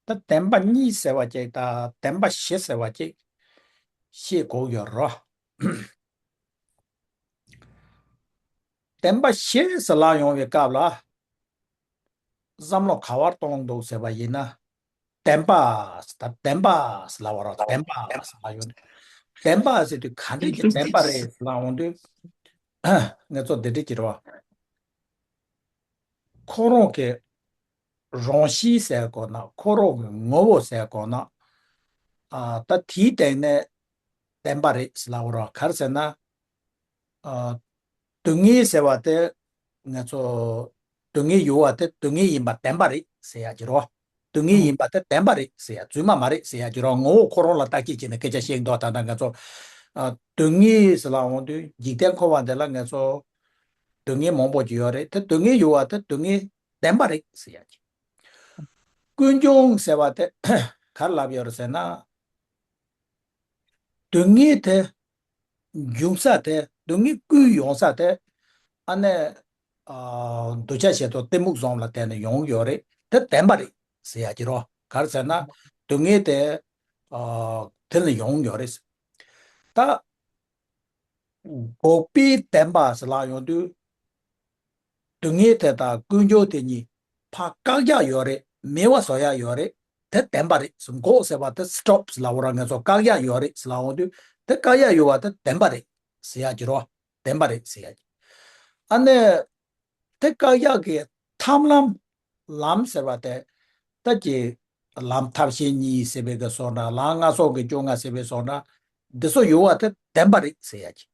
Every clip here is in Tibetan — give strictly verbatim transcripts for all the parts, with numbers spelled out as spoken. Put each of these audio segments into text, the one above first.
ད་བདེན་པ་གཉིས་ཟེར་བ་ཅིག་དང་བདེན་པ་བཞི་ཟེར་བ་ཅིག་ཤེས་དགོས་ཡོད་རེད། བདེན་པ་བཞི་ཟེར་ལབ་ཡོང་བའི་སྐབས་ལ། བསམ་བློ་ག་བར་གཏོང་འདུག་ཟེར་བ་ཡིན་ན། བདེན་པ། ད་བདེན་པ་ཟེར་ལབ་པ་རེད། བདེན་པ་ཟེར་ལབ་ཡོང་། བདེན་པ་ཟེར་དུས་ག་འདྲས་ཀྱི་བདེན་པ་རེད་ཟེར་ལབ་ཡོང་དུས། ངས་ཚོ་འདི་འདྲས་ཀྱི་རེད་བ། ཁོ་རང་གི་རང་གཤིས་ཟེར་དགོས་ན། ཁོ་རང་གི་ངོ་བོ་ཟེར་དགོས་ན། ཨ། ད་དེའི་སྟེང་ནས་བདེན་པ་རེད་ཟེར་ལབ་པ་རེད། ག་རེ་ཟེར་ན། ཨ། སྡུག་བསྔལ་ཟེར་བ་དེ་ང་ཚོ་སྡུག་བསྔལ་ཡོད་པ་དེ་སྡུག་བསྔལ་ཡིན་པ་བདེན་པ་རེད་ཟེར་ཡ་ཅིག་རེད། སྡུག་བསྔལ་ཡིན་པ་དེ་བདེན་པ་རེད་ཟེར་ཡ། རྫུན་མ་མ་རེད་ཟེར་ཡ་ཅིག་རེད། ངོ་བོ་ཁོ་རང་ལ་བརྟག་དཔྱད་བྱས་ནས་སྐད་ཆ་བཤད་འདུག་ད་ལྟ་ང་ཚོ། ཨ། སྡུག་བསྔལ་ཟེར་ལབ་འོང་དུས་འཇིག་རྟེན་འཁོར་བ་འདི་ལ་ང་ཚོ་སྡུག་བསྔལ་མང་པོ་ཅིག་ཡོད་རེད། དེ་སྡུག་བསྔལ་ཡོད་པ་དེ་སྡུག་བསྔལ་བདེན་པ་རེད་ཟེར་ཡ་ཅིག་ཀུན་འབྱུང་ཟེར་བ་དེ་ག་རེ་ལབ་ཡོད་རེད་ཟེར་ན། སྡུག་བསྔལ་དེ་འབྱུང་ས་དེ། སྡུག་བསྔལ་ཀུན་ཡོང་ས་དེ། ཨ་ནི། ཨ། འདོད་ཆགས་ཞེ་སྡང་གཏི་མུག་གསུམ་ལ་བརྟེན་ནས་ཡོང་ཡོད་རེད། དེ་བདེན་པ་རེད་ཟེར་ཡ་ཅིག་རེད། ག་རེ་ཟེར་ན། སྡུག་བསྔལ་དེ། ཨ། དེ་ལ་ཡོང་ཡོད་རེད། ད་འགོག་པའི་བདེན་པ་ཟེར་ལབ་ཡོང་དུས། སྡུག་བསྔལ་དེ་དང་ཀུན་འབྱུང་དེ་གཉིས་ཕར་བཀག་ཡག་ཡོད་རེད། མེད་པ་བཟོ་ཡག་ཡོད་རེད། དེ་བདེན་པ་རེད། འགོག་ཟེར་བ་དེ་སི་ཊོབ་ཟེར་ལབ་པ་རེད། ང་ཚོ་བཀག་ཡག་ཡོད་རེད་ཟེར་ལབ་འོང་དུས། དེ་བཀག་ཡག་ཡོད་པ་དེ་བདེན་པ་རེད་ཟེར་ཡག་ཅིག་རེད། བདེན་པ་རེད་ཟེར་ཡག་ཅིག་ཨ་ནི། དེ་བཀག་ཡག་གི་ཐབས་ལམ། ལམ་ཟེར་བ་དེ། ད་ཀྱི་ལམ་ཐབས་ཤེས་གཉིས་ཟེར་བའི་གི་བཟོ་འདྲ། ལམ་ལྔ་སོགས་ཀྱི་བཅོ་ལྔ་ཟེར་བའི་བཟོ་འདྲ། འདི་ཚོ་ཡོད་པ་དེ་བདེན་པ་རེད་ཟེར་ཡག་ཅིག་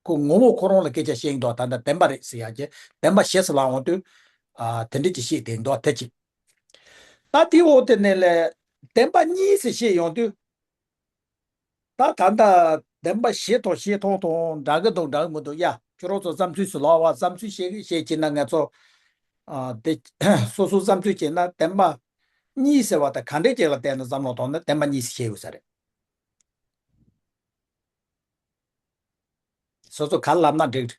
ཁོ་ངོ་བོ་ཁོ་རང་ལ་སྐད་ཆ་བཤད་འདུག་ད་ལྟ་བདེན་པ་རེད་ཟེར་ཡག་ཅིག་བདེན་པ་བཞི་ཟེར་ལབ་འོང་དུས། ཨ། དེ་འདྲས་ཀྱི་བཤད་བསྡད་འདུག་དེ་གཅིག་ད་དེའི་འོག་དེ་ནས་ལས་བདེན་པ་གཉིས་ཟེར་བཤད་ཡོང་དུས། ད་ད་ལྟ་བདེན་པ་བཞི་དང་བཞི་མཐོང་དང་འདྲ་གི་འདུག་འདྲ་གི་མི་འདུག་ཡ། ཁྱོད་རང་ཚོ་བསམ་ཚུལ་ཟེར་ལབ་པ། བསམ་ཚུལ་བཤད་བཤད་བྱས་ན་ང་ཚོ། ཨ། དེ་སོ་སོའི་བསམ་ཚུལ་བྱས་ན་བདེན་པ་གཉིས་ཟེར་བ་དང་ག་འདྲས་ཅིག་ལ་བལྟས་ནས་བསམ་བློ་གཏོང་ན་བདེན་པ་གཉིས་ཟེར་བཤད་ཡོད་ས་རེད། སོ་སོ་ག་ལབ་ན་འགྲིག་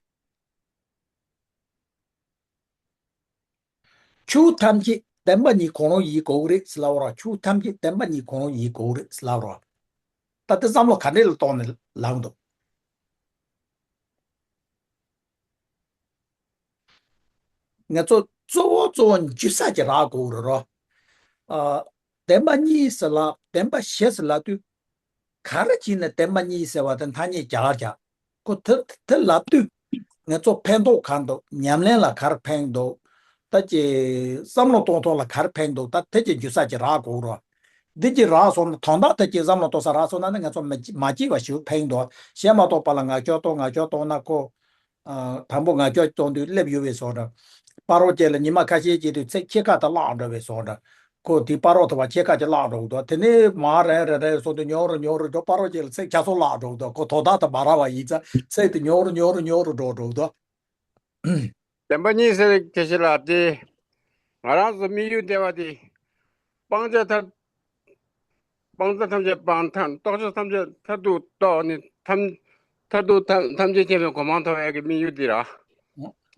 ཆོས་ཐམས་ཅད་བདེན་པ་གཉིས་གང་རུང་ཡིན་དགོས་ཀྱི་རེད་ཟེར་ལབ་པ་རེད། ཆོས་ཐམས་ཅད་བདེན་པ་གཉིས་གང་རུང་ཡིན་དགོས་ཀྱི་རེད་ཟེར་ལབ་པ་རེད། ད་དེ་བསམ་བློ་ག་འདྲས་ལ་གཏོང་ནས་ལབ་འདུག་ང་ཚོ་གཙོ་བོ་གཙོ་བོ་འཇུག་ས་ཅིག་རག་དགོས་ཀྱི་རེད་རོ། ཨ། བདེན་པ་གཉིས་ཟེར་ལབ། བདེན་པ་བཞི་ཟེར་ལབ་དུས། ག་རེ་བྱས་ནས་བདེན་པ་གཉིས་ཟེར་བ་དེ་ཐ་སྙད་རྒྱག་རྒྱག་ཁོ་དེ་དེ་ལབ་དུས། ང་ཚོ་ཕན་ཐོགས་ག་འདུག་ཉམས་ལེན་ལ་ག་རེ་ཕན་འདུག་ད་ཀྱི་བསམ་བློ་གཏོང་ཐོག་ལ་ག་རེ་ཕན་འདུག་ད་དེ་ཀྱི་འཇུག་ས་ཅིག་རག་དགོས་རོ། འདི་ཀྱི་རག་སོང་ན། དོན་དག་དེ་ཀྱི་བསམ་བློ་གཏོང་ས་རག་སོང་ན་ནི་ང་ཚོ་མ་མ་སྐྱིད་པ་ཞིག་ཕན་འདུག་བཤད་མ་གཏོགས་པ་ལ་ངག་སྐྱོར་གཏོང་། ངག་སྐྱོར་གཏོང་ན་ཁོ། ཨ། དང་པོ་ངག་སྐྱོར་གཏོང་དུས་སླེབས་ཡོད་པའི་བཟོ་འདྲ། སྤ་རོ་བཅས་ལ་ཉི་མ་ཁ་ཤས་ཀྱི་དུས་ཚིགས་ཕྱེད་ཀ་དེ་བརླག་འགྲོ་བའི་བཟོ་འདྲ། ཁོ་དེ་སྤ་རོ་དུ་བ་ཕྱེད་ཀ་ཅིག་བརླག་འགྲོ་གི་འདུག་དེ་ནས་མར་རན་རན་རན་སོང་དུས་ཉུང་རུ་ཉུང་རུ་འགྲོ། སྤ་རོ་བཅས་ལ་ཚིགས་ཆ་ཚང་བརླག་འགྲོ་གི་འདུག་ཁོ་དོན་དག་དེ་མ་རག་པ་ཡིན་ཙང་ཚིགས་དེ་ཉུང་རུ་ཉུང་རུ་ཉུང་རུ་འགྲོ་འགྲོ་གི་འདུག་བདེན་པ་གཉིས་ཟེར་སྐད་ཆ་ལ་དེ། ང་རང་ཚོ་དམིགས་ཡུལ་བདེ་བ་དེ། སྤང་བྱ་མཐར། སྤང་བྱ་ཐམས་ཅད་སྤངས་ཐབས། རྟོགས་བྱ་ཐམས་ཅད་མཐར་ཐུག་རྟོགས་ནས་ཐམས། མཐར་ཐུག་ཐམས་ཐམས་ཅད་མཁྱེན་པའི་གོ་འཕང་ཐོབ་ཡག་གི་དམིགས་ཡུལ་འདི་ར།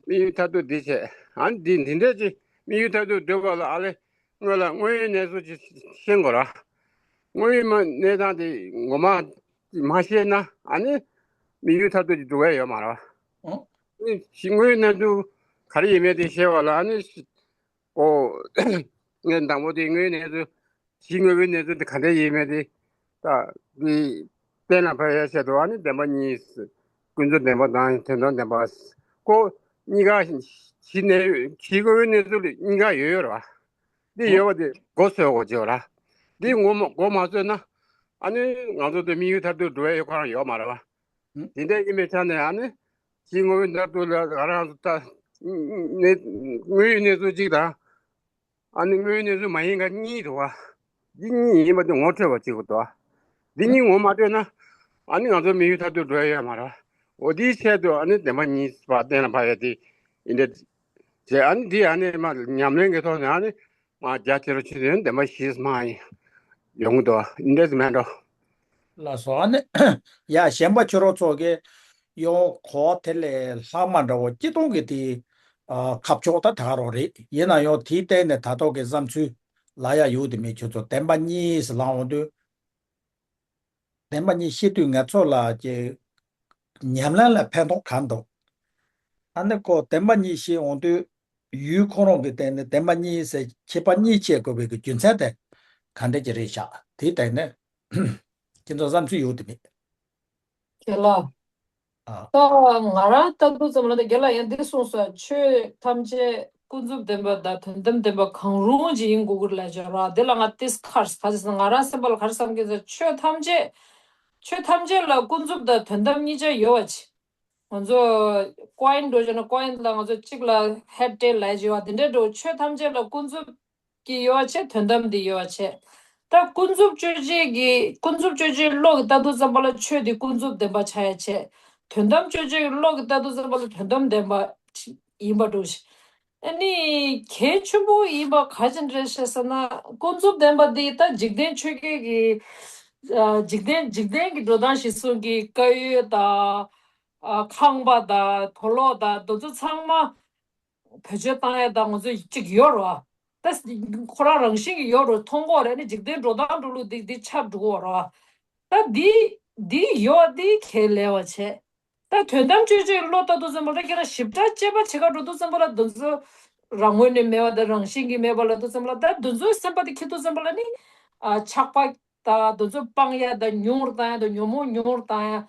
དམིགས་ཡུལ་མཐར་ཐུག་འདི་བྱས། ཨ་ནི་འདི་འདི་འདྲས་ཀྱི་དམིགས་ཡུལ་མཐར་ཐུག་འགྲུབ་པ་ལ་ཨ་ལེ། སྔོན་ལ་དངོས་ཡོད་གནས་ཚུལ་ཅིག་ཤེས་དགོས་ར། དངོས་ཡོད་མ་གནས་སྟངས་དེ་ངོ་མ་མ་ཤེས་ན་ཨ་ནི་དམིགས་ཡུལ་མཐར་ཐུག་ཅིག་འགྲུབ་ཡག་ཡོད་མ་ར། ཨ་ནི་དངོས་ཡོད་གནས་ཚུལ་ག་རེ་ཡིན་མིན་དེ་ཤེས་པ་ལ་ཨ་ནི། ཨོ། ངས་དང་པོ་དེ་དངོས་གནས་སུ་གཞི་དངོས་པོའི་གནས་ཚུལ་དེ་ག་འདྲ་ཡིན་མིན་དེ། ད་འདི་གཏན་ལ་ཕབ་ཡག་ཆེད་དུ་ཨ་ནི་བདེན་པ་གཉིས། ཀུན་རྫོབ་བདེན་པ་དང་དོན་དམ་བདེན་པ། ཁོ་གཉིས་ཀ་གཞི་གནས་གཞི་དངོས་པོའི་གནས་ཚུལ་གཉིས་ཀ་ཡོད་ཡོད་རེད་བ། འདི་ཡོད་པ་དེ་མགོ་ཚོས་དགོས་ཀྱི་ཡོད་ར། འདི་མགོ་མ་མགོ་མ་ཚོས་ན་ཨ་ནི་ང་ཚོ་དེ་དམིགས་ཡུལ་མཐར་ཐུག་འགྲོ་ཡག་ཡོད་ཁོ་རང་ཡོད་མ་རེད་བ། དེ་འདྲ་ཡིན་པའི་ཆ་ནས་ཨ་ནི་གཞི་དངོས་པོའི་མཐར་ཐུག་ལ་ང་རང་ཚོ་ད་གནས་དངོས་ཡོད་གནས་ཚུལ་གཅིག་དང་། ཨ་ནི་དངོས་ཡོད་གནས་ཚུལ་མ་ཡིན་མཁན་གཉིས་འདུག་བ། འདི་གཉིས་ཡིན་པ་དེ་ངོ་འཕྲོད་པ་གཅིག་པུ་འདུག་བ། འདི་གཉིས་ངོ་མ་འཕྲོད་ན་ཨ་ནི་ང་ཚོ་དམིགས་ཡུལ་མཐར་ཐུག་འགྲོ་ཡ་ཡོད་མ་རེད་བ། འོ་དེའི་ཆེད་དུ་ཨ་ནི་བདེན་པ་གཉིས་པ་གཏན་ལ་ཕབ་ཡ་དེ་ཡིན་འདྲ། བྱས་ཨ་ནི་འདི་ཨ་ནི་མ་ཉམས་ལེན་གྱི་ཐོག་ནས་ཨ་ནི་མ་རྒྱ་ཆེ་རུ་ཕྱིན་ནས་བདེན་པ་བཞི་མ་ཡིན་ཡོང་གི་འདུག་བ། ཡིན་འདྲ་ཟེར་མེད་འགྲོ། ལགས་སོ། ཨ་ནི་ཡ་གཞན་པ་ཁྱོད་རང་ཚོ་གི་ཡང་གོ་བ་དེ་ལས་ལྷག་མ་འདྲ་བོ་སྐྱིད་གཏོང་གི་དེ། ཨ། ཁ་ཕྱོགས་ད་ད་ག་རང་རེད། ཡིན་ན་ཡང་དེའི་སྟེང་ནས་ད་ཐོག་གི་བསམ་ཚུལ་ ལབ་ཡ་ཡོད་དེ་མེད། ཁྱོད་ཚོ་བདེན་པ་གཉིས་ཟེར་ལབ་འོང་དུས། བདེན་པ་གཉིས་བཤད་དུས་ང་ཚོ་ལ་ཀྱི་ཉམས་ལེན་ལ་ཕན་ཐོགས་གང་འདུག་ཨ་ནི་ཁོ་བདེན་པ་གཉིས་བཤད་འོང་དུས་ཡུལ་ཁོ་རང་གི་སྟེང་ནས་བདེན་པ་གཉིས་ཟེར་ཁྱད་པར་གཉིས་ཕྱེ་དགོས་པའི་གི་རྒྱུ་མཚན་དེ་ག་འདྲ་ཅིག་རེད་ཤག་དེའི་སྟེང་ནས་ཁྱེད་ཚོ་བསམ་ཚུལ་ཡོད་དེ་མེད། རྒན་ལགས། ཨ། ད་ང་རང་ལྟ་དུས་ཙམ་ལ་ད་རྒན་ལགས་ཡང་འདི་གསུངས་སོང་། ཆོས་ཐམས་ཅད་ཀུན་རྫོབ་བདེན་པ་དང་དོན་དམ་བདེན་པ་གང་རུང་ཅིག་ཡིན་དགོས་ཀྱི་རེད་ལབ་བྱས་ར། འདི་ལ་ང་ཏིས་ཁར་ག་ཟེར་ན་ང་རང་སེམས་པ་ལ་ག་རེ་བསམ་གྱི་ཟེར། ཆོས་ཐམས་ཅད་ཆོས་ཐམས་ཅད་ལ་ཀུན་རྫོབ་དང་དོན་དམ་གཉིས་ཆ་ཡོད་པ་ཅིག་ང་ཚོ་ཀོ་ཡིན་འགྲོ་བྱས་ན་ཀོ་ཡིན་ལ་ང་ཚོ་གཅིག་ལ་ཧེཌ་ཊེལ་ལབ་བྱས་པ་དེ་འདྲའི་འགྲོ། ཆོས་ཐམས་ཅད་ལ་ཀུན་རྫོབ་ཀྱི་ཡོད་པ་བྱས། དོན་དམ་དེ་ཡོད་པ་བྱས། ད་ཀུན་རྫོབ་དཔྱོད་བྱེད་ཀྱི་ཀུན་རྫོབ་དཔྱོད་བྱེད་བློ་གི་ལྟ་དུས་ཙམ་པ་ལ་ཆོས་དེ་ཀུན་རྫོབ་བདེན་པ་ཆགས་ཡ་བྱས། དོན་དམ་དཔྱོད་བྱེད་ཀྱི་བློ་གི་ལྟ་དུས་ཙམ་པ་ལ་དོན་དམ་བདེན་པ་ཡིན་པ་འགྲོ་ཞིང་། ཨ་ནི་གལ་ཆེན་པོ་ཡིན་པ་ག་ཅི་འདྲ་ཞེས་ཟེར་ན། ཀུན་རྫོབ་བདེན་པ་འདི་ད་འཇིག་རྟེན་ཆོས་བརྒྱད་ཀྱི་ཨ་འཇིག་རྟེན་འཇིག་རྟེན་གྱི་འགྲོ་སྟངས་ཤིག་གསུང་གི་དཀར་ཡོལ་དང་། ཨ་ཁང་པ་དང་དུག་ལོག་དང་དེ་ཚོ་ཚང་མ་བེད་སྤྱོད་བཏང་ཡ་ད་ང་ཚོ་གཅིག་ཡོད་རེད་བ། ད་ཁོ་རང་རང་བཞིན་གྱིས་ཡོད་རེད། མཐོང་གི་ཡོད་རེད། ཨ་ནི་འཇིག་རྟེན་འགྲོ་སྟངས་འགྲོ་ལུགས་འདི་འདི་ཆགས་འགྲོ་གི་ཡོད་རེད་བ། ད་འདི་འདི་ཡོད་འདི་གལ་ལས་པ་བྱས། ད་དོན་དམ་དཔྱོད་བྱེད་ཀྱི་བློ་ལྟ་དུས་ཙམ་པ་ལ་ཁྱེད་རང་ཞིབ་ཕྲ་དཔྱད་པ་བྱེད་ག་འགྲོ་དུས་ཙམ་པ་ལ་འདི་ཚོ་རང་ངོས་ནས་མེད་པ་དང་རང་བཞིན་གྱིས་མེད་པ་ལབ་དུས་ཙམ་པ་ལ། ད་འདི་ཚོའི་སེམས་པ་དེ་འཁྱེར་དུས་ཙམ་པ་ལ་ནི་ཨ་ཆགས་པ་དང་འདི་ཚོ་སྤང་ཡ་དང་ཉུང་རུ་བཏང་ཡ་དང་ཉོན་མོངས་ཉུང་རུ་བཏང་ཡ་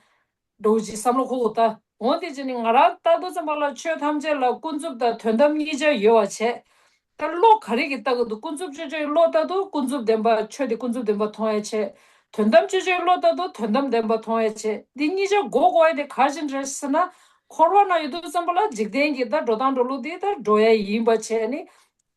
འགྲོ་གི་བསམ་བློ་འཁོར་གི། ད་འོ་དེ་བྱས་ནས་ང་རང་ལྟ་དུས་ཙམ་པ་ལ་ཆོས་ཐམས་ཅད་ལ་ཀུན་རྫོབ་དང་དོན་དམ་གཉིས་ཆ་ཡོད་པ་བྱས། ད་བློ་ག་རེ་གིས་ལྟ་གི་འདུག་ཀུན་རྫོབ་དཔྱོད་བྱེད་ཀྱི་བློ་ལྟ་དུས་ཀུན་རྫོབ་བདེན་པ་ཆོས་དེ་ཀུན་རྫོབ་བདེན་པ་མཐོང་ཡ་བྱས། དོན་དམ་དཔྱོད་བྱེད་ཀྱི་བློ་ལྟ་དུས་དོན་དམ་བདེན་པ་མཐོང་ཡ་བྱས། འདི་གཉིས་ཆ་འགོག་དགོས་ཡ་དེ་ག་ཅི་འདྲ་ཟེར་ན། འཁོར་བ་ན་ཡོད་དུས་ཙམ་པ་ལ་འཇིག་རྟེན་གྱི་ད་འགྲོ་སྟངས་འགྲོ་ལུགས་དེ་ད་འགྲོ་ཡ་ཡིན་པ་བྱས་ནི།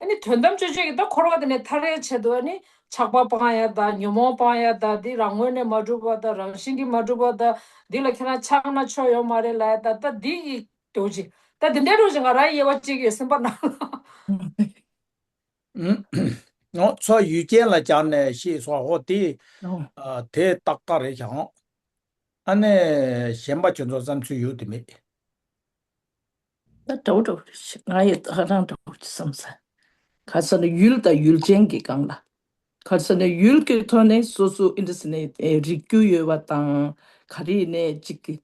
ཨ་ནི་དོན་དམ་དཔྱོད་བྱེད་ཀྱི་ད་འཁོར་བ་དེ་ནས་ཐར་ཡ་ཆེད་དུ་ཨ་ནི་ཆགས་པ་སྤང་ཡ་དང་ཉོན་མོངས་སྤང་ཡ་དང་། འདི་རང་ངོས་ནས་མ་གྲུབ་པ་དང་རང་བཞིན་གྱིས་མ་གྲུབ་པ་དང་། འདི་ལ་ཁྱེད་རང་ཆགས་ན་ཆོ་ཡོད་མ་རེད་ལབ་ཡ་དང་། ད་འདི་གི་འགྲོ་ཅིག་ད་འདི་འདྲའི་འགྲོ་ཅིག་ང་རང་དབྱེ་བ་གཅིག་ཡོད་སེམས་པ་ནང་ལ། ཨོ་ཚོ་ཡུལ་ཅན་ལ་སྦྱར་ནས་ཤེས་སོང་། ཧོ་དེ་ཨོ། ཨ་དེ་ཏག་ཏག་རེད་ཤག་ཨ་ནི་གཞན་པ་ཁྱོད་ཚོ་བསམ་ཚུལ་ཡོད་དེ་མེད། ད་འདྲ་བོ་འདྲ་བོ་རེད་ཤག་ང་ཡི་ད་ག་རང་འདྲ་བོ་ཅིག་བསམ་ས། ག་ས་ནི་ཡུལ་དང་ཡུལ་ཅན་གྱི་སྒང་ལ། ག་ས་ནི་ཡུལ་གྱི་ཐོག་ནས་སོ་སོ་ཨིན་ཌི་སི་ནས་ཨེ་རིག་རྒྱུ་ཡོད་པ་དང་། ག་རེ་ནས་ཅིག་གི་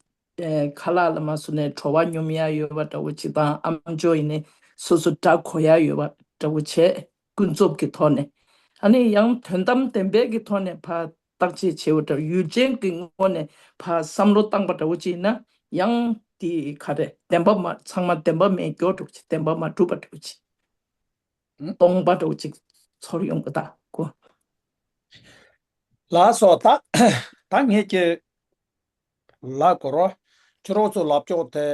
ཨེ་ཁ་ལག་ལ་མ་སོང་ནས་བྲོ་བ་མྱོང་ཡ་ཡོད་པ་འདྲ་བོ་ཅིག་དང་། ཨམ་ཅོག་ཡིན་ནས་སོ་སོ་སྒྲ་གོ་ཡ་ཡོད་པ་འདྲ་བོ་བྱས། ཀུན་རྫོབ་ཀྱི་ཐོག་ནས། ཨ་ནི་ཡང་དོན་དམ་བདེན་པའི་གི་ཐོག་ནས་ཕར་བརྟག་དཔྱད་བྱེད་པ་འདྲ། ཡུལ་ཅན་གྱི་ངོས་ནས་ཕར་བསམ་བློ་བཏང་པ་འདྲ་བོ་ཅིག་ཡིན་ན། ཡང་དེ་ག་རེ་བདེན་པ་མ་ཚང་མ་བདེན་པ་མེད་སྐྱོ་འདྲ་བོ་ཅིག་བདེན་པ་མ་གྲུབ་པ་འདྲ་བོ་ཅིག་ཨུ། སྟོང་པ་འདྲ་བོ་ཅིག་ཚོར་ཡོང་གི་ད་གོ། ལགས་སོ། ད་ད་ངས་ཀྱི་ལབ་དགོས་རོ། ཁྱོད་རང་ཚོ་ལབ་ཕྱོགས་དེ་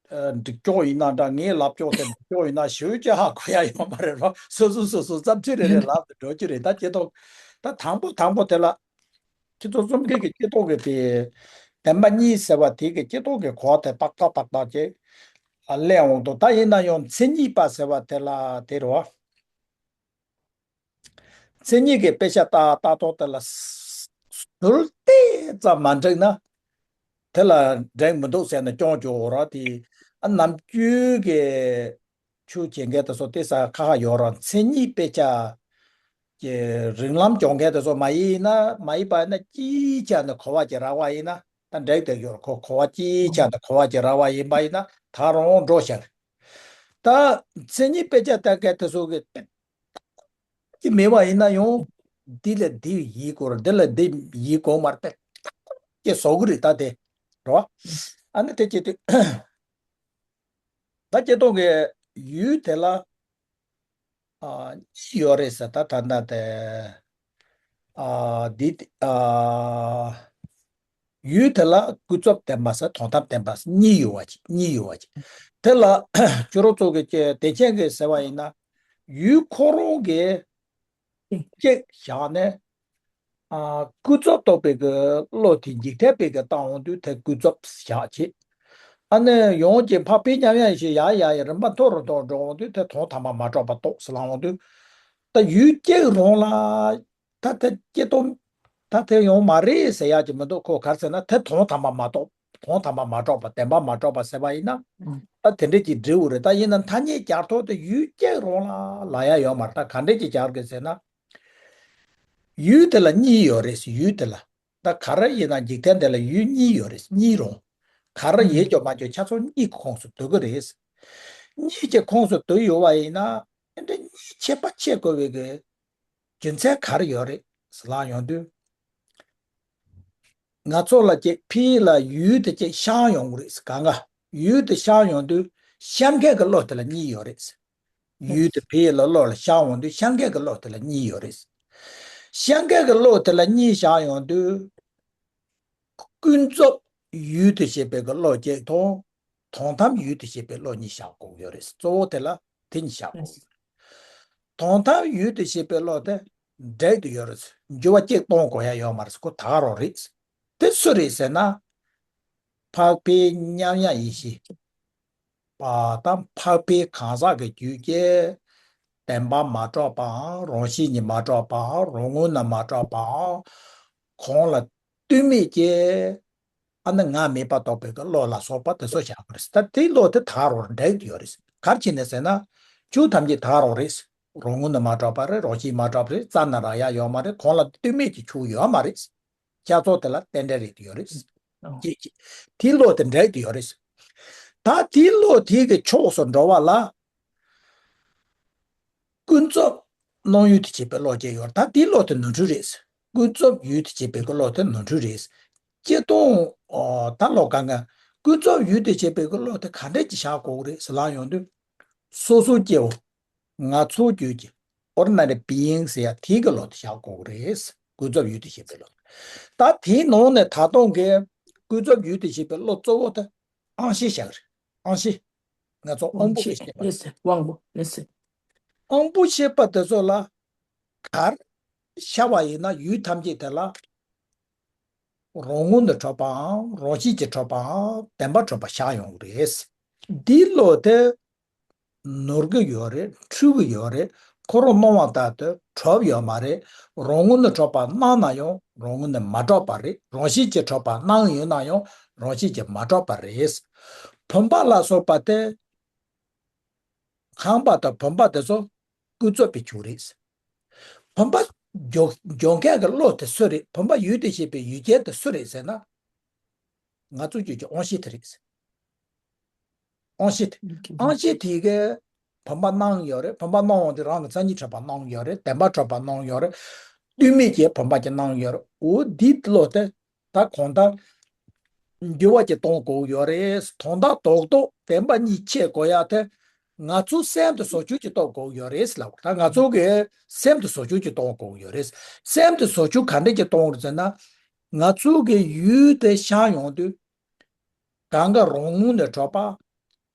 ཨ་འགྲིག་ཕྱོགས་ཡིན་ན་འདྲ། ངས་ལབ་ཕྱོགས་དེ་འགྲིག་ཕྱོགས་ཡིན་ན་ཞེ་པོ་ཅིག་ཧ་གོ་ཡ་ཡོད་མ་རེད་རོ། སོ་སོ་སོ་སོ་བསམ་ཚུལ་རེ་རེ་ལབ་ཏེ་འགྲོ་རྒྱུ་རེད། ད་སྐྱེ་ཐོག་ད་དང་པོ་དང་པོ་དེ་ལ། ཁྱེད་ཚོ་རྩོམ་མཁན་གྱི་སྐྱེ་སྟོབས་ཀྱི་དེ་བདེན་པ་གཉིས་ཟེར་བ་དེ་གི་སྐྱེ་སྟོབས་ཀྱི་གོ་བ་དེ་ཏག་ཏག་ཏག་ཏག་ཅིག་གླེང་འོང་དུས། ད་ཡིན་ན་ཡང་མཚན་ཉིད་པ་ཟེར་བ་དེ་ལ་དེ་རེད་བ། མཚན་ཉིད་ཀྱི་དཔེ་ཆ་ལྟ་ལྟ་ཐོག་དེ་ལ་ཟུར་ཏོག་ཙམ་མ་འགྲིག་ན་དེ་ལ་འགྲིག་མི་འདུག་ཟེར་ནས་སྐྱོན་བརྗོད་འོ་ར། དེ་ཨ་ནམ་རྒྱུན་གྱི་ཆོས་བྱེད་མཁན་དེ་ཚོ་དེ་ས་ཁ་ཁ་ཡོད་ར། མཚན་ཉིད་དཔེ་ཆ་གི་རིགས་ལམ་སྦྱོང་མཁན་དེ་ཚོ་མ་ཡིན་ན། མ་ཡིན་པ་ཡིན་ན་གཅིག་ཆ་ནས་གོ་བ་ཅིག་རག་པ་ཡིན་ན་ད་འགྲིག་དེ་ཡོད། ཁོ་གོ་བ་གཅིག་ཆ་ནས་གོ་བ་ཅིག་རག་པ་ཡིན་པ་ཡིན་ན་ད་རུང་འགྲོ་ཤག་ད་མཚན་ཉིད་དཔེ་ཆ་ལྟ་མཁན་དེ་ཚོ་གི་ཅིག་མེད་པ་ཡིན་ན་ཡང་འདི་ལ་འདི་ཡིན་དགོས་རེད། འདི་ལ་འདི་ཡིན་དགོས་མ་རེད། དཔེ་ཀྱི་བཟོ་གི་རེད། ད་དེ་རེད་བ། ཨ་ནི་དེ་ཅི་དེ་ད་སྐྱེ་སྟོབས་ཀྱི་ཡུལ་དེ་ལ་ཨ་གཉིས་ཡོད་རེད་ཟེར། ད་ད་ད་དེ་ཨ་འདི་ཨ་ཡུལ་དེ་ལ་ཀུན་རྫོབ་བདེན་པ་ཟེར་དོན་དམ་བདེན་པ་ཟེར་གཉིས་ཡོད་པ་ཅིག་གཉིས་ཡོད་པ་ཅིག་དེ་ལ་ཁྱོད་རང་ཚོ་གི་ཀྱི་དེ་ཅན་གྱི་ཟེར་བ་ཡིན་ན་ཡུལ་ཁོ་རང་གི་གཅིག་བཞག་ནས། ཨ་ཀུན་རྫོབ་རྟོགས་པའི་གི་བློ་དེ་འཇིག་རྟེན་པའི་གི་བཏང་འོང་དུས་དེ་ཀུན་རྫོབ་བཞག་བྱས། ཨ་ནི་ཡང་ཅིག་འཕགས་པའི་ཉམས་ཡང་ཞིག་ཡ་ཡ་ཡ་རིམ་པ་མཐོ་རུ་གཏོང་འགྲོ་འོང་དུས་དེ་དོན་དམ་པར་མ་གྲུབ་པ་རྟོགས་ཟེར་ལབ་འོང་དུས། ད་ཡུལ་གཅིག་རང་ལ་ད་དེ་སྐྱེ་སྟོབས་ད་དེ་ཡོང་མ་རེད་ཟེར་ཡག་ཅིག་མི་འདུག་ཁོ་ག་རེ་ཟེར་ན་དེ་དོན་དམ་པར་མ་རྟོགས། དོན་དམ་པར་མ་གྲུབ་པ། བདེན་པར་མ་གྲུབ་པ་ཟེར་བ་ཡིན་ན། ཨ་དེ་འདྲས་ཀྱི་འབྲས་བུ་རེད། ད་ཡིན་ན་ཐ་སྙད་སྦྱར་ཐོག་དེ་ཡུལ་གཅིག་རང་ལ་ལབ་ཡ་ཡོད་མ་རེད། ད་ག་འདྲས་ཀྱི་སྦྱར་དགོས་ཟེར་ན། ཡུལ་དེ་ལ་གཉིས་ཡོད་རེད། ཡུལ་དེ་ལ། ད་ག་རེ་ཡིན་ན་འཇིག་རྟེན་དེ་ལ་ཡུལ་གཉིས་ཡོད་རེད། གཉིས་རུང་། ག་རེ་ཡིན་ཀྱང་མ་ཀྱང་ཆ་ཚང་གཉིས་ཀྱི་ཁོངས་སུ་འདུ་གི་རེད། གཉིས་ཀྱི་ཁོངས་སུ་འདུ་ཡོད་པ་ཡིན་ན། ཨེ་འདྲ་གཉིས་ཁྱད་པར་ཕྱེ་དགོས་པའི་གི་རྒྱུ་མཚན་ག་རེ་ཡོད་རེད་ཟེར་ལབ་ཡོང་དུས། ང་ཚོ་ལ་ཅིག་ཕི་ལ་ཡུལ་དེ་ཅིག་ཤར་ཡོང་གི་རེད། གང་ག་ཡུལ་དེ་ཤར་ཡོང་དུས་ཤར་མཁན་གྱི་བློ་དེ་ལ་གཉིས་ཡོད་རེད། ཡུལ་དེ་ཕི་ལ་བློ་ལ་ཤར་ཡོང་དུས་ཤར་མཁན་གྱི་བློ་དེ་ལ་གཉིས་ཡོད་རེད། ཤར་མཁན་གྱི་བློ་དེ་ལ་གཉིས་ཤར་ཡོང་དུས། ཀུན་རྫོབ་ཡུལ་དུ་བྱེད་པའི་གི་བློ་གཅིག་དང་། དོན་དམ་ཡུལ་དུ་བྱེད་པའི་བློ་གཉིས་བཞག་དགོས་ཡོད་རེད། གཙོ་བོ་དེ་ལ་དེ་གཉིས་བཞག་དགོས་ཡོད་རེད། དོན་དམ་ཡུལ་དུ་བྱེད་པའི་བློ་དེ་འབྲེལ་དུ་ཡོད་རེད། འགྱུར་བ་གཅིག་གཏོང་དགོས་ཡ་ཡོད་མ་རེད། ཁོ་ད་ག་རང་རེད། དེ་སུ་རེད་ཟེར་ན། འཕགས་པའི་མཉམ་ཡངས་ཡེ་ཤེས། པ་དང་འཕགས་པའི་གང་ཟག་གི་རྒྱུད་ཀྱི། བདེན་པ་མ་གྲུབ་པའམ་རང་བཞིན་གྱིས་མ་གྲུབ་པའམ་རང་ངོས་ནས་མ་གྲུབ་པའམ། གང་ལ་ལྟོས་མེད་ཀྱི། ཨ་ནི་ང་མེད་པར་རྟོགས་པའི་གི་བློ་ལ་སོགས་པ་དེ་ཚོ་བཞག་གི་རེད། ད་དེའི་བློ་དེ་ད་ག་རང་འབྲེལ་ཡོད་རེད། ག་རེ་བྱས་ནས་ཟེར་ན། ཆོས་ཐམས་ཅད་ད་ག་རང་རེད། རང་ངོས་ནས་མ་གྲུབ་པ་རེད། རང་བཞིན་མ་གྲུབ་རེད། རྩ་ནས་རག་ཡ་ཡོད་མ་རེད། གང་ལ་ལྟོས་མེད་ཀྱི་ཆོས་ཡོད་མ་རེད། བྱ་ཚོགས་དེ་ལ་རྟེན་འབྲེལ་རེད་ཡོད་རེད། ཨོ། ཅེས་ཀྱི། དེའི་བློ་དེ་འབྲེལ་ཡོད་རེད། ད་དེའི་བློ་དེ་གི་ཕྱོགས་སུ་འགྲོ་བ་ལ། ཀུན་རྫོབ་སྣང་ཡུལ་དུ་བྱེད་པའི་བློ་ཅིག་ཡོད་རེད། ད་དེའི་བློ་དེ་ནོར་འཁྲུལ་རེད། ཀུན་རྫོབ་ཡུལ་དུ་བྱེད་པའི་གི་བློ་དེ་ནོར་འཁྲུལ་རེད། སྤྱིར་བཏང་། ཨོ། ད་ལོ་གང་ག་ཀུན་རྫོབ་ཡུལ་དུ་བྱེད་པའི་གི་བློ་དེ་ག་འདྲས་ཀྱི་བཞག་དགོས་རེད་ཟེར་ལབ་ཡོང་དུས། སོ་སོ་སྐྱེ་བོ། ང་ཚོ་རྒྱུད་ཀྱི་ordinary being ཟེར་ཡ་དེ་གི་བློ་དེ་བཞག་དགོས་ཀྱི་རེད། ཀུན་རྫོབ་ཡུལ་དུ་བྱེད་པའི་བློ། ད་དེའི་ནང་ནས་ད་དུང་གི་ཀུན་རྫོབ་ཡུལ་དུ་བྱེད་པའི་བློ་གཙོ་བོ་དེ་དབང་ཤེས་བཞག་རེད། དབང་ཤེས། ང་ཚོ་དབང་པོ་གི་ཤེས་པ། དབང་པོ་ཤེས་པ་དེ་ཚོ་ལ་གར་ཤར་བ་ཡིན་ན་ཡུལ་ཐམས་ཅད་དེ་ལ་རང་ངོས་ནས་གྲུབ་པའམ་རང་བཞིན་གྱིས་གྲུབ་པའམ་བདེན་པར་གྲུབ་པ་ཤར་ཡོང་གི་རེད། འདིའི་བློ་དེ། ནོར་གི་ཡོད་རེད། འཁྲུལ་གི་ཡོད་རེད། ཁོ་རང་སྣང་བ་ལྟར་དུ་གྲུབ་ཡོད་མ་རེད། རང་ངོས་ནས་གྲུབ་པ་སྣང་ན་ཡང་རང་ངོས་ནས་མ་གྲུབ་པ་རེད། རང་བཞིན་གྱིས་གྲུབ་པ་སྣང་ཡོད་ན་ཡང་རང་བཞིན་གྱིས་མ་གྲུབ་པ་རེད། བུམ་པ་ལ་སོགས་པ་དེ། ཁང་པ་དང་བུམ་པ་དེ་ཚོ་ཀུན་རྫོབ་པའི་ཆོས་རེད། བུམ་པ་འཇོག་འཇོག་མཁན་གྱི་བློ་དེ་སུ་རེད། བུམ་པ་ཡུལ་དུ་བྱེད་པའི་ཡུལ་ཅན་དེ་སུ་རེད་ཟེར་ན། ང་ཚོ་རྒྱུད་ཀྱི་དབང་ཤེས་དེ་རེད། དབང་ཤེས་དེ། དབང་ཤེས་དེ་གིས་བུམ་པ་སྣང་ཡོད་རེད། བུམ་པ་སྣང་བ་དེ་རང་གི་མཚན་ཉིད་གྲུབ་པ་སྣང་ཡོད་རེད། བདེན་པ་གྲུབ་པ་སྣང་ཡོད་རེད། ལྟོས་མེད་ཀྱི་བུམ་པ་ཅིག་སྣང་ཡོད་རེད། འོ་འདི་བློ་དེ་ད་གང་ལྟར་འགྱུར་བ་ཅིག་གཏོང་དགོས་ཡོད་རེད། དོན་དག་རྡོག་རྡོག་བདེན་པ་གཉིས་ཕྱེ་དགོས་ཡ་དེ་ང་ཚོ་སེམས་དུ་བཟོ་བཅོས་ཅིག་གཏོང་དགོས་ཡོད་རེད་ལབ། ད་ང་ཚོ་གི་སེམས་དུ་བཟོ་བཅོས་ཅིག་གཏོང་དགོས་ཡོད་རེད། སེམས་དུ་བཟོ་བཅོས་ག་འདྲས་ཅིག་གཏོང་དགོས་རེད་ཟེར་ན། ང་ཚོ་གི་ཡུལ་དེ་ཤར་ཡོང་དུས། གང་ག་རང་ངོས་ནས་གྲུབ་པ་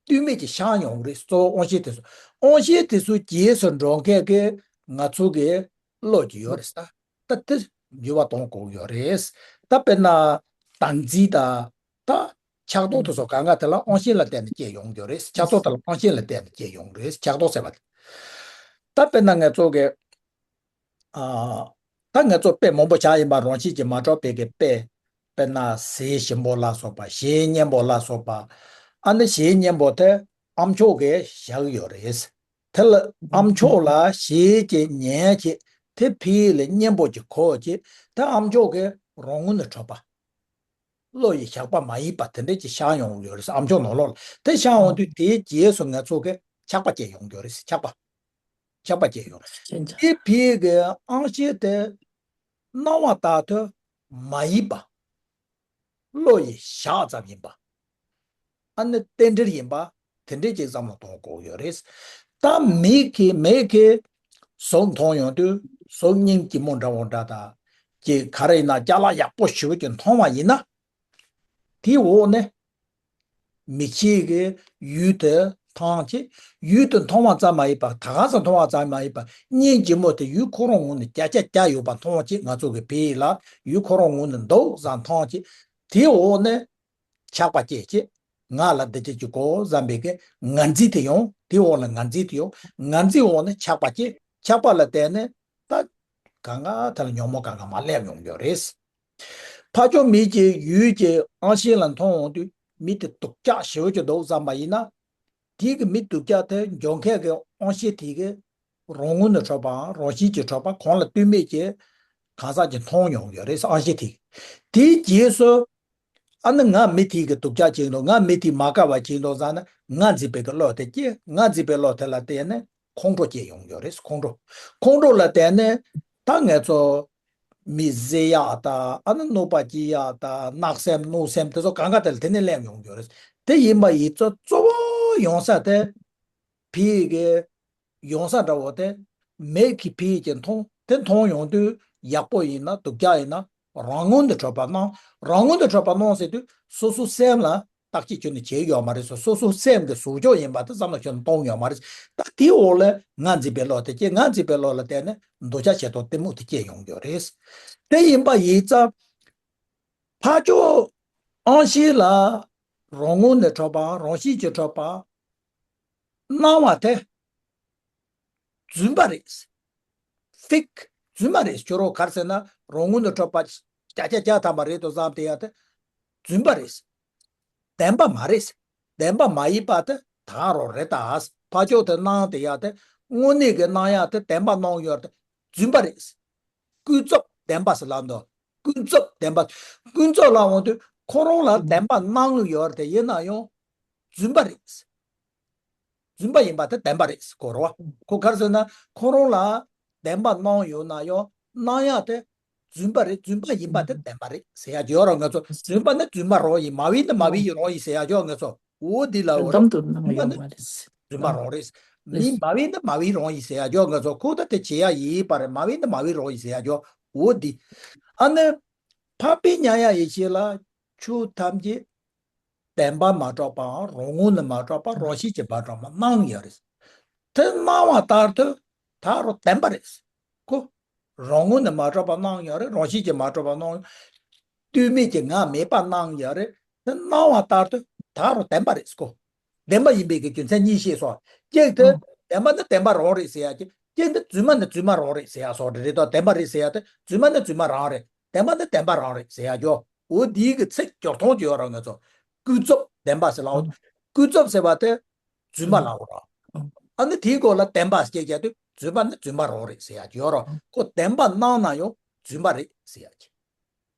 ལྟོས་མེད་ཀྱི་ཤར་ཡོང་གི་རེད། གཙོ་བོ་དབང་ཤེས་དེ་ཚོ། དབང་ཤེས་དེ་ཚོ་རྗེས་སུ་འགྲོ་མཁན་གྱི་ང་ཚོ་གི་བློ་ཅིག་ཡོད་རེད་ད། ད་དེ་འགྱུར་བ་གཏོང་དགོས་ཡོད་རེད། ད་དཔེར་ན་བདག་འཛིན་དང་། ད་ཆགས་རྟོག་དེ་ཚོ་གང་ག་དེ་ལ་དབང་ཤེས་ལ་བརྟེན་ནས་སྐྱེ་ཡོང་གི་ཡོད་རེད། ཆགས་རྟོག་དེ་ལ་དབང་ཤེས་ལ་བརྟེན་ནས་སྐྱེ་ཡོང་གི་རེད། ཆགས་རྟོག་ཟེར་བ་དེ། ད་དཔེར་ན་ང་ཚོ་གི། ཨ། ད་ང་ཚོ་དཔེ་མང་པོ་བཞག་ཡིན་པ། རང་བཞིན་གྱིས་མ་གྲུབ་པའི་གི་དཔེ། དཔེར་ན་ཟས་ཞིམ་པོ་ལ་སོགས་པ། གཞས་སྙན་པོ་ལ་སོགས་པ། ཨ་ནི་གཞས་སྙན་པོ་དེ་ཨ་མཆོག་གིས་བཞག་ཡོད་རེད། དེ་ལ་ཨ་མཆོག་ལ་གཞས་ཅིག་ཉན་བྱས། དེ་ཕི་ལ་སྙན་པོ་ཅིག་གོ་བྱས། དེ་ཨ་མཆོག་གིས་རང་ངོས་ནས་གྲུབ་པ། བློ་ཡི་བཞག་པ་མ་ཡིན་པ་དེ་འདྲས་ཅིག་ཤར་ཡོང་གི་ཡོད་རེད། ཨ་མཆོག་ནང་ལོགས་ལ། དེ་ཤར་ཡོང་དུས་དེའི་རྗེས་སུ་ང་ཚོ་གི་ཆགས་པ་སྐྱེ་ཡོང་གི་ཡོད་རེད། ཆགས་པ། ཆགས་པ་སྐྱེ་ཡོང་། ཅན་ཅན། དེ་ཕི་གི་དབང་ཤེས་དེ་སྣང་བ་ལྟར་དུ་མ་ཡིན་པ། བློ་ཡི་བཞག་ཙམ་ཡིན་པ། ཨ་ནི་རྟེན་འབྲེལ་ཡིན་པ། དེ་འདྲས་ཅིག་བསམ་བློ་གཏོང་དགོས་ཡོད་རེད། ད་མིག་གིས་མིག་གིས་གཟུགས་མཐོང་ཡོང་དུས་གཟུགས་སྙིང་རྗེ་མོ་འདྲ་བོ་འདྲ་དང་། ཅིག་ག་རེ་ཡིན་ན་ཅ་ལག་ཡག་པོ་ཞེ་པོ་ཅིག་མཐོང་བ་ཡིན་ན། དེའི་འོག་ནས་མིག་ཤེས་ཀྱི་ཡུལ་དེ་མཐོང་བྱས། ཡུལ་དེ་མཐོང་བ་ཙམ་མ་ཡིན་པ། ད་ག་ས་མཐོང་བ་ཙམ་མ་ཡིན་པ། སྙིང་རྗེ་མོ་དེ་ཡུལ་ཁོ་རང་ངོས་ནས་བརྒྱ་ཆ་བརྒྱ་ཡོད་པ་མཐོང་བྱས། ང་ཚོ་གི་ཕི་ལ་ཡུལ་ཁོ་རང་ངོས་ནས་འདུག་བསམ་མཐོང་བྱས། དེའི་འོག་ནས་ཆགས་པ་སྐྱེས་བྱས། ང་ལ་འདི་ཅིག་ཅིག་དགོས་བསམ་པའི་གི་ངར་འཛིན་དེ་ཡོང་། དེའི་འོག་ལ་ངར་འཛིན་དེ་ཡོང་། ངར་འཛིན་འོག་ནས་ཆགས་པ་སྐྱེས། ཆགས་པ་ལ་བརྟེན་ནས་ད་གང་ག་དེ་ལ་ཉོན་མོངས་གང་ག་མར་སླེབས་ཡོང་གི་ཡོད་རེད། ཕར་ཕྱོགས་མིག་གི་ཡུལ་གྱི་དབང་ཤེས་ལ་མཐོང་འོང་དུས་མི་དེ་སྡུག་ཅག་ཞེ་པོ་ཅིག་འདུག་བསམ་པ་ཡིན་ན། དེའི་གི་མི་སྡུག་ཅག་དེ་འཇོག་མཁན་གྱི་དབང་ཤེས་དེ་གི་རང་ངོས་ནས་གྲུབ་པའམ་རང་བཞིན་གྱིས་གྲུབ་པ། གང་ལ་ལྟོས་མེད་ཀྱི་ གང་ཟག་གིས་མཐོང་ཡོང་གི་ཡོད་རེད། དབང་ཤེས་དེ། དེའི་རྗེས་སུ། ཨ་ནི་ང་མི་དེ་གི་སྡུག་ཅག་བྱེད་འདུག་ང་མི་དེ་མ་དགའ་བ་བྱེད་འདུག་བསམ་ན་ང་འཛིན་པའི་གི་བློ་དེ་སྐྱེ། ང་འཛིན་པའི་བློ་དེ་ལ་བརྟེན་ནས་ཁོང་ཁྲོ་སྐྱེ་ཡོང་གི་ཡོད་རེད། ཁོང་ཁྲོ། ཁོང་ཁྲོ་ལ་བརྟེན་ནས་ད་ང་ཚོ་མི་བཟི་ཡག་དང་། ཨ་ནི་གནོད་པ་སྐྱེལ་ཡག་དང་། གནག་སེམས་གནོད་སེམས་དེ་ཚོ་གང་ག་དེ་ལ་དེ་ནས་སླེབས་ཡོང་གི་ཡོད་རེད། དེ་ཡིན་པ་ཡིན་ཙང་གཙོ་བོ་ཡོང་ས་དེ། ཕི་ཡི་གི་ཡོང་ས་འདྲ་བོ་དེ། མིག་གིས་ཕི་ཡི་གི་མཐོང་། དེ་མཐོང་ཡོང་དུས་ཡག་པོ་ཡིན་ན་སྡུག་ཅག་ཡིན་ན་རང་ངོས་ནས་འཕྲོད་པ་སྣང་། རང་ངོས་ནས་འཕྲོད་པ་སྣང་ཟེར་དུས་སོ་སོའི་སེམས་ལ་བརྟག་དཔྱད་ཁྱོན་ནས་བྱས་ཡོད་མ་རེད། སོ་སོ་སོའི་སེམས་ཀྱི་གཟུགས་ཕྱོགས་ཡིན་པ་དེ་བསམ་བློ་ཁྱོན་ནས་གཏོང་ཡོད་མ་རེད། ད་དེའི་འོག་ལ་ང་འཛིན་པའི་བློ་དེ་སྐྱེ། ང་འཛིན་པའི་བློ་ལ་བརྟེན་ནས་འདོད་ཆགས་ཞེ་སྡང་གཏི་མུག་དེ་སྐྱེ་ཡོང་གི་ཡོད་རེད། དེ་ཡིན་པ་ཡིན་ཙང་ཕར་ཕྱོགས་དབང་ཤེས་ལ་རང་ངོས་ནས་འཕྲོད་པའམ་རང་བཞིན་གྱིས་འཕྲོད་པ་སྣང་བ་དེ་རྫུན་པ་རེད། ཕིག་རྫུན་མ་རེད། ཁྱོད་རང་ག་རེ་ཟེར་ན་རང་ངོས་ནས་འཕྲོད་པ་བརྒྱ་ཆ་བརྒྱ་ཐམ་པ་རེད་དོ་བསམ་བསྡད་ཡག་དེ་རྫུན་པ་རེད། བདེན་པ་མ་རེད། བདེན་པ་མ་ཡིན་པ་དེ་ད་རང་རེད་ད། ཕར་ཕྱོགས་དེ་སྣང་བསྡད་ཡག་དེ་དངོས་གནས་ཀྱི་སྣང་ཡག་དེ་བདེན་པ་སྣང་ཡོད་དེ་རྫུན་པ་རེད། ཀུན་རྫོབ་བདེན་པ་ཟེར་ལབ་འདུག་ཀུན་རྫོབ་བདེན་པ། ཀུན་རྫོབ་ལ་འོང་དུས་ཁོ་རང་ལ་བདེན་པ་སྣང་ཡོད་དེ་ཡིན་ན་ཡང་རྫུན་པ་རེད། རྫུན་པ་ཡིན་པ་དེ་བདེན་པ་རེད་གོ་རོ། ཁོ་ག་རེ་ཟེར་ན་ཁོ་རང་ལ་བདེན་པ་སྣང་ཡོད་ན་ཡང་སྣང་ཡག་དེ་རྫུན་པ་རེད། རྫུན་པ་ཡིན་པ་དེ་བདེན་པ་རེད་ཟེར་ཡག་ཡོད་རོ། ང་ཚོ་རྫུན་པ་ནི་རྫུན་མ་རང་ཡིན། མ་བུའི་ནི་མ་བུའི་རང་ཡིན་ཟེར་ཡག་ཡོད། ང་ཚོ་འོ་འདི་ལ་འོ་རོ། དོན་དམ་དུ་སྣང་བ་ཡོད་མ་རེད། རྫུན་མ་རང་རེད། མི་མ་བུའི་ནི་མ་བུའི་རང་ཡིན་ཟེར་ཡག་ཡོད། ང་ཚོ་ཁོ་ད་དེ་བྱེད་ཡག་ཡིན་པ་རེད། མ་བུའི་ནི་མ་བུའི་རང་ཡིན་ཟེར་ཡག་ཡོད། འོ་འདི། ཨ་ནི་འཕགས་པའི་མཉམ་གཞག་ཡེ་ཤེས་ལ་ཆོས་ཐམས་ཅད་བདེན་པ་མ་གྲུབ་པའམ་རང་ངོས་ནས་མ་གྲུབ་པ་རང་བཞིན་གྱིས་མ་གྲུབ་པ་སྣང་ཡོད་རེད། དེ་སྣང་བ་ལྟར་དུ་ད་རུང་བདེན་པ་རེད། ཁོ་རང་ངོས་ནས་མ་གྲུབ་པ་སྣང་ཡོད་རེད། རང་བཞིན་གྱིས་མ་གྲུབ་པ་སྣང་། ལྟོས་མེད་ཀྱི་ངང་མེད་པ་སྣང་ཡོད་རེད། དེ་སྣང་བ་ལྟར་དུ་ད་རུང་བདེན་པ་རེད་ཁོ། བདེན་པ་ཡིན་པའི་གི་རྒྱུ་མཚན་གཉིས་བཤད་སོང་། གཅིག་དེ་བདེན་པ་ནི་བདེན་པ་རང་རེད་ཟེར་ཡག་གི། གཅིག་དེ་རྫུན་མ་ནི་རྫུན་མ་རང་རེད་ཟེར་ཡག་སོགས་རེད་དོ། བདེན་པ་རེད་ཟེར་ཡག་དེ་རྫུན་མ་ནི་རྫུན་མ་རང་རེད། བདེན་པ་ནི་བདེན་པ་རང་རེད་ཟེར་ཡག་ཡོད། འོ་འདིའི་གི་ཚིག་སྦྱོར་སྟངས་ཀྱི་ཡོད་ར། ང་ཚོ་ཀུན་རྫོབ་བདེན་པ་ཟེར་ལབ། ཀུན་རྫོབ་ཟེར་བ་དེ་རྫུན་མ་ལབ་ར། ཨ་ནི་དེའི་སྐོར་ལ་བདེན་པ་སྐྱེ་རྒྱུ་དེ་རྫུན་མ་ནི་རྫུན་མ་རང་རེད་ཟེར་ཡག་ཡོད་ར། ཁོ་བདེན་པ་སྣང་ན་ཡང་རྫུན་མ་རེད་ཟེར་ཡག་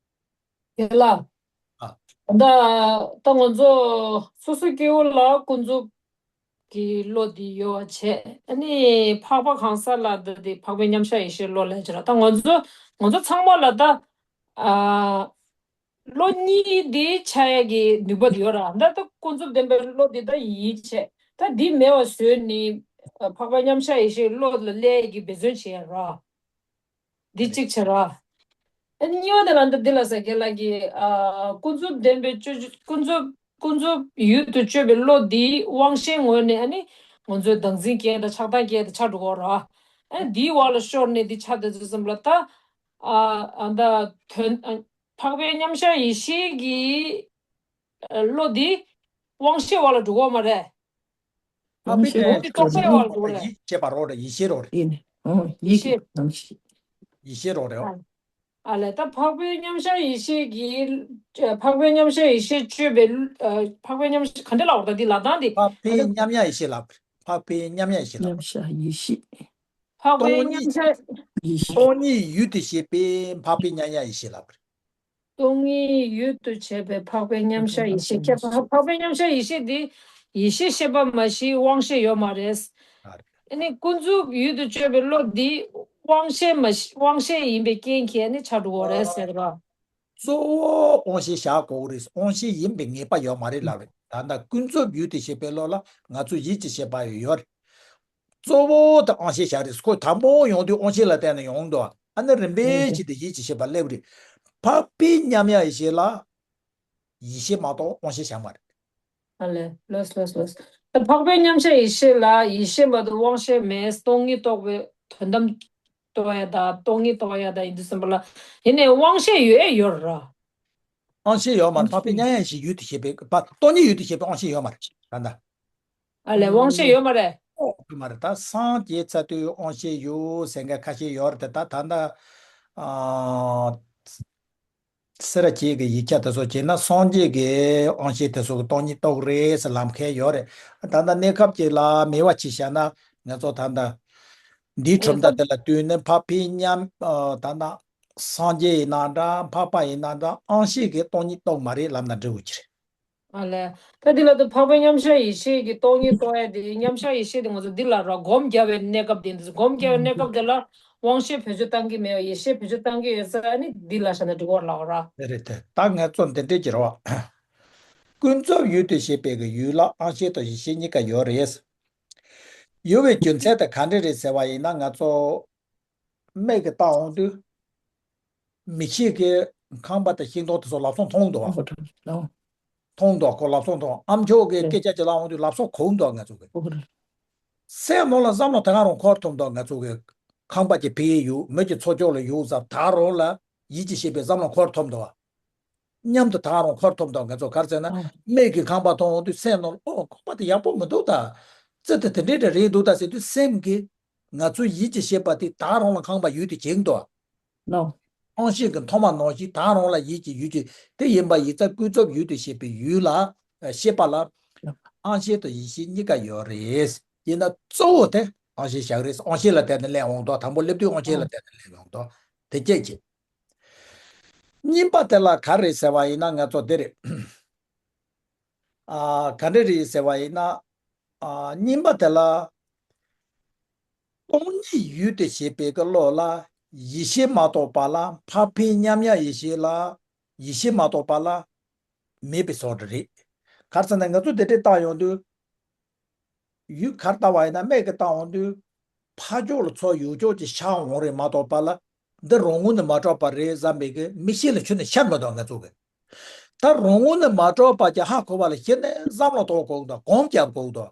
གི། དེ་ལ། ཨ། ད་ད་ང་ཚོ་སོ་སོ་སྐྱེ་བོ་ལ་ཀུན་རྫོབ་ཀྱི་བློ་འདི་ཡོད་པ་བྱས། ཨ་ནི་འཕགས་པ་གང་ཟག་ལ་འདི་འདི་འཕགས་པའི་མཉམ་གཞག་ཡེ་ཤེས་བློ་ལབ་ཀྱི་ར། ད་ང་ཚོ་ང་ཚོ་ཚང་མ་ལ་ད་ཨ་བློ་གཉིས་འདི་འཆར་ཡག་གི་ནུས་པ་འདི་ཡོད་ར། ད་ད་ཀུན་རྫོབ་བདེན་པའི་བློ་འདི་ད་ཡིད་བྱས། ད་འདི་མེད་པ་བཟོས་ནི་འཕགས་པ་མཉམ་གཞག་ཡེ་ཤེས་བློ་ལ་སླེབས་ཡག་གི་འབད་བརྩོན་བྱེད་ཡག་ར། འདི་གཅིག་བྱས་ར། ཨ་ནི་གཉིས་པ་དེ་ལ་འདི་འདི་ལ་ཟེར་རྒན་ལགས་ཀྱིས་ཨ་ཀུན་རྫོབ་བདེན་པའི་སྤྱོད་ཀུན་རྫོབ་ཀུན་རྫོབ་ཡུལ་དུ་དཔྱོད་པའི་བློ་འདི་དབང་ཤེས་ངོས་ནས་ཨ་ནི་ང་ཚོའི་བདག་འཛིན་སྐྱེ་དང་ཆགས་སྡང་སྐྱེ་དང་ཆགས་འགྲོ་གི་ར། ཨ་ནི་འདིའི་བར་ལ་ཤོར་ནས་འདི་ཆགས་དེ་ཚོ་སེམས་ལ་ད་ཨ་ཨ་ད་དོན་ཨ་འཕགས་པའི་མཉམ་གཞག་ཡེ་ཤེས་ཀྱི་ཨ་བློ་འདི་དབང་ཤེས་བར་ལ་འགྲོ་གི་མ་རེད། འཕགས་པའི་མཉམ་གཞག་ཡེ་ཤེས་རོ་རེད། ཡིད་བྱེད་པ་རོ་རེད། ཡིད་བྱེད་རོ་རེད། ཡིན། ཨོ་ཡིད་ཀྱི་ཡིད་ཀྱི་རང་བཞིན། ཡིད་བྱེད་རོ་རེད། ཨ་ལས་ད་འཕགས་པའི་མཉམ་གཞག་ཡེ་ཤེས་ཀྱི་འཕགས་པའི་མཉམ་གཞག་ཡེ་ཤེས་དཔྱོད་པའི་འཕགས་པའི་མཉམ་གཞག་ག་འདྲ་ལབ་པ་ད་འདི་ལབ་སྟངས་འདི། འཕགས་པའི་མཉམ་གཞག་ཡེ་ཤེས་ལབ། འཕགས་པའི་མཉམ་གཞག་ཡེ་ཤེས་ལབ། མཉམ་གཞག་ཡེ་ཤེས། འཕགས་པའི་མཉམ་གཞག་ཡེ་ཤེས། སྟོང་ཉིད་ཡུལ་དུ་བྱེད་པའི་འཕགས་པའི་མཉམ་གཞག་ཡེ་ཤེས་ལབ། སྟོང་ཉིད་ཡུལ་དུ་བྱེད་པའི་འཕགས་པའི་མཉམ་གཞག་ཡེ་ཤེས། ཁྱེད་འཕགས་པའི་མཉམ་གཞག་ཡེ་ཤེས་འདི་ཡེ་ཤེས་ཤེས་པ་མ་གཞི་དབང་ཤེས་ཡོད་མ་རེད། ཨ་ནི་ཀུན་རྫོབ་ཡུལ་དུ་དཔྱོད་པའི་བློ་འདི་དབང་ཤེས་མ་གཞི་དབང་ཤེས་ཡིན་པའི་རྐྱེན་གྱིས་ཨ་ནི་ཆགས་འགྲོ་གི་རེད་ཟེར་བ། གཙོ་བོ་དབང་ཤེས་བཞག་དགོས་རེད། དབང་ཤེས་ཡིན་པའི་ངེས་པ་ཡོད་མ་རེད་ལབ་རེད། ད་ལྟ་ཀུན་རྫོབ་ཡུལ་དུ་བྱེད་པའི་བློ་ལ་ང་ཚོ་ཡིད་ཀྱི་ཤེས་པ་ཡོད་རེད། གཙོ་བོ་དེ་དབང་ཤེས་བཞག་རེད། ཁོ་དང་པོ་ཡོང་དུས་དབང་ཤེས་ལ་བརྟེན་ནས་ཡོང་འདུག་ཨ་ནི་རིམ་པས་ཕྱིན་ཏེ་ཡིད་ཀྱི་ཤེས་པ་སླེབས་རེད། འཕགས་པའི་མཉམ་གཞག་ཡེ་ཤེས་ལ་ཡིད་ཤེས་མ་གཏོགས་དབང་ཤེས་བཞག་མ་རེད། ཨ་ལས་ལོས་ལོས་ལོས། ད་འཕགས་པའི་མཉམ་གཞག་ཡེ་ཤེས་ལ་ཡིད་ཤེས་མ་གཏོགས་དབང་ཤེས་མེད། སྟོང་ཉིད་རྟོགས་པའི་དོན་དམ་རྟོགས་ཡ་ད་སྟོང་ཉིད་རྟོགས་ཡ་ད་ཡིན་དུས་ཙམ་པ་ལ་ཡིན་ནའི་དབང་ཤེས་ཡོད་ཡོད་ར། དབང་ཤེས་ཡོད་མ་རེད། འཕགས་པའི་མཉམ་གཞག་ཡེ་ཤེས་ཡུལ་དུ་བྱེད་པའི་བ་སྟོང་ཉིད་ཡུལ་དུ་བྱེད་པའི་དབང་ཤེས་ཡོད་མ་རེད་ད་ལྟ། ཨ་ལས་དབང་ཤེས་ཡོད་མ་རེད། ཡོད་མ་རེད། ད་སངས་རྒྱས་ཚར་དུས་དབང་ཤེས་ཡོད་ཟེར་མཁན་ཁ་ཤས་ཡོད་རེད་དེ། ད་ད་ལྟ་ཨ་སེ་ར་བྱེས་ཀྱི་ཡིག་ཆ་དེ་ཚོ་བྱས་ན་སངས་རྒྱས་ཀྱི་དབང་ཤེས་དེ་ཚོ་གི་སྟོང་ཉིད་རྟོགས་རེད་ཟེར་ལབ་མཁན་ཡོད་རེད། ད་ལྟ་གནས་སྐབས་ཅིག་ལ་མེད་པ་ཅིག་བཞག་ན་ང་ཚོ་ད་ལྟ་འདིའི་གྲུབ་མཐའ་དེ་ལ་ལྟོས་ནས་འཕགས་པའི་མཉམ་ཨ་ད་ལྟ་ སངས་རྒྱས་ཡིན་ན་འདྲ། འཕགས་པ་ཡིན་ན་འདྲ། དབང་ཤེས་ཀྱིས་སྟོང་ཉིད་རྟོགས་མ་རེད་ལབ་ན་འགྲིག་གི་རེད། ཨ་ལས། ད་འདི་ལ་ད་འཕགས་པའི་མཉམ་གཞག་ཡེ་ཤེས་ཀྱིས་སྟོང་ཉིད་རྟོགས་ཡ་དེ། མཉམ་གཞག་ཡེ་ཤེས་དེ་ང་ཚོ་འདི་ལ་ར་སྒོམ་རྒྱབ་པའི་གནས་སྐབས་དེ། འདི་སྒོམ་རྒྱབ་པའི་གནས་སྐབས་དེ་ལ་དབང་ཤེས་བེད་སྤྱོད་བཏང་གི་མེད་པ། ཡེ་ཤེས་བེད་སྤྱོད་བཏང་གི་ཡོད་ས། ཨ་ནི་འདི་ལ་བཞག་ན་འགྲིག་གི་རེད་ལབ་ར། དེ་རེད་དེ། ད་ངས་ཚོ་འདི་འདྲས་ཀྱི་རེད་བ། ཀུན་རྫོབ་ཡུལ་དུ་བྱེད་པའི་གི་ཡུལ་ལ་དབང་ཤེས་དང་ཡིད་ཤེས་གཉིས་ཀ་ཡོད་རེད། ཡོད་པའི་རྒྱུ་མཚན་དེ་ག་འདྲས་རེད་ཟེར་བ་ཡིན་ན། ང་ཚོ་མིག་གིས་བལྟ་འོང་དུས། མིག་ཤེས་ཀྱིས་ཁང་པ་དང་ཤིང་སྡོང་དེ་ཚོ་ལག་སོང་མཐོང་འདུག་བ། ཨོ་ཨོ། མཐོང་འདུག་ཁོ་ལག་སོང་མཐོང་། ཨ་མཆོག་གིས་ཨེ། སྐད་ཆ་ཅིག་ལབ་འོང་དུས་ལག་སོང་གོ་འདུག་ང་ཚོ་གི། ཨོ། སེམས་ནང་ལ་བསམ་བློ་ད་ག་རང་འཁོར་ཐུབ་འདུག་ང་ཚོ་གི། ཁང་པ་ཅིག་ཕ་གིར་ཡོད། མི་གཅིག་ཚོ་ཅོག་ལ་ཡོད་ཟེར། ད་ག་རང་ལ་ཡིད་ཀྱིས་ཤེས་པའི་བསམ་བློ་འཁོར་ཐུབ་འདུག་བ། མཉམ་དུ་ད་ག་རང་འཁོར་ཐུབ་འདུག་ང་ཚོ་ག་རེ་ཟེར་ན། ཨོ། མིག་གིས་ཁང་པ་མཐོང་འོང་དུས་སེམས་ནང་ལ། ཨོ། ཁང་པ་དེ་ཡག་པོ་མི་འདུག་ད། རྩི་དེ་དེ་འདྲས་འདྲ་རེད་འདུག་ད་ཟེར་དུས། སེམས་ཀྱིས། ང་ཚོའི་ཡིད་ཀྱིས་ཤེས་པ་དེ་ད་ག་རང་ལ་ཁང་པ་ཡོད་དེ་བྱེད་འདུག་ལོ། དབང་ཤེས་ཀྱི་མཐོང་བ་ནང་བཞིན་ད་ག་རང་ལ་ཡིད་ཀྱི་ཡུལ་གྱི་དེ་ཡིན་པ་ཡིན་ཙང་། ཀུན་རྫོབ་ཡུལ་དུ་བྱེད་པའི་ཡུལ་ལ། ཨ། ཤེས་པ་ལ་དབང་ཤེས་དང་ཡིད་ཤེས་གཉིས་ཀ་ཡོད་རེད། ཡིན་ན་གཙོ་བོ་དེ་དབང་ཤེས་བཞག་རེད། དབང་ཤེས་ལ་བརྟེན་ནས་སླེབས་འོང་དུས། དང་པོ་སླེབས་དུས་དབང་ཤེས་ལ་ཨོ། བརྟེན་ནས་སླེབས་འོང་དུས། དེ་སྐད་ཅིག་གཉིས་པ་དེ་ལ་ག་རེ་ཟེར་བ་ཡིན་ན། ང་ཚོ་འདི་རེད། ཨ། ག་འདྲ་རེད་ཟེར་བ་ཡིན་ན། ཨ། གཉིས་པ་དེ་ལ། སྟོང་ཉིད་ཡུལ་དུ་བྱེད་པའི་གི་བློ་ལ་ཡིད་ཤེས་མ་གཏོགས་པ་ལ། འཕགས་པའི་མཉམ་གཞག་ཡེ་ཤེས་ལ་ཡིད་ཤེས་མ་གཏོགས་པ་ལ་མེད་པའི་བཟོ་འདྲ་རེད། ག་རེ་ཟེར་ན། ང་ཚོ་དེ་འདྲས་བལྟ་ཡོང་དུས། ཡུལ་ག་རེ་བལྟ་བ་ཡིན་ན། མིག་གིས་བལྟ་འོང་དུས། ཕར་ཕྱོགས་ལ་ཚོར་ཡུལ་ཕྱོགས་ཀྱི་ཤར་འོང་རེད་མ་གཏོགས་པ་ལ། འདི་རང་ངོས་ནས་མ་གྲུབ་པ་རེད་བསམ་པའི་གི་མིག་ཤེས་ལ་ཁྱོན་ནས་ཤར་མི་འདུག་ང་ཚོ་གི། ད་རང་ངོས་ནས་མ་གྲུབ་པ་ཅིག་ཧ་གོ་བ་ལ་གཞི་ནས་བསམ་བློ་གཏོང་དགོས་འདུག་སྒོམ་རྒྱབ་དགོས་འདུག་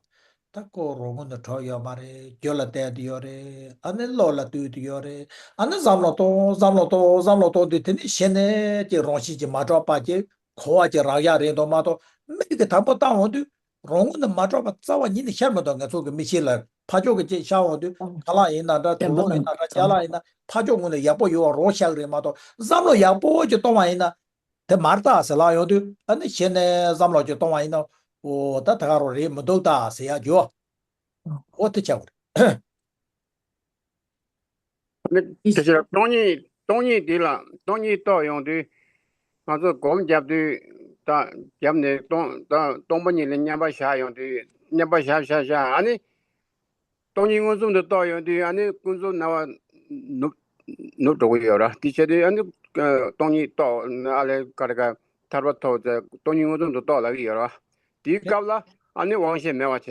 ད་ཁོ་རང་ངོས་ནས་གྲུབ་ཡོད་མ་རེད། རྒྱུད་ལ་བསྡད་དེ་ཡོད་རེད། ཨ་ནི་བློ་ལ་བཏུད་དེ་ཡོད་རེད། ཨ་ནི་བསམ་བློ་གཏོང་། བསམ་བློ་གཏོང་། བསམ་བློ་གཏོང་དུས། དེ་ནི་གཞི་ནས་ཀྱི་རང་བཞིན་གྱིས་མ་གྲུབ་པ་ཅིག་གོ་བ་ཅིག་རག་ཡག་རེད་འདུག་མ་གཏོགས། མིག་གིས་དང་པོ་བལྟ་འོང་དུས། རང་ངོས་ནས་མ་གྲུབ་པ་རྩ་བ་ཉིད་ནས་ཤར་མི་འདུག་ང་ཚོ་གི་མིག་ཤེས་ལ། ཕར་ཕྱོགས་ཀྱི་ཅིག་ཤར་འོང་དུས། ཨང་། ཁ་ལག་ཡིན་ན་འདྲ། དུག་སློང་ཡིན་ན་འདྲ། ཅ་ལག་ཡིན་ན། ཕར་ཕྱོགས་ངོས་ནས་ཡག་པོ་ཡོད་པ་རང་ཤར་གི་རེད་མ་གཏོགས། བསམ་བློ་ཡག་པོ་ཅིག་གཏོང་བ་ཡིན་ན། དེ་མ་རེད་ད་ཟེར་ལབ་ཡོང་དུས། ཨ་ནི་གཞི་ནས་བསམ་བློ་ཅིག་གཏོང་བ་ཡིན་ན། འོ། ད་ད་ག་རང་རེད་མི་འདུག་ད་ཟེར་ཡག་རྒྱུ། འོ། དེ་ཆགས་པ་རེད། ཨ་ནི་དེ་ཕྱིར་སྟོང་ཉིད། སྟོང་ཉིད་འདི་ལ། སྟོང་ཉིད་རྟོགས་ཡོང་དུས། ང་ཚོ་སྒོམ་རྒྱབ་དུས། ད་རྒྱབ་ནས་སྟོང་། ད་སྟོང་པ་ཉིད་ལ་མཉམ་པར་བཞག་ཡོང་དུས། མཉམ་པར་བཞག་བཞག་བཞག་ཨ་ནི་སྟོང་ཉིད་མངོན་སུམ་དུ་རྟོགས་ཡོང་དུས། ཨ་ནི་ཀུན་རྫོབ་སྣང་བ་ནུབ། ནུབ་འགྲོ་གི་ཡོད་ར། དེ་བྱས་དུས་ཨ་ནི་སྟོང་ཉིད་རྟོགས། ཨ་ལས་ཀ་རེ་ཀ་ཐར་པ་ཐོབ་སྟེ་སྟོང་ཉིད་མངོན་སུམ་དུ་རྟོགས་ལབ་ཀྱི་ཡོད་ར། དེའི་སྐབས་ལ་ཨ་ནི་དབང་ཤེས་མེད་པ་བྱས།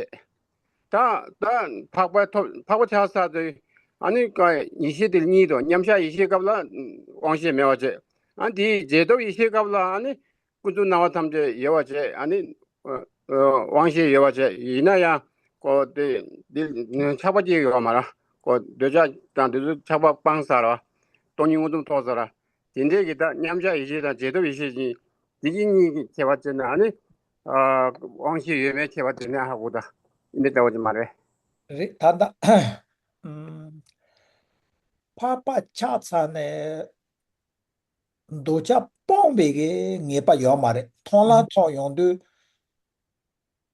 ད་ད་འཕགས་པ་ཐོབ། འཕགས་པ་ཆགས་ཚར་དུས། ཨ་ནི་ཀ་ཡེ་ཤེས་དེ་གཉིས་དང་། མཉམ་གཞག་ཡེ་ཤེས་སྐབས་ལ་དབང་ཤེས་མེད་པ་བྱས། ཨ་དེའི་རྗེས་ཐོབ་ཡེ་ཤེས་སྐབས་ལ་ཨ་ནི་ཀུན་རྫོབ་སྣང་བ་ཐམས་ཅད་ཡོད་པ་བྱས། ཨ་ནི་ཨ་ཨ་དབང་ཤེས་ཡོད་པ་བྱས། ཡིན་ན་ཡང་ཁོ་དེ་འདི་ཆགས་པ་ཅིག་ཡོད་མ་རེད། ཁོ་འདོད་ཆགས་དང་དེ་ཚོ་ཆགས་པ་སྤངས་ཚར་ར། སྟོང་ཉིད་མངོན་སུམ་རྟོགས་ཚར་ར། དེ་འདྲའི་གི་ད་མཉམ་གཞག་ཡེ་ཤེས་དང་རྗེས་ཐོབ་ཡེ་ཤེས་གཉིས། དེ་གཉིས་ཀྱི་ཁྱད་པར་བྱས་ན། ཨ་ནི་ཨ་དབང་ཤེས་ཡོད་མེད་ཁྱད་པར་དེ་ནས་ཧ་གོ། ད་འདི་ལྟ་བུ་ཅིག་མ་རེད། རེད། ད་ལྟ་ཨམ་འཕགས་པ་ཆགས་ཚར་ནས་འདོད་ཆགས་སྤོང་བའི་གི་ངེས་པ་ཡོད་མ་རེད། མཐོང་ལམ་ཐོབ་ཡོང་དུས།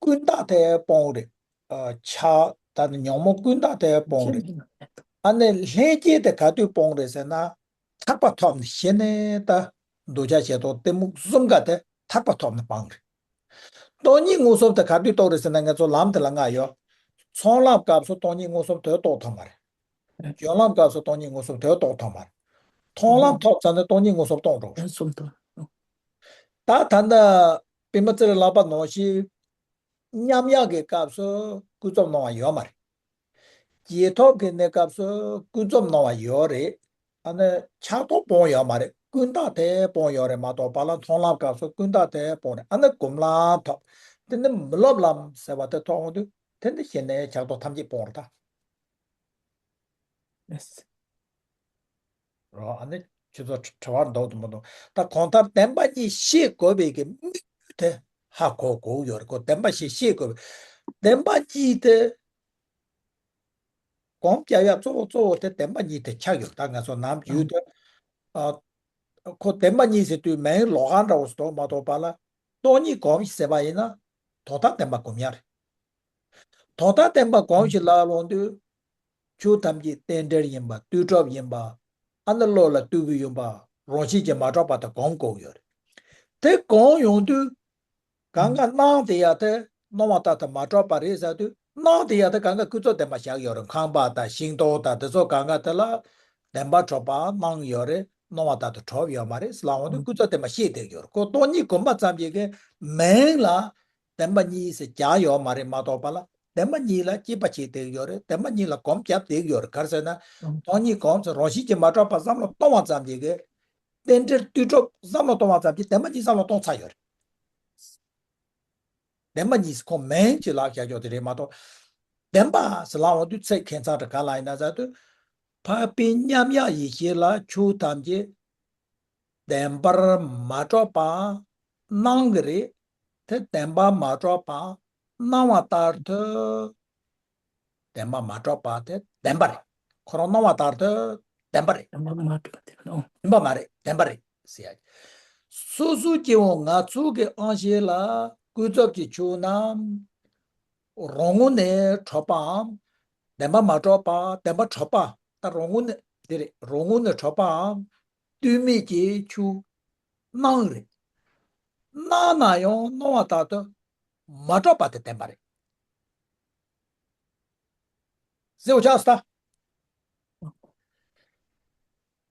ཀུན་བརྟགས་དེ་སྤོང་རེད། ཨ་ཆགས། ད་ནི་ཉོན་མོངས་ཀུན་བརྟགས་དེ་སྤོང་རེད། ཨ་ནི་ལྷན་སྐྱེས་དེ་ག་དུས་སྤོང་རེད་ཟེར་ན། ཐར་པ་ཐོབ་ནས། གཞི་ནས་ད་འདོད་ཆགས་ཞེ་སྡང་གཏི་མུག་གསུམ་ཀ་དེ་ཐར་པ་ཐོབ་ནས་སྤང་རེད། སྟོང་ཉིད་མངོན་སུམ་དེ་ག་དུས་རྟོགས་རེད་ཟེར་ན། ང་ཚོ་ལམ་དེ་ལ་ལྔ་ཡོད། ཚོགས་ལམ་སྐབས་སུ་སྟོང་ཉིད་མངོན་སུམ་དེ་རྟོགས་ཐུབ་མ་རེད། སྦྱོར་ལམ་སྐབས་སུ་སྟོང་ཉིད་མངོན་སུམ་དེ་རྟོགས་ཐུབ་མ་རེད། མཐོང་ལམ་ཐོབ་ཚར་ནས་སྟོང་ཉིད་མངོན་སུམ་རྟོགས་འགྲོ། མངོན་སུམ་དུ། ད་ད་ལྟ་པདྨ་ཚེ་རིང་ལགས་པ་ནང་བཞིན། མཉམ་གཞག་གི་སྐབས་སུ་ཀུན་རྫོབ་སྣང་བ་ཡོད་མ་རེད། རྗེས་ཐོབ་ཀྱི་གནས་སྐབས་སུ་ཀུན་རྫོབ་སྣང་བ་ཡོད་རེད། ཨ་ནི་ཆགས་རྟོག་སྤོང་ཡོད་མ་རེད། ཀུན་བརྟགས་དེ་སྤོང་ཡོད་རེད་མ་གཏོགས། བར་ལ་མཐོང་ལམ་སྐབས་སུ་ཀུན་བརྟགས་དེ་སྤོང་རེད། ཨ་ནི་སྒོམ་ལམ་ཐོབ། དེ་ནི་མི་སློབ་ལམ་ཟེར་བ་དེ་ཐོབ་འོང་དུས། དེ་ནི་གཞི་ནས་ཆགས་རྟོག་ཐམས་ཅད་སྤོང་རེད་ད། རོ། ཨ་ནི་ཁྱེད་ཚོ་དྲི་བ་འདུག་དང་མི་འདུག་ད་གང་ལྟར་བདེན་པ་གཉིས་ཤེས་དགོས་པའི་གི་དམིགས་ཡུལ་དེ་ཧ་གོ་དགོས་ཡོད་རེད་གོ། བདེན་པ་ཞིག་ཤེས་དགོས་པའི། བདེན་པ་གཉིས་དེ་སྒོམ་རྒྱག་ཡ་གཙོ་བོ་གཙོ་བོ་དེ་བདེན་པ་གཉིས་དེ་ཆགས་ཡོད། ད་ང་ཚོ་ནམ་རྒྱུན་དུ་ཨ་ཁོ་བདེན་པ་གཉིས་ཟེར་དུས་མིང་ལོགས་ཀ་འདྲ་བོ་ཞིག་འདུག་མ་གཏོགས། བར་ལ་སྟོང་ཉིད་སྒོམ་ཞིག་ཟེར་བ་ཡིན་ན། དོན་དམ་བདེན་པ་སྒོམ་ཡ་རེད། དོན་དམ་བདེན་པ་སྒོམ་ཞིག་ལབ་ཡོང་དུས། ཆོས་ཐམས་ཅད་རྟེན་འབྲེལ་ཡིན་པ། ལྟོས་གྲུབ་ཡིན་པ། ཨ་ནི་བློ་ལ་གཏུག་གི་ཡོད་པ་རང་བཞིན་གྱིས་མ་གྲུབ་པ་དེ་སྒོམ་དགོས་ཀྱི་ཡོད་རེད། དེ་སྒོམ་ཡོང་དུས་གང་ག་སྣང་དེ་ཡང་དེ་སྣང་བ་ལྟར་དུ་མ་གྲུབ་པ་རེད་ཟེར་དུས། སྣང་དེ་ཡང་དེ་གང་ག་ཀུན་རྫོབ་བདེན་པ་བཞག་ཡོད་རེད། ཁང་པ་དང་ཤིང་ཏོག་དང་དེ་ཚོ་གང་ག་དེ་ལ་བདེན་པར་གྲུབ་པ་སྣང་ཡོད་རེད། སྣང་བ་ལྟར་དུ་གྲུབ་ཡོད་མ་རེད་ལབ་ཡོང་དུས་ཀུན་རྫོབ་བདེན་པ་བཤད་བསྡད་ཀྱི་ཡོད་རེད། ཁོ་སྟོང་ཉིད་སྒོམ་པ་ཙམ་གྱིས་གི་མིང་ལ་བདེན་པ་གཉིས་ཟེར་བརྒྱབ་ཡོད་མ་རེད་མ་གཏོགས་པ་ལ། བདེན་པ་གཉིས་ལ་དཔྱད་པ་བྱེད་བསྡད་ཀྱི་ཡོད་རེད། བདེན་པ་གཉིས་ལ་སྒོམ་བརྒྱབ་བསྡད་ཀྱི་ཡོད་རེད། ག་རེ་ཟེར་ན། སྟོང་ཉིད་སྒོམ་ཟེར་རང་བཞིན་གྱིས་མ་གྲུབ་པ་བསམ་བློ་གཏོང་བ་ཙམ་གྱིས་གི་རྟེན་འབྲེལ་ལྟོས་གྲུབ་བསམ་བློ་གཏོང་བ་ཙམ་གྱིས་བདེན་པ་གཉིས་བསམ་བློ་གཏོང་ཚར་ཡོད་རེད། བདེན་པ་གཉིས་ཁོ་མིང་གཅིག་ལ་བཞག་ཆོག་དེ་རེད་མ་གཏོགས། བདེན་པ་ཟེར་ལབ་ཡོང་དུས་ཚིག་ཁྱད་མཚར་དེ་ག་ལ་ཡིན་ན་ཟེར་དུས། འཕགས་པའི་མཉམ་གཞག་ཡེ་ཤེས་ལ་ཆོས་ཐམས་ཅད་བདེན་པར་མ་གྲུབ་པ་སྣང་གི་རེད། དེ་བདེན་པར་མ་གྲུབ་པ་སྣང་བ་ལྟར་དུ་བདེན་པར་མ་གྲུབ་པ་དེ་བདེན་པ་རེད། ཁོ་རང་སྣང་བ་ལྟར་དུ་བདེན་པ་རེད། བདེན་པར་མ་གྲུབ་པ་དེ་ནོ། བདེན་པ་མ་རེད། བདེན་པ་རེད་ཟེར་ཡ། སོ་སོའི་སྐྱེ་བོ་ང་ཚོ་གི་དབང་ཤེས་ལ་ཀུན་རྫོབ་ཀྱི་ཆོས་རྣམས་རང་ངོས་ནས་གྲུབ་པའམ། བདེན་པར་མ་གྲུབ་པ། བདེན་པར་གྲུབ་པ། ད་རང་ངོས་ནས་དེ་རེད། རང་ངོས་ནས་གྲུབ་པའམ། ལྟོས་མེད་ཀྱི་ཆོས་སྣང་རེད། སྣང་ན་ཡང་སྣང་བ་ལྟར་དུ་མ་གྲུབ་པ་དེ་བདེན་པ་རེད། ཟེར་བ་ཆགས་སོང་ད།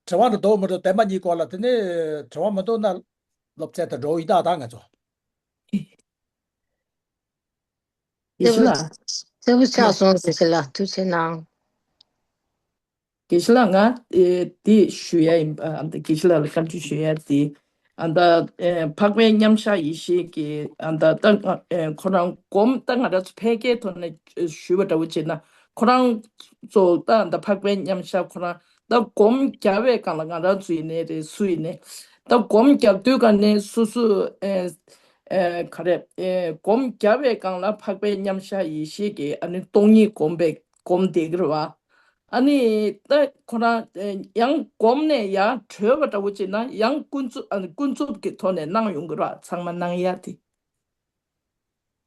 དྲི་བ་འདྲ་འདུག་མི་འདུག་བདེན་པ་གཉིས་སྐོར་ལ། དེ་ནས་དྲི་བ་མི་འདུག་ན་སློབ་ཚན་དེ་འགྲོ་ཡི་ད་ད་ང་ཚོ། དགེ་བཤེས་ལགས། གསལ་པོ་ཆགས་སོང་། དགེ་བཤེས་ལགས་ཐུགས་རྗེ་གནང་། དགེ་བཤེས་ལགས་ང་ཨེ་འདི་ཞུ་ཡ་ཡིན་པ། ཨ་ད་དགེ་བཤེས་ལགས་ལ་བཀའ་འདྲི་ཞུ་ཡ་འདི། ཨ་ད་ཨེ་འཕགས་པའི་མཉམ་གཞག་ཡེ་ཤེས་ཀྱི་ཨ་ད་ད་ང་ཨེ་ཁོ་རང་སྒོམ་ད་ང་རང་ཚོ་ཕལ་སྐད་ཐོག་ནས་ཞུས་པ་འདྲ་བོ་བྱས་ན། ཁོ་རང་ཚོ་ད་ད་འཕགས་པའི་མཉམ་གཞག་ཁོ་རང་ད་སྒོམ་རྒྱབ་པའི་སྒང་ལ་ང་རང་ཚོ་ཡིན་ནའི་རེད། སུ་ཡིན་ནའི་ད་སྒོམ་རྒྱབ་དུས་སྒང་ནས་སོ་སོ་ཨེ་ཨེ་ག་རེ་ཨེ་སྒོམ་རྒྱབ་པའི་སྒང་ལ་འཕགས་པའི་མཉམ་གཞག་ཡེ་ཤེས་ཀྱི་ཨ་ནི་སྟོང་ཉིད་སྒོམ་པའི་སྒོམ་བསྡད་ཀྱི་རེད་བ། ཨ་ནི་ད་ཁོ་རང་ཨེ་ཡང་སྒོམ་ནས་ཡར་གྲོལ་བ་འདྲ་བོ་བྱས་ན་ཡང་ཀུན་རྫོབ་ཨ་ནི་ཀུན་རྫོབ་ཀྱི་ཐོག་ནས་སྣང་ཡོང་གི་རེད་བ། ཚང་མ་སྣང་ཡ་དེ།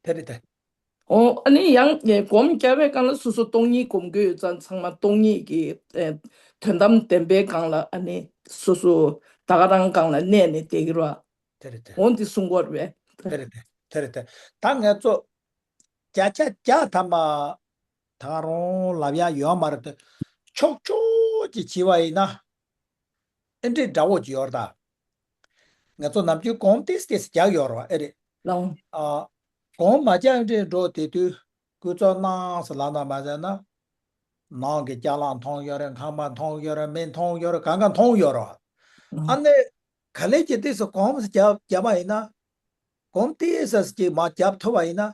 དེ་རེད་དེ། ཨོ། ཨ་ནི་ཡང་ངས་སྒོམ་རྒྱབ་པའི་སྒང་ལ་སོ་སོ་སྟོང་ཉིད་སྒོམ་གྱི་ཡོད་ཙང་ཚང་མ་སྟོང་ཉིད་ཀྱི་ཨེ་དོན་དམ་བདེན་པའི་སྒང་ལ་ཨ་ནི་སོ་སོ་ད་ག་རང་སྒང་ལ་གནས་ནས་བསྡད་ཀྱི་རེད་བ། དེ་རེད་དེ། འོ་འདི་གསུང་གི་ཡོད་རེད་པས། དེ་རེད་དེ། དེ་རེད་དེ། ད་ང་ཚོ་བརྒྱ་ཆ་བརྒྱ་ཐམ་པ་ད་རུང་ལབ་ཡ་ཡོད་མ་རེད་དེ། ཕྱོགས་ཕྱོགས་ཀྱི་བྱས་པ་ཡིན་ན། ཨེ་འདྲའི་འདྲ་བོ་ཅིག་ཡོད་རེད་ད། ང་ཚོ་ནམ་རྒྱུན་སྒོམ་ཏོག་ཙམ་ཏོག་ཙམ་རྒྱག་ཡོད་རེད་བ། ཨེ་རེད། ལགས། ཨ། སྒོམ་མ་རྒྱག་འདྲའི་འགྲོ་དེ་དུས་ཀུན་རྫོབ་སྣང་ཟེར་ལབ་ན་མ་ཟེར་ན། ནང་གི་ཅ་ལག་མཐོང་ཡོད་རེད། ཁང་པ་མཐོང་ཡོད་རེད། མི་མཐོང་ཡོད་རེད། གང་ག་མཐོང་ཡོད་རེད་བ། ཨ་ནི་ག་ལེ་ཅིག་ཏོག་ཙམ་སྒོམ་རྒྱབ་རྒྱབ་པ་ཡིན་ན། སྒོམ་ཏོག་ཙམ་ཅིག་མར་རྒྱབ་ཐུབ་པ་ཡིན་ན།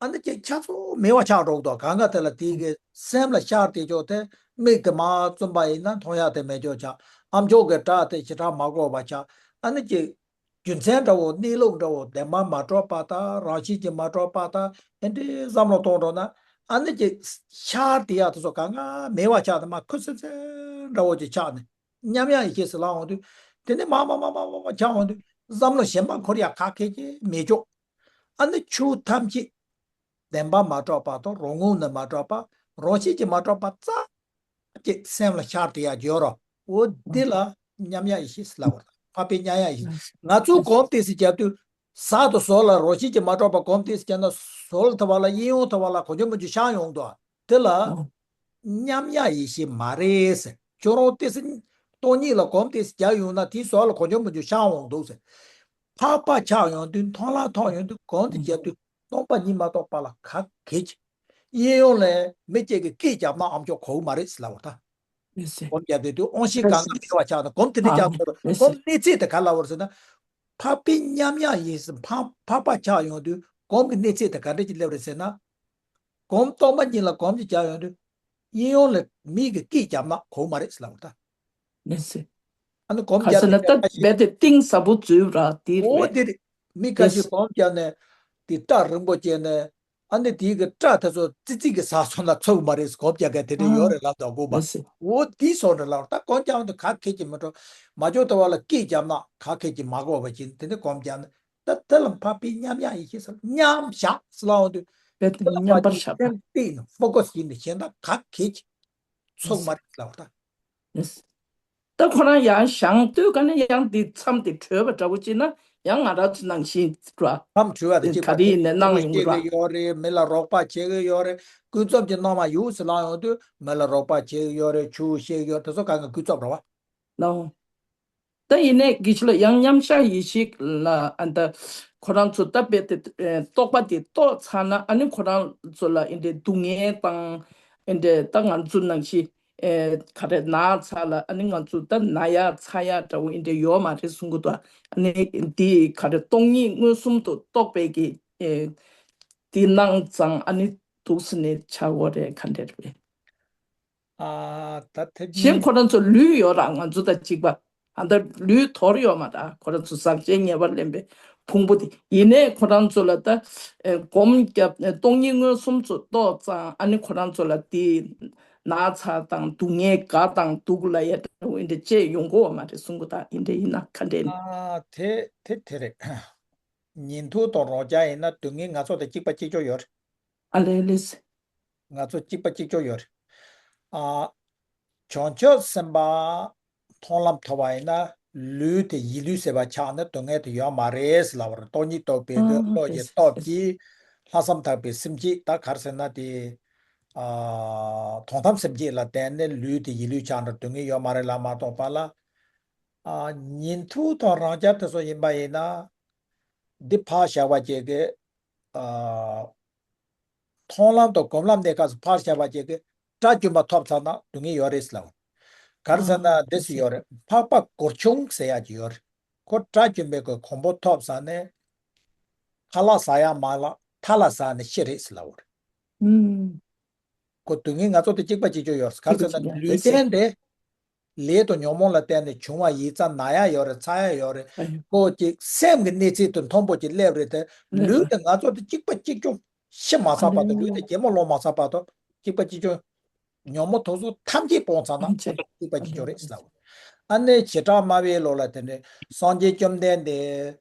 ཨ་ནི་ཅིག་ཆགས་ཚུལ་མེད་པ་ཆགས་འགྲོ་གི་འདུག་གང་ག་དེ་ལ་དེ་གི་སེམས་ལ་ཤར་དེ་ཅོག་དེ་མིག་དེ་མར་བཙུམ་པ་ཡིན་ན་མཐོང་ཡག་དེ་མེད་ཅོག་ཆགས། ཨ་མཆོག་གི་སྒྲ་དེ་ཞེ་དྲག་མ་གོ་བ་ཆགས། ཨ་ནི་ཅིག་རྒྱུ་མཚན་འདྲ་བོ་གནས་ལུགས་འདྲ་བོ་བདེན་པ་མ་གྲུབ་པ་དང་རང་བཞིན་གྱིས་མ་གྲུབ་པ་དང་ཨེ་འདྲའི་བསམ་བློ་གཏོང་འགྲོ་ན། ཨ་ནི་ཅིག་ཤར་དེ་ཡག་དེ་ཚོ་གང་ག་མེད་པ་ཆགས་ནས་མར་ཁུ་སིམ་སིམ་འདྲ་བོ་ཅིག་ཆགས་ནས། མཉམ་གཞག་ཡེ་ཤེས་ཟེར་ལབ་འོང་དུས། དེ་ནས་མར་མར་མར་མར་མར་མར་ཆགས་འོང་དུས་བསམ་བློ་གཞན་པ་འཁོར་ཡག་ག་གེ་ཅིག་མེད་ཅོག་ཨ་ནི་ཆོས་ཐམས་ཅད་བདེན་པ་མ་གྲུབ་པ་དང་རང་ངོས་ནས་མ་གྲུབ་པ། རང་བཞིན་གྱིས་མ་གྲུབ་པ་ཙམ་གྱི་སེམས་ལ་ཤར་དེ་ཡག་ཡོད་རེད། འོ་འདི་ལ་མཉམ་གཞག་ཡེ་ཤེས་ཟེར་ལབ་པ་རེད། འཕགས་པའི་མཉམ་གཞག་ཡེ་ཤེས། ང་ཚོས་སྒོམ་ཏོག་ཙམ་རྒྱབ་དུས། ཟག་དང་ཟོག་ལ་རང་བཞིན་གྱིས་མ་གྲུབ་པ་སྒོམ་ཏོག་ཙམ་རྒྱབ་ན་ཟོལ་ཐུབ་པ་ལ་གཡས་གཡོན་ཐུབ་པ་ལ་གང་བྱུང་མང་བྱུང་ཤར་ཡོང་འདུག་དེ་ལ་ཨོ། མཉམ་གཞག་ཡེ་ཤེས་མ་རེད་ཟེར། ཁྱོད་རང་ཏོག་ཙམ་སྟོང་ཉིད་ལ་སྒོམ་ཏོག་ཙམ་རྒྱག་ཡོང་ན་དེའི་ཟོལ་ལ་གང་བྱུང་མང་བྱུང་ཤར་འོང་འདུག་ཟེར། འཕགས་པ་ཆགས་ཡོང་དུས་མཐོང་ལམ་ཐོབ་ཡོང་དུས་སྒོམ་དེ་རྒྱབ་དུས་སྟོང་པ་ཉིད་མ་གཏོགས་པ་ལ་ག་གེ་ཅིག་གཡས་གཡོན་ལ་མི་གཅིག་གིས་སྐད་བརྒྱབ་ན་ཨ་མཆོག་གོ་གི་མ་རེད་ཟེར་ལབ་པ་དང་། ཡེ་སི། སྒོམ་རྒྱབ་དུས་དུས་དབང་ཤེས་ཡེ་གང་སི། གང་མེད་པ་ཆགས་ན་སྒོམ་དེ་འདྲ་ཨ་རྒྱག་ཐུབ་རེད། ཡེ་སི། སྒོམ་གནས་ཚད་དེ་ག་ལབ་པ་རེད་ཟེར་ན། འཕགས་པའི་མཉམ་གཞག་ཡེ་ཤེས་འཕགས་འཕགས་པ་ཆགས་ཡོང་དུས་སྒོམ་གྱི་གནས་ཚད་དེ་ག་འདྲ་ཅིག་སླེབས་རེད་ཟེར་ན། སྒོམ་སྟོང་པ་ཉིད་ལ་སྒོམ་གྱི་རྒྱག་ཡོང་དུས། གཡས་གཡོན་ལ་མིག་གིས་སྐད་བརྒྱབ་ན་གོ་མ་རེད་ཟེར་ལབ་པ་དང་། ཡེ་སི། ཨ་ནི་སྒོམ་ག་རེ་ཟེར་ན་རྒྱབ་ད་ནས་རྦད་དེ་གཏིང་ཟབ་པོ་འཛུལ་ར་དེ་འོ་རེད། དེ་རེད། མི་ཁ་ཡེ་ཤས་སི། སྒོམ་རྒྱབ་ནས་དེ་སྐྲ་རིང་པོ་བྱས་ནས། ཨ་ནི་དེའི་གི་སྐྲ་དེ་ཚོ་ཙི་ཙི་གི་ཟག་སོང་ན་ཚུགས་མ་རེད། སྒོམ་རྒྱག་མཁན་དེ་འདྲ་ཡོད་ཨ་རེད་ལབ་དང་དགོངས་པ། ཡེ་སི། འོ་དེའི་བཟོ་འདྲ་ལབ་ད་སྒོམ་རྒྱག་དུས་ག་གེ་ཅིག་མི་འགྲོ། མ་འཇོག་ལྟ་བ་ལ་སྐད་བརྒྱབ་ན་ག་གེ་ཅིག་མ་གོ་བ་བྱས་ནས་དེ་ནས་སྒོམ་རྒྱག་ན། ད་དེ་ལ་འཕགས་པའི་མཉམ་གཞག་ཡེ་ཤེས་ཟེར། མཉམ་བཞག་ཟེར་ལབ་འོང་དུས། རྦད་དེ་དེ་ལ་མཉམ་པར་ཕར་བཞག་པ། སེམས་གཏད་ནས་ཕོ་ཀ་སི་བྱས་ནས་གཞན་དག་ག་གེ་ཅིག་ཚུགས་མ་རེད་ལབ་ད། ཡེ་སི། ད་ཁོ་རང་ཡང་བཞེངས་དུས་ག་ནས་ཡང་འདི་མཚམས་དེ་གྲོལ་བ་འདྲ་བོ་ཅིག་ན་ཡང་ང་རང་ཚོ་ནང་བཞིན་ར། མཚམས་གྲོལ་བ་དེ་གཅིག་པ་ག་རེ་ཡིན་ནས་གནང་ཡོང་གི་ར། ཤེས་ཀྱི་ཡོད་རེད། མི་ལ་རོགས་པ་བྱེད་ཀྱི་ཡོད་རེད། ཀུན་རྫོབ་ཀྱི་སྣང་བ་ཡོད་ཟེར་ལབ་ཡོང་དུས་མི་ལ་རོགས་པ་བྱེད་ཀྱི་ཡོད་རེད། ཆུ་བོ་ཤེས་ཀྱི་ཡོད་དེ་ཚོ་གང་ག་ཀུན་རྫོབ་རེད་བ། ལའོ། ད་ཡིན་ནའི་དགེ་ཆོས་ལགས་ཡང་མཉམ་བཞག་ཡེ་ཤེས་ལ་ཨ་ད་ཁོ་རང་ཚོ་ད་དཔེ་དེ་ཨེ་རྟོག་པ་དེ་རྟོགས་ཚར་ན་ཨ་ནི་ཁོ་རང་ཚོ་ལ་ཨེ་འདྲའི་སྡུག་བསྔལ་དང་ཨེ་འདྲའི་ད་ང་ཚོ་ནང་བཞིན་ཨེ་ག་རེ་ན་ཚ་ལ་ཨ་ནི་ང་ཚོ་ད་ན་ཡ་ཚ་ཡ་འདྲ་བོ་ཨེ་འདྲའི་ཡོད་མ་རེད་གསུང་གི་འདུག་ཨ་ནི་འདི་ག་རེ་སྟོང་ཉིད་མངོན་སུམ་དུ་རྟོགས་པའི་གི་ཨེ་འདི་སྣང་ཙང་ཨ་ནི་འདུག་སེ་ནས་ཆགས་ཡོད་རེད། ག་འདྲ་རེད། ཨ་ད་ཐེབས་གཞན་ཁོ་རང་ཚོ་ལུས་ཡོད་ར། ང་ཚོ་དང་གཅིག་པ། ཨ་ད་ལུས་དོར་ཡོད་མ་ར། ཁོ་རང་ཚོ་ཟག་བཅས་ཉེ་བར་ལེན་པའི་ཕུང་པོ་དེ་ཡིན་ནའི་ཁོ་རང་ཚོ་ལ་ད་ཨེ་སྒོམ་རྒྱབ་ཨེ་སྟོང་ཉིད་མངོན་སུམ་ཚོ་རྟོགས་ཙང་ཨ་ནི་ཁོ་རང་ཚོ་ལ་དེ་ན་ཚ་དང་སྡུག་བསྔལ་དགའ་དང་སྡུག་ལ་ཡ་འདྲ་བོ་ཨེ་འདྲ་བཅས་ཡོང་གི་ཡོད་མ་རེད་གསུང་གི། ད་ཨེ་འདྲ་ཡིན་ན་ག་འདྲ་ཡིན། ཨ་དེ་དེ་དེ་རེད། ཉིན་ཐོ་དང་རང་རྐྱ་ཡིན་ན་སྡུག་བསྔལ་ང་ཚོ་དང་གཅིག་པ་གཅིག་རྐྱང་ཡོད་རེད། ཨ་ལེ་ལེ་སེ། ང་ཚོ་གཅིག་པ་གཅིག་རྐྱང་ཡོད་རེད། ཨ། བྱང་ཆུབ་སེམས་དཔའ་མཐོང་ལམ་ཐོབ་པ་ཡིན་ན་ལུས་དེ་ཡིད་ལུས་ཟེར་བ་ཆགས་ནས་སྡུག་བསྔལ་དེ་ཡོད་མ་རེད་ཟེར་ལབ་པ་རེད། སྟོང་ཉིད་རྟོགས་པའི་གི་ཨ་བློ་ཡི་ལེ་སེ་སྟོབས་ཀྱིས་ལྷག་བསམ་དག་པའི་སེམས་བསྐྱེད་ད་ག་རེ་ཟེར་ན་དེ། ཨ། དོན་དམ་སེམས་བསྐྱེད་ལ་བརྟེན་ནས་ལུས་དེ་ཡིད་ལུས་ཆགས་ནས་སྡུག་བསྔལ་ཡོད་མ་རེད་ལབ་མ་གཏོགས་པ་ལ། ཨ། ཉིན་ཐོ་དང་རང་རྐྱ་དེ་ཚོ་ཡིན་པ་ཡིན་ན། འདི་ཕར་བཞག་པ་བཅས་ཀྱི། ཨ། མཐོང་ལམ་དང་སྒོམ་ལམ་གནས་སྐབས་སུ་ཕར་བཞག་པ་བཅས་ཀྱི་དགྲ་བཅོམ་པ་ཐོབ་ཚར་ན་སྡུག་བསྔལ་ཡོད་རེད་ཟེར་ལབ། ག་རེ་ཟེར་ན་འདི་སུ་ཡོད་རེད། འཕགས་པ་གུར་ཆུང་ཟེར་ཡག་ཅིག་ཡོད་རེད། ཁོ་དགྲ་བཅོམ་པའི་གི་གོ་འཕང་ཐོབ་ཚར་ནས་ཁ་ལག་ཟ་ཡག་མ་ལགས་ཐ་ལ་ཟ་ནས་ཤི་རེད་ཟེར་ལབ་རེད། ཁོ་སྡུག་བསྔལ་ང་ཚོ་དང་གཅིག་པ་གཅིག་རྐྱང་ཡོད་རེད། ག་རེ་ཟེར་ན་ལུས་རྟེན་དེ། ལས་དང་ཉོན་མོངས་ལ་བརྟེན་ནས་བྱུང་བ་ཡིན་ཙང་ན་ཡག་ཡོད་རེད། ཚ་ཡག་ཡོད་རེད། ཨ་ཡོད། ཁོ་ཅིག་སེམས་ཀྱི་གནས་ཚད་དུ་མཐོན་པོ་ཅིག་སླེབས་རེད་དེ། ལུས་དེ་ང་ཚོ་དང་གཅིག་པ་གཅིག་རྐྱང་ཤི་མ་ཚར་བར་དུ། ལུས་དེ་གད་མོ་ལོག་མ་ཚར་བར་དུ་གཅིག་པ་གཅིག་རྐྱང་། ཉོན་མོངས་དུག་གསུམ་ཐམས་ཅད་སྤངས་ཚར་ན་ཐམས་ཅད་གཅིག་པ་གཅིག་རྐྱང་རེད་ཟེར་ལབ། ཨ་ནི་བྱེ་བྲག་སྨྲ་བའི་ལུགས་ལ་དེ་ནས་སངས་རྒྱས་བཅོམ་ལྡན་འདས་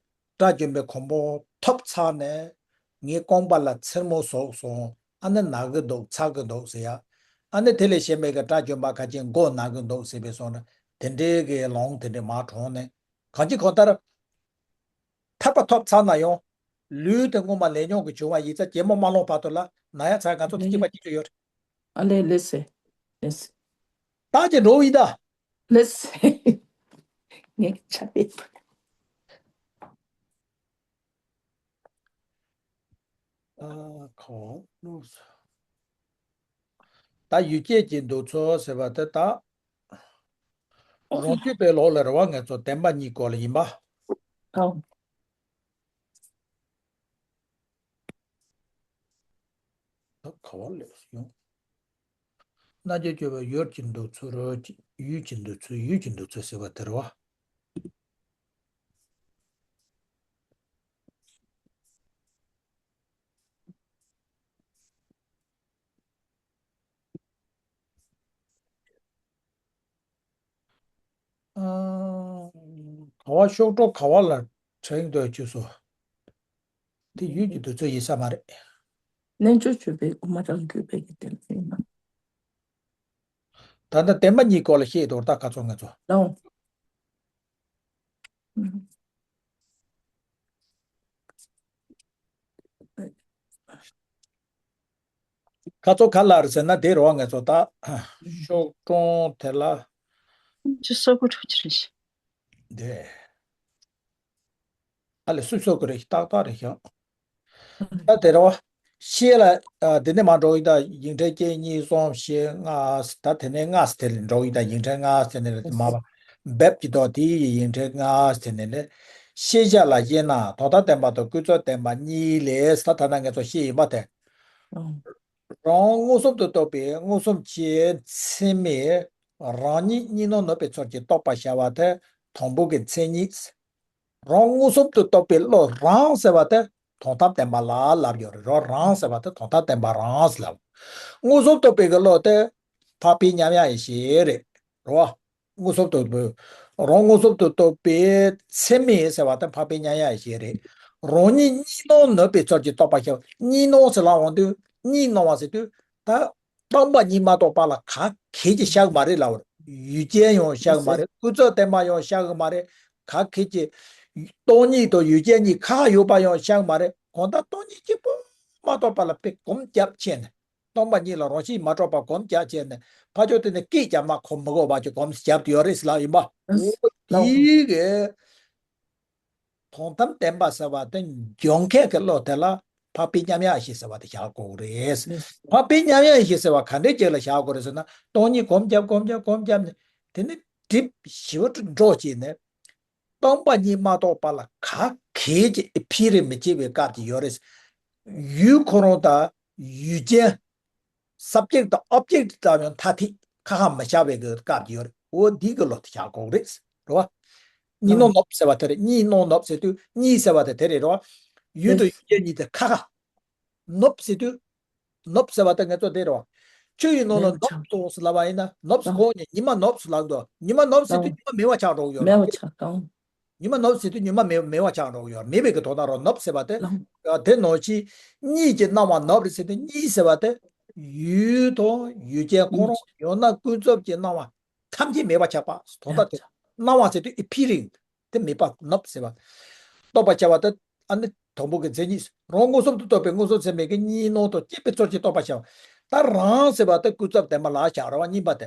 དགྲ་བཅོམ་པའི་གོ་འཕང་ཐོབ་ཚར་ནས་ངའི་རྐང་པ་ལ་མཚེར་མོ་ཟུག་སོང་། ཨ་ནི་ན་གི་འདུག་ཚ་གི་འདུག་ཟེར་ཡ། ཨ་ནི་དེ་ལས་གཞན་པའི་གི་དགྲ་བཅོམ་པ་ཁ་ཅིག་མགོ་ན་གི་འདུག་ཟེར་བས་སོང་ན་དེ་འདྲའི་གི་ལོང་དེ་འདྲའི་མ་གྲོངས་ནས་གང་ཅི་གང་ལྟར་ཐར་པ་ཐོབ་ཚར་ན་ཡང་ལུས་དེ་སྔོན་མ་ལས་ཉོན་གྱི་བྱུང་བ་ཡིན་ཙང་གད་མོ་མ་ལོག་བར་དུ་ལ་ན་ཡག་ཚ་ཡག་ང་ཚོ་དང་གཅིག་པ་གཅིག་རྐྱང་ཡོད་རེད། ཨ་ལེ་ལེ་སེ། ལེ་སེ། ད་ཅི་འགྲོ་ཡིན་ད། ལེ་སེ། ངས་ཆ་པེ། ཨ་ཁོ་ལུགས། ད་ཡུལ་སྐྱེས་ཀྱི་འདོད་ཚུལ་ཟེར་བ་དེ་ད། རང་རྒྱུད་པའི་ལུགས་ལ་རེད་བ། ང་ཚོ་བདེན་པ་གཉིས་སྐོར་ལ་ཡིན་པ། ཨོ། ད་ག་བ་ལས་ཡོང་། རྣལ་འབྱོར་སྤྱོད་པ་ཡུལ་གྱི་འདོད་ཚུལ་རོ། ཡུལ་གྱི་འདོད་ཚུལ་ཡུལ་གྱི་འདོད་ཚུལ་ཟེར་བ་དེ་རེད་བ། ཨ། ག་བ་གཤོག་སྒྲོ་ག་བ་ལ་དྲན་འདོད་བཅུག་སོ། དེ་ཡུལ་གྱི་འདོད་ཚུལ་ཡིན་ས་མ་རེད། རྣལ་འབྱོར་སྤྱོད་པའི་དབུ་མ་རང་རྒྱུད་པའི་གི་དོན་ཡིན་ན། ད་ལྟ་བདེན་པ་གཉིས་སྐོར་ལ་བཤད་འདུག་ད་ཁ་ཚོ་ང་ཚོ། ལའོ། ཁ་ཚོ་ག་ལ་རེད་ཟེར་ན་དེ་རེད་བ། ང་ཚོ་ད་གཤོག་སྒྲོ་དེ་ལ། ཅི་སོགས་པོ་གྲོགས་ཅི་རེད། དེ། ཨ་ལས་སུ་སོགས་ཀྱི་རེད། ཏག་ཏག་རེད་ཤག་ད་དེ་རེད་བ། ཤེས་ལ། ཨ། དེ་ནས་མ་འགྲོ་ཡི་ད་ཡིག་ཕྲེང་གཅིག་གཉིས་གསུམ་བཞི་ལྔ། ད་དེ་ནས་ལྔ་དེ་ལས་འགྲོ་ཡི་ད་ཡིག་ཕྲེང་ལྔ་དེ་ནས་མ་བ། འབེབས་ཀྱི་དོ་དེ་ཡི་ཡིག་ཕྲེང་ལྔ་དེ་ནས་ལས། ཤེས་བྱ་ལ་དབྱེ་ན་དོན་དམ་བདེན་པ་དང་ཀུན་རྫོབ་བདེན་པ་གཉིས་ལས། ད་ད་ན་ང་ཚོ་ཤེས་ཡིན་པ་དེ། རང་མངོན་སུམ་དུ་རྟོགས་པའི་མངོན་སུམ་གྱི་མཚན་མས་རང་ཉིད་གཉིས་སྣང་ནུབ་པའི་ཚུལ་གྱིས་རྟོགས་པར་བྱ་བ་དེ་དང་པོ་གི་མཚན་ཉིད། རང་མངོན་སུམ་དུ་རྟོགས་པའི་བློ་རང་ཟེར་བ་དེ་དོན་དམ་བདེན་པ་ལ་ལབ་ཡོད་རེད། རང་རང་ཟེར་བ་དེ་དོན་དམ་བདེན་པ་རང་ཟེར་ལབ། མངོན་སུམ་རྟོགས་པའི་གི་བློ་དེ་འཕགས་པའི་མཉམ་གཞག་ཡེ་ཤེས་རེད། རེད་བ། མངོན་སུམ་དུ། རང་མངོན་སུམ་དུ་རྟོགས་པའི་མཚན་མས་ཟེར་བ་དེ་འཕགས་པའི་མཉམ་གཞག་ཡེ་ཤེས་རེད། རང་ཉིད་གཉིས་སྣང་ནུབ་པའི་ཚུལ་གྱིས་རྟོགས་པར་བྱ་བ། གཉིས་སྣང་ཟེར་ལབ་འོང་དུས་གཉིས་སྣང་བ་ཟེར་དུས་ད་རྟག་པ་གཉིས་མ་གཏོགས་པ་ལ་ག་གེ་ཅིག་བཞག་མ་རེད་ལབ་པ་རེད། ཡུལ་ཅན་ཡང་བཞག་གི་མ་རེད། ཀུན་རྫོབ་བདེན་པ་ཡང་བཞག་གི་མ་རེད། ག་གེ་ཀྱི་སྟོང་ཉིད་དང་ཡུལ་ཅན་གཉིས་ཁ་ཁ་ཡོད་པ་ཡང་བཞག་གི་མ་རེད། གང་ལྟར་སྟོང་ཉིད་གཅིག་པོ་མ་གཏོགས་པ་ལ་དཔེ་སྒོམ་རྒྱབ་བྱས་ནས། སྟོང་པ་ཉིད་ལ་རང་བཞིན་མ་གྲུབ་པ་སྒོམ་རྒྱབ་བྱས་ནས། ཕར་ཕྱོགས་དེ་ནས་སྐད་རྒྱབ་ན་ཁོ་མི་དགོས་པ་ཅིག་སྒོམ་རྒྱབ་ཡོད་རེད་ཟེར་ལབ་ཡིན་པ། འོ་དེ་གི་དོན་དམ་བདེན་པ་ཟེར་བ་དེ་འཇོག་མཁན་གྱི་བློ་དེ་ལ་འཕགས་པའི་མཉམ་ཡངས་ཤིང་ཟེར་བ་དེ་བཞག་དགོས་རེད། འཕགས་པའི་མཉམ་ཡངས་ཤིང་ཟེར་བ་ག་འདྲའི་ཅིག་ལ་བཞག་དགོས་རེད་ཟེར་ན། སྟོང་ཉིད་སྒོམ་རྒྱབ་སྒོམ་རྒྱབ་སྒོམ་རྒྱབ་ནས། དེ་ནས་གྲིབ་ཞི་བ་འགྲོ་བྱས་ནས། སྟོང་པ་ཉིད་མ་གཏོགས་པ་ལ་ག་གེ་ཀྱི་ཨེ་པི་རིང་མི་བྱེད་པའི་སྐབས་ཀྱི་ཡོད་རེད། ཡུལ་ཁོ་རང་དང་ཡུལ་ཅན། སབ་ཇེག་དང་ཨོབ་ཇེག་ལྟ་བུའི་ཐ་ཐིག་ཁ་ཁ་མི་བཞག་པའི་གི་སྐབས་ཀྱི་ཡོད་རེད། འོ་འདི་གི་བློ་དེ་བཞག་དགོས་རེད། རེད་བ། གཉིས་སྣང་ནོབ་ཟེར་བ་དེ་རེད། གཉིས་སྣང་ནོབ་ཟེར་དུས་གཉིས་ཟེར་བ་དེ་དེ་རེད། རེད་བ། ཡུལ་དང་ཡུལ་ཅན་གཉིས་དེ་ཁ་ཁ། ནོབ་ཟེར་དུས། ནོབ་ཟེར་བ་དེ་ངེད་ཚོ་དེ་རེད་བ། ཆུ་ཡི་ནང་ལ་ནོབ་སོང་ཟེར་ལབ་པ་ཡིན་ན། ནོབ་གོང་ནས་ཉི་མ་ནོབ་ཟེར་ལབ་འདུག་ཉི་མ་ནོབ་ཟེར་དུས་ཉི་མ་མེད་པ་ཆགས་འགྲོ་གི་ཡོད་རེད། ཉི་མ་ནོབ་ཟེར་དུས་ཉི་མ་མེད་མེད་པ་ཆགས་འགྲོ་གི་ཡོད་རེད། མེད་པའི་གི་དོན་དག་རེད། ནོབ་ཟེར་བ་དེ། དེ་ནང་བཞིན་གཉིས་ཀྱི་སྣང་བ་ནོབ་རེད་ཟེར་དུས་གཉིས་ཟེར་བ་དེ། ཡུལ་དང་ཡུལ་ཅན་ཁོ་རང་ཡང་ན་ཀུན་རྫོབ་ཀྱི་སྣང་བ་ཐམས་ཅད་མེད་པ་ཆགས་པ་དོན་དག་དེ། སྣང་བ་ཟེར་དུས་ཨེ་པི་རིང་། དེ་མེད་པ་ནོབ་ཟེར་བ། རྟོགས་པར་བྱ་བ་དེ། ཨ་ནི་དང་པོ་གི་མཚན་ཉིད། རང་མངོན་སུམ་དུ་རྟོགས་པའི་མངོན་སུམ་ཚད་མའི་གི་གཉིས་སྣང་དང་བཅས་པའི་ཚུལ་གྱིས་རྟོགས་པར་བྱ་བ། ད་རང་ཟེར་བ་དེ་ཀུན་རྫོབ་བདེན་པ་ལ་བཞག་རེད་བ། གཉིས་པ་དེ།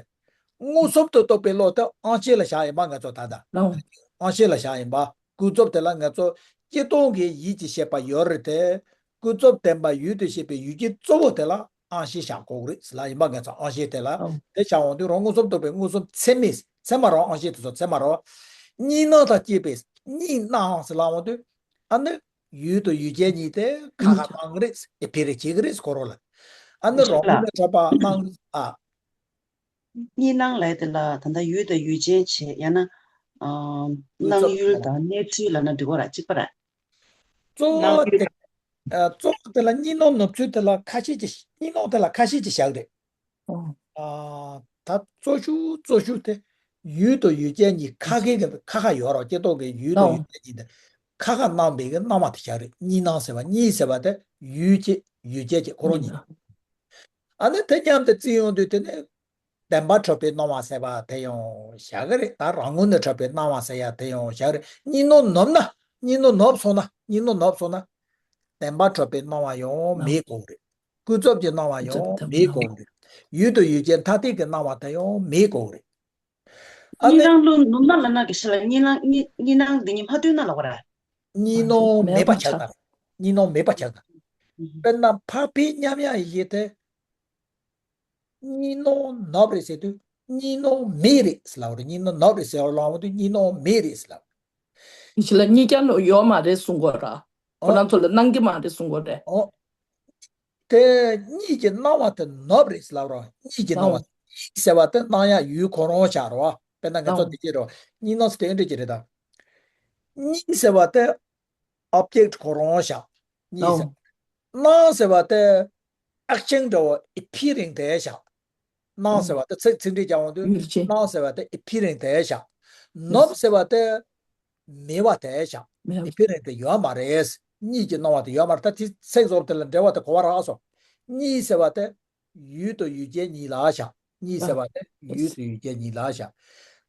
མངོན་སུམ་དུ་རྟོགས་པའི་བློ་དེ་དབང་ཤེས་ལ་བཞག་ཡིན་པ་ང་ཚོ་ད་ལྟ། དབང་ཤེས་ལ་བཞག་ཡིན་པ། ཀུན་རྫོབ་དེ་ལ་ང་ཚོ་སྤྱིར་བཏང་གི་ཡིད་ཀྱི་ཤེས་པ་ཡོད་རེད་དེ། ཀུན་རྫོབ་བདེན་པ་ཡུལ་དུ་ཤེས་པའི་ཡུལ་གྱི་གཙོ་བོ་དེ་ལ་དབང་ཤེས་བཞག་དགོས་རེད་ཟེར་ལབ་ཡིན་པ། ང་ཚོ་དབང་ཤེས་དེ་ལ། དེ་བཞག་འོང་དུས་རང་མངོན་སུམ་རྟོགས་པའི་མངོན་སུམ་ཚད་མས། ཚད་མ་རེད་བ། དབང་ཤེས་དེ་ཚོ་ཚད་མ་རེད་བ། གཉིས་སྣང་དང་བཅས་པའི་གཉིས་སྣང་ཟེར་ལབ་འོང་དུས། ཨ་ནི་ཡུལ་དང་ཡུལ་ཅན་གཉིས་དེ་ཁ་ཁ་སྣང་རེད། ཨེ་པི་རིང་བྱེད་ཀྱི་རེད་ཁོ་རང་ལ། ཨ་ནི་རང་ངོས་ནས་གྲུབ་པ་སྣང་། ཨ། གཉིས་སྣང་ལབ་དེ་ལ་ད་ལྟ་ཡུལ་དང་ཡུལ་ཅན་བྱས། ཡང་ན། ཨ། སྣང་ཡུལ་དང་གནས་ཚུལ་ལབ་ན་འགྲིག་གི་རེད། གཅིག་པ་རེད། གཙོ་བོ་དེ། ཨ། གཙོ་བོ་དེ་ལ་གཉིས་སྣང་ནོར་ཚུལ་དེ་ལ་ཁ་ཤས་ཀྱིས། གཉིས་སྣང་དེ་ལ་ཁ་ཤས་ཀྱིས་བཞག་རེད། ཨ། ད་གཙོ་ཤོས་གཙོ་ཤོས་དེ་ཡུལ་དང་ཡུལ་ཅན་གཉིས་ཁ་ཁ་གི་ཁ་ཁ་ཡོད་རེད། སྤྱིར་བཏང་གི་ཡུལ་དང་ཡུལ་ཅན་གཉིས་དེ་ཁ་ཁ་སྣང་བའི་གི་སྣང་བ་དེ་བཞག་རེད། གཉིས་སྣང་ཟེར་བ། གཉིས་ཟེར་བ་དེ་ཡུལ་ཅན་ཡུལ་ཅན་གྱི་ཁོ་རང་གཉིས། ཨ་ནི་དེ་མཉམ་དུ་བརྩིས་ཡོང་དུས་དེ་ནི། བདེན་པར་གྲུབ་པའི་སྣང་བ་ཟེར་བ་དེ་ཡང་བཞག་གི་རེད། ད་རང་ངོས་ནས་གྲུབ་པའི་སྣང་བ་ཟེར་ཡ་དེ་ཡང་བཞག་གི་རེད། གཉིས་སྣང་ནོར་ན། གཉིས་སྣང་ནོར་སོང་ན། གཉིས་སྣང་ནོར་སོང་ན། བདེན་པར་གྲུབ་པའི་སྣང་བ་ཡང་མེད་དགོས་རེད། ཀུན་རྫོབ་ཀྱི་སྣང་བ་ཡང་མེད་དགོས་རེད། ཡུལ་དང་ཡུལ་ཅན་ཐ་དད་ཀྱི་སྣང་བ་དེ་ཡང་མེད་དགོས་རེད། ཨ་ནི། གཉིས་སྣང་ལ་ནོར་ན་ལབ་ན་གི་ཤི་ལ། གཉིས་སྣང་གཉིས་གཉིས་སྣང་འདི་གཉིས་མ་མཐུན་ན་ལབ་པ་རེད། གཉིས་སྣང་མེད་པ་ཆགས་ན། གཉིས་སྣང་མེད་པ་ཆགས་ན། དཔེར་ན་འཕགས་པའི་མཉམ་ཡངས་ཡེ་ཤེས་དེ། གཉིས་སྣང་ནོར་རེད་ཟེར་དུས་གཉིས་སྣང་མེད་རེད་ཟེར་ལབ་རེད། གཉིས་སྣང་ནོར་རེད་ཟེར་ལབ་དུས་གཉིས་སྣང་མེད་རེད་ཟེར་ལབ། ཡིན་ཞིག་ལ་གཉིས་ཀ་ལོ་ཡོད་མ་རེད་གསུང་གོ་ར། ཁོ་ཨོ། རང་ཚོ་ལ་སྣང་གི་མ་རེད་གསུང་གོ་རེད། ཨོ། དེ་གཉིས་ཀྱི་སྣང་བ་དེ་ནོར་རེད་ཟེར་ལབ་ར། གཉིས་ཀྱི་སྣང་བ། ཨོ། གཉིས་ཟེར་བ་དེ་སྣང་ཡག་ཡུལ་ཁོ་རང་བཞག་ར། དཔེར་ན་ང་ཚོ་ཨོ། འདི་སྐད་ར། གཉིས་སྣང་ཟེར་དེ་འདྲ་ཅིག་རེད་ད། གཉིས་ཟེར་བ་དེ། ཨོབ་ཇེག་ཁོ་རང་བཞག། གཉིས་ཟེར། སྣང་ཟེར་བ་དེ་ཨེག་ཤན་འདྲ་བོ་ཨེ་པི་རིང་དེ་བཞག། སྣང་ཟེར་བ་དེ་ཚིག་ཚིག་འགྲེལ་རྒྱག་འོང་དུས། ཡུལ་ཅན། སྣང་ཟེར་བ་དེ་ཨེ་པི་རིང་དེ་བཞག། ནོབ་ཟེར་བ་དེ་མེད་པ་དེ་བཞག། མེད། ཨེ་པི་རིང་དེ་ཡོད་མ་རེད། གཉིས་ཀྱི་སྣང་བ་དེ་ཡོད་མ་རེད། ད་དེ་ཚིག་ཟོར་དེ་ལ་འགྲེལ་བ་དེ་གོ་བ་རག་སོང་། གཉིས་ཟེར་བ་དེ། ཡུལ་དང་ཡུལ་ཅན་གཉིས་ལ་བཞག། གཉིས་ཟེར་བ་དེ་ཡུལ་དང་ཡུལ་ཅན་གཉིས་ལ་བཞག།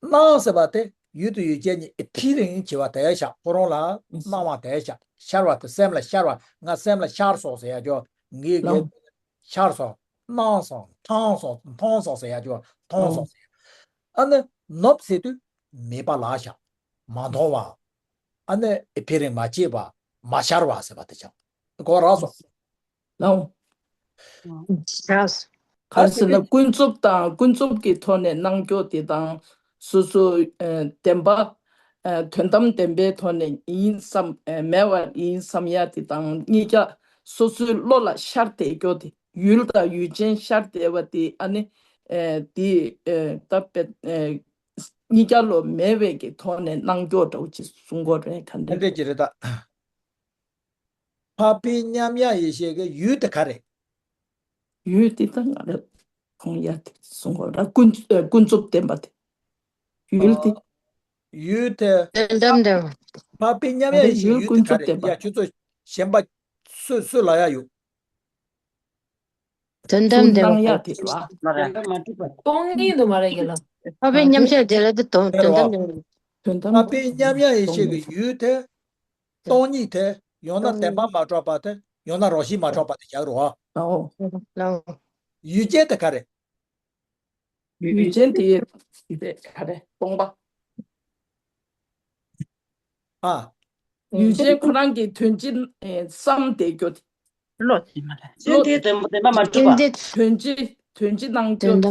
སྣང་ཟེར་བ་དེ་ཡུལ་དང་ཡུལ་ཅན་གཉིས་ཨེ་པི་རིང་བྱེད་པ་དེ་བཞག། ཁོ་རང་ལ་སྣང་བ་དེ་བཞག། ཤར་བ་དེ་སེམས་ལ་ཤར་བ། ང་སེམས་ལ་ཤར་སོང་ཟེར་ཡ་ཅོ། ངའི་གི་ཤར་སོང་། སྣང་སོང་། མཐོང་སོང་། མཐོང་སོང་ཟེར་ཡ་ཅོ། མཐོང་སོང་ཟེར་ཡ། ཨ་ནི་ནོབ་ཟེར་དུས་མེད་པ་ལ་བཞག། མ་མཐོང་བ། ཨ་ནི་ཨེ་པི་རིང་མ་བྱེད་པ། མ་ཤར་བ་ཟེར་བ་དེ་བཞག། གོ་རག་སོང་། ལའོ། ཡེས། ག་རེ་ཟེར་ན་ཀུན་རྫོབ་དང་ཀུན་རྫོབ་ཀྱི་ཐོག་ནས་སྣང་རྒྱུ་དེ་དང་། སོ་སོ་ཨ་བདེན་པ། ཨ་དོན་དམ་བདེན་པའི་ཐོག་ནས་ཡིན་བསམ། ཨ་མེད་པ་ཡིན་བསམ་ཡ་དེ་དང་གཉིས་ཀ་སོ་སོའི་བློ་ལ་ཤར་བསྡད་རྒྱུ་དེ། ཡུལ་དང་ཡུལ་ཅན་ཤར་བསྡད་པ་དེ། ཨ་ནི་ཨ་དེ་ཨ་ད་དཔེ་ཨ་གཉིས་ཀ་ལོ་མེད་པའི་གི་ཐོག་ནས་སྣང་རྒྱུ་འདྲ་བོ་ཅིག་གསུང་གོ་རེད། ག་འདྲ། ག་འདྲ་ཅིག་རེད་ད། འཕགས་པའི་མཉམ་ཡངས་ཡེ་ཤེས་ཀྱི་ཡུལ་དེ་ག་རེ། ཡུལ་དེ་ད་ང་ར་ཁོང་ཡ་དེ་གསུང་གོ་ར། ཀུན་ཨ་ཀུན་རྫོབ་བདེན་པ་དེ། ཡུལ་དེ། ཡུལ་དེ། དོན་དམ་བདེན་པ། འཕགས་པའི་མཉམ་ཡངས་ཡེ་ཤེས་ཡུལ་དེ་ག་རེ། ཡ་ཁྱོད་ཚོ་གཞན་པ་སུ་སུ་ལ་ཡ་ཡོད། དོན་དམ་བདེན་པ། སྣང་ཡག་དེ་རེད་བ། སྟོང་ཉིད་དུ་མ་རེད་ཀྱི་ལ། འཕགས་པའི་མཉམ་གཞག་དེ་ལ་དེ་དོན་དོན་དམ་ཡང་། དོན་དམ། འཕགས་པའི་མཉམ་གཞག་ཡེ་ཤེས་ཀྱི་ཡུལ་དེ་སྟོང་ཉིད་དེ། ཡང་ན་བདེན་པ་མ་གྲུབ་པ་དེ། ཡང་ན་རང་བཞིན་མ་གྲུབ་པ་དེ་བཞག་རོགས། ཨོ། ཡུལ་ཅན་དེ་ག་རེ། ཡུལ་ཅན་དེ་ག་རེ། སྟོང་པ། ཨ། ཡུལ་ཅན་ཁོ་རང་གི་དོན་སྤྱི་བསམ་བསྡད་རྒྱུ་དེ། བློ་དེ་མ་རེད། ཡུལ་ཅན་དེ་བདེན་པ་བདེན་པ་མ་གྲུབ་པ། དོན་སྤྱི་དོན་སྤྱི་སྣང་རྒྱུ།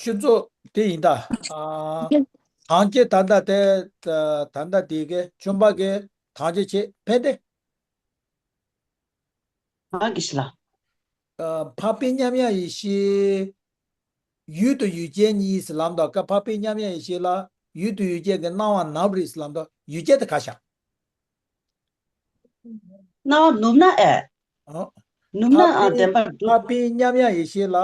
ཆུ་མཚོ་དེ་ཡིན་ད། ཨ། ཐང་ཆེ་ད་ལྟ་དེ། ད་ལྟ་དེ་གི་ཆུན་པ་གི་ཐང་ཆེ་ཆེ་ཕན་དེ། ཨ་གི་ཤི་ལ། ཨ། འཕགས་པའི་མཉམ་གཞག་ཡེ་ཤེས། ཡུལ་དང་ཡུལ་ཅན་གཉིས་ལབ་དུས་སྐབས་འཕགས་པའི་མཉམ་གཞག་ཡེ་ཤེས་ལ་ཡུལ་དང་ཡུལ་ཅན་གྱི་སྣང་བ་ནམ་རེད་ལབ་དུས་ཡུལ་ཅན་དེ་ག་བཞག་སྣང་བ་ནུབ་ན་ཨེ། ཨ། ནུབ་ན་ཨ་བདེན་པར་འགྲུབ། འཕགས་པའི་མཉམ་གཞག་ཡེ་ཤེས་ལ།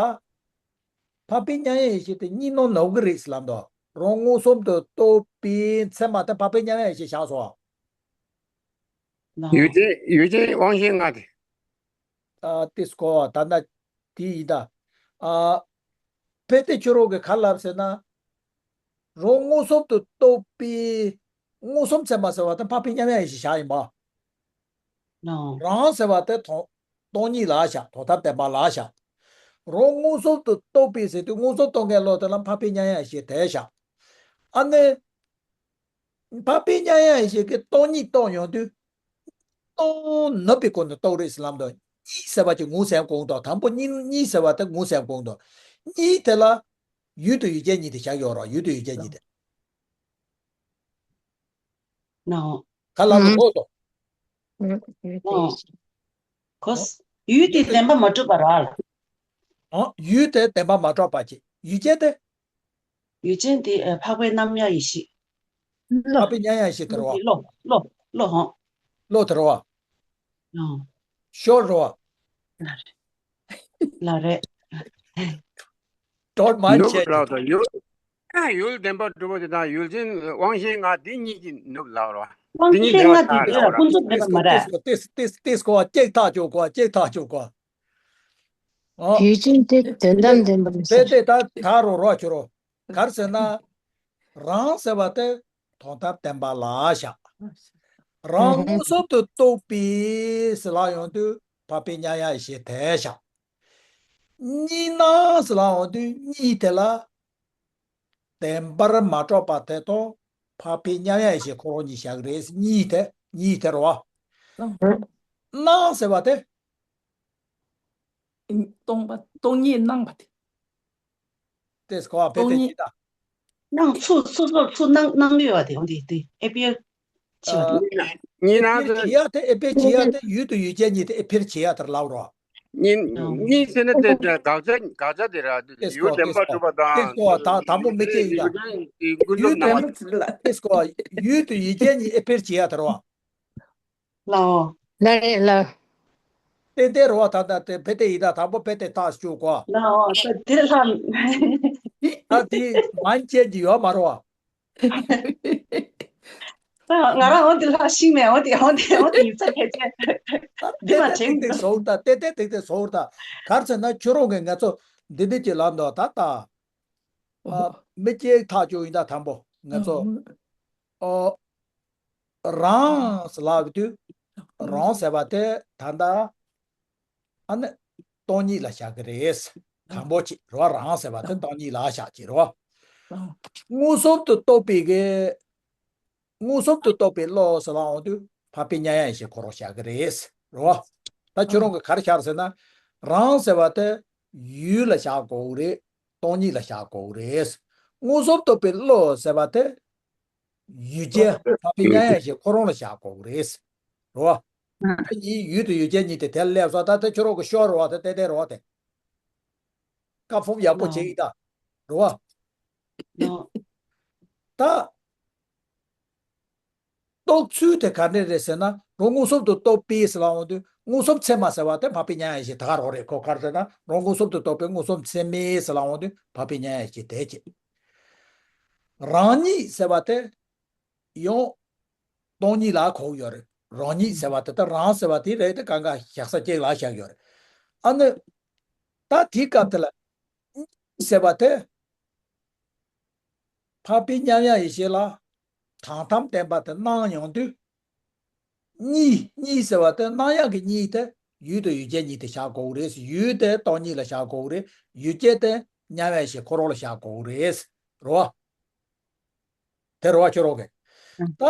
འཕགས་པའི་མཉམ་གཞག་ཡེ་ཤེས་དེ་གཉིས་སྣང་ནུབ་ཀྱི་རེད་ལབ་དུས་རང་མངོན་སུམ་དུ་རྟོགས་པའི་ཚད་མ་དེ་འཕགས་པའི་མཉམ་གཞག་ཡེ་ཤེས་བཞག་སོང་། ཡུལ་ཅན་ཡུལ་ཅན་དབང་ཤེས་ལྔ་དེ། ཨ། དེ་སྐོར་བ་ད་ལྟ་དེ་ཡིན་ད། ཨ། ཕལ་ཏེ་ཁྱོད་རང་གིས་ག་ལབ་ཟེར་ན། རང་མངོན་སུམ་དུ་རྟོགས་པའི་མངོན་སུམ་ཚད་མ་ཟེར་བ་དེ་འཕགས་པའི་མཉམ་གཞག་ཡེ་ཤེས་བཞག་ཡིན་པ། ཨོ། རང་ཟེར་བ་དེ་དོན་སྟོང་ཉིད་ལ་བཞག་དོན་དམ་བདེན་པ་ལ་བཞག་རང་མངོན་སུམ་དུ་རྟོགས་པའི་ཟེར་དུས་མངོན་སུམ་རྟོགས་མཁན་བློ་དེ་ལ་འཕགས་པའི་མཉམ་གཞག་ཡེ་ཤེས་དེ་བཞག་ཨ་ནི། འཕགས་པའི་མཉམ་གཞག་ཡེ་ཤེས་ཀྱི་སྟོང་ཉིད་རྟོགས་ཡོང་དུས། སྟོང་ནུབ་པའི་སྒོ་ནས་རྟོགས་རེད་ཟེར་ལབ་དུས། གཉིས་ཟེར་བ་ཅིག་ངོས་ཟིན་དགོས་འདུག་དང་པོ་གཉིས་གཉིས་ཟེར་བ་དེ་ངོས་ཟིན་དགོས་འདུག་གཉིས་དེ་ལ་ཡུལ་དང་ཡུལ་ཅན་གཉིས་དེ་བཞག་ཡོད་རེད། ཡུལ་དང་ཡུལ་ཅན་གཉིས་དེ། ནའོ། ག་ལ་ལ་ཨང་གོ་སོ། ཨང་། གོ་སོ། ཡུལ་དེ་བདེན་པ་མ་གྲུབ་པ་རེད། ཨང་། ཡུལ་དེ་བདེན་པ་མ་གྲུབ་པ་ཅིག་ཡུལ་ཅན་དེ། ཡུལ་ཅན་དེ་ཨ་འཕགས་པའི་མཉམ་གཞག་ཡེ་ཤེས། འཕགས་པའི་མཉམ་གཞག་ཡེ་ཤེས་དེ་རེད་བ། བློ་བློ་བློ་ཧོ། བློ་དེ་རེད་བ། ཨང་། ཤོར་རེད་བ། ལ་རེད། ལ་རེད། Don't mind ནུབ་change. ལབ་དང་ཡུལ། ཡུལ་བདེན་པར་གྲུབ་པ་དེ་དང་ཡུལ་ཅན་དབང་ཤེས་ལྔ་དེ་གཉིས་ཀྱིས་ནུབ་ལབ་རེད་བ། དབང་དེ་གཉིས་ཤེས་འབྲེལ་བ་ལྔ་དེ་ཆགས་ཡོད་རེད་བ། ཀུན་རྫོབ་བདེན་པ་མ་རེད། ཏིས་ཏིས་ཏིས་ཏིས་གོ་བ་ཅེག་ཐག་ཆོད་གོ་བ་ཅེག་ཐག་ཆོད་གོ་བ། ཨོ། ཡུལ་ཅན་དེ་དོན་དམ་བདེན་པར་ཕལ་ཏེ་ད་ད་རོ་རོ་ཁྱོད་རོ། གར་ཟེར་ན། རང་ཟེར་བ་དེ་དོན་དམ་བདེན་པ་ལ་བཞག་རང་མངོན་སུམ་དུ་རྟོགས་པའི་ཟེར་ལབ་ཡོང་དུས་འཕགས་པའི་མཉམ་གཞག་ཡེ་ཤེས་དེ་བཞག་གཉིས་སྣང་ཟེར་ལབ་ཡོང་དུས་གཉིས་དེ་ལ། བདེན་པར་མ་གྲུབ་པ་དེ་དང་འཕགས་པའི་མཉམ་གཞག་ཡེ་ཤེས་ཁོ་རང་གཉིས་བཞག་རེད། གཉིས་དེ་གཉིས་དེ་རེད་བ། སྣང་ཟེར་བ་དེ། སྟོང་པ་སྟོང་ཉིད་སྣང་བ་དེ། དེ་སྐོར་བ་ཕལ་ཏེ་ཡིན་ད། སྣང་ཚུར་ཚུར་ཚུར་ཚུར་སྣང་སྣང་ཡོད་པ་དེ་འོ་དེ་དེ་ཨེ་པེར་བྱེད་པ་དེ། གཉིས་སྣང་དེ། ཨེ་པེར་བྱེད་ཡ་དེ་ཨེ་པེར་བྱེད་ཡ་དེ་ཡུལ་དང་ཡུལ་ཅན་གཉིས་དེ་ཨེ་པེར་བྱེད་ཡ་དེར་ལབ་རོགས། གཉིས་གཉིས་ཟེར་ན་དེ་དགག་བྱ་དགག་བྱ་དེ་ར། ཡུལ་བདེན་པར་གྲུབ་པ་དང་། དེ་སྐོར་བ་ད་དང་པོ་མི་སྐྱེ་ཡིན་ད། ཀུན་རྫོབ་སྣང་བ། དེ་སྐོར་བ་ཡུལ་དང་ཡུལ་ཅན་གཉིས་ཨེ་པེར་བྱེད་ཡ་དེ་རོ། ལའོ། ལ་རེད་ལ། ཏན་ཏན་རོ་བ་ད་ད་དེ་ཕལ་ཏེ་ཡིན་ད་དང་པོ་ཕལ་ཏེ་ཐག་གཅོད་གོ། ལའོ་ད་དེ་ལ། ད་དེ་མན་ཆད་ཀྱི་ཡོད་མ་རོ་བ། ང་རང་འོ་དེ་ལ་ཤིང་མེད་འོ་དེ་འོ་དེ་འོ་དེ་ཡིན་ས་ཁྱད་ཆད། དེ་མ་ཏན་ཏན་ཏིག་ཏིག་བཟོ་ད་ཏན་ཏན་ཏིག་ཏིག་བཟོ་ད། གར་ཟེར་ན་ཁྱོད་རང་གིས་ང་ཚོ་འདི་འདི་ཅིག་ལབ་འདུག་ད་ད། ཨ། མི་སྐྱེ་ཐག་ཆོད་ཡིན་ད་དང་པོ་ང་ཚོ། ཨོ། རང་ཟེར་ལབ་དུས། རང་ཟེར་བ་དེ་ད་ལྟ། ཨ་ནི། སྟོང་ཉིད་ལ་བཞག་གི་རེད། དང་པོ་ཅིག་རོ། རང་ཟེར་བ་དེ་སྟོང་ཉིད་ལ་བཞག་ཅིག་རོ། མངོན་སུམ་དུ་རྟོགས་པའི་གི་མངོན་སུམ་དུ་རྟོགས་པའི་བློ་ཟེར་ལབ་འོང་དུས་འཕགས་པའི་མཉམ་གཞག་ཡེ་ཤེས་ཁོ་རང་བཞག་གི་རེད། རོ། ད་ཁྱོད་རང་གིས་ག་རེ་བཞག་ཟེར་ན། རང་ཟེར་བ་དེ་ཡུལ་ལ་བཞག་དགོས་རེད། སྟོང་ཉིད་ལ་བཞག་དགོས་རེད། མངོན་སུམ་རྟོགས་པའི་བློ་ཟེར་བ་དེ། ཡུལ་ཅན་འཕགས་པའི་མཉམ་གཞག་ཡེ་ཤེས་ཁོ་རང་ལ་བཞག་དགོས་རེད། རོ། ཨ། དེ་གཉིས་ཡུལ་དང་ཡུལ་ཅན་གཉིས་དེ་དེར་སླེབས་སོང་། ད་དེ་ཁྱོད་རང་གིས་ཤོར་རོ་བ་དེ་ཏན་ཏན་རོ་བ་དེ། བཀའ་ཕོབ་ཡག་པོ་བྱེད་ཀྱི་ད། རོ་བ། ད། རྟོགས་ཚུལ་དེ་ག་འདྲ་རེད་ཟེར་ན། རང་མངོན་སུམ་དུ་རྟོགས་པའི་ཟེར་ལབ་འོང་དུས་མངོན་སུམ་ཚད་མ་ཟེར་བ་དེ་འཕགས་པའི་མཉམ་གཞག་ཡེ་ཤེས་དེ་ག་རང་རེད། ཁོ་ག་རེ་ཟེར་ན་རང་མངོན་སུམ་དུ་རྟོགས་པའི་མངོན་སུམ་ཚད་མའི་ཟེར་ལབ་འོང་དུས་འཕགས་པའི་མཉམ་གཞག་ཡེ་ཤེས་དེ་བྱེད། རང་ཉིད་ཟེར་བ་དེ། ཡང་། སྟོང་ཉིད་ལ་གོ་གི་ཡོད་རེད། རང་ཉིད་ཟེར་བ་དེ་ད་རང་ཟེར་བ་དེ་རེད་དེ་གང་ག་བཞག་ས་གཅིག་ལ་བཞག་ཡོད་རེད། ཨ་ནི། ད་དེའི་སྐབས་དེ་ལ། གཉིས་ཟེར་བ་དེ། འཕགས་པའི་མཉམ་གཞག་ཡེ་ཤེས་ལ་དོན་དམ་བདེན་པ་དེ་སྣང་ཡོང་དུས། གཉིས། གཉིས་ཟེར་བ་དེ་སྣང་ཡག་གི་གཉིས་དེ་ཡུལ་དང་ཡུལ་ཅན་གཉིས་དེ་བཞག་དགོས་རེད། ཡུལ་དེ་སྟོང་ཉིད་ལ་བཞག་དགོས་རེད། ཡུལ་ཅན་དེ་མཉམ་གཞག་ཡེ་ཤེས་ཁོ་རང་ལ་བཞག་དགོས་རེད། རེད་བ། དེ་རེད་བ། ཁྱོད་རང་གིས་ད་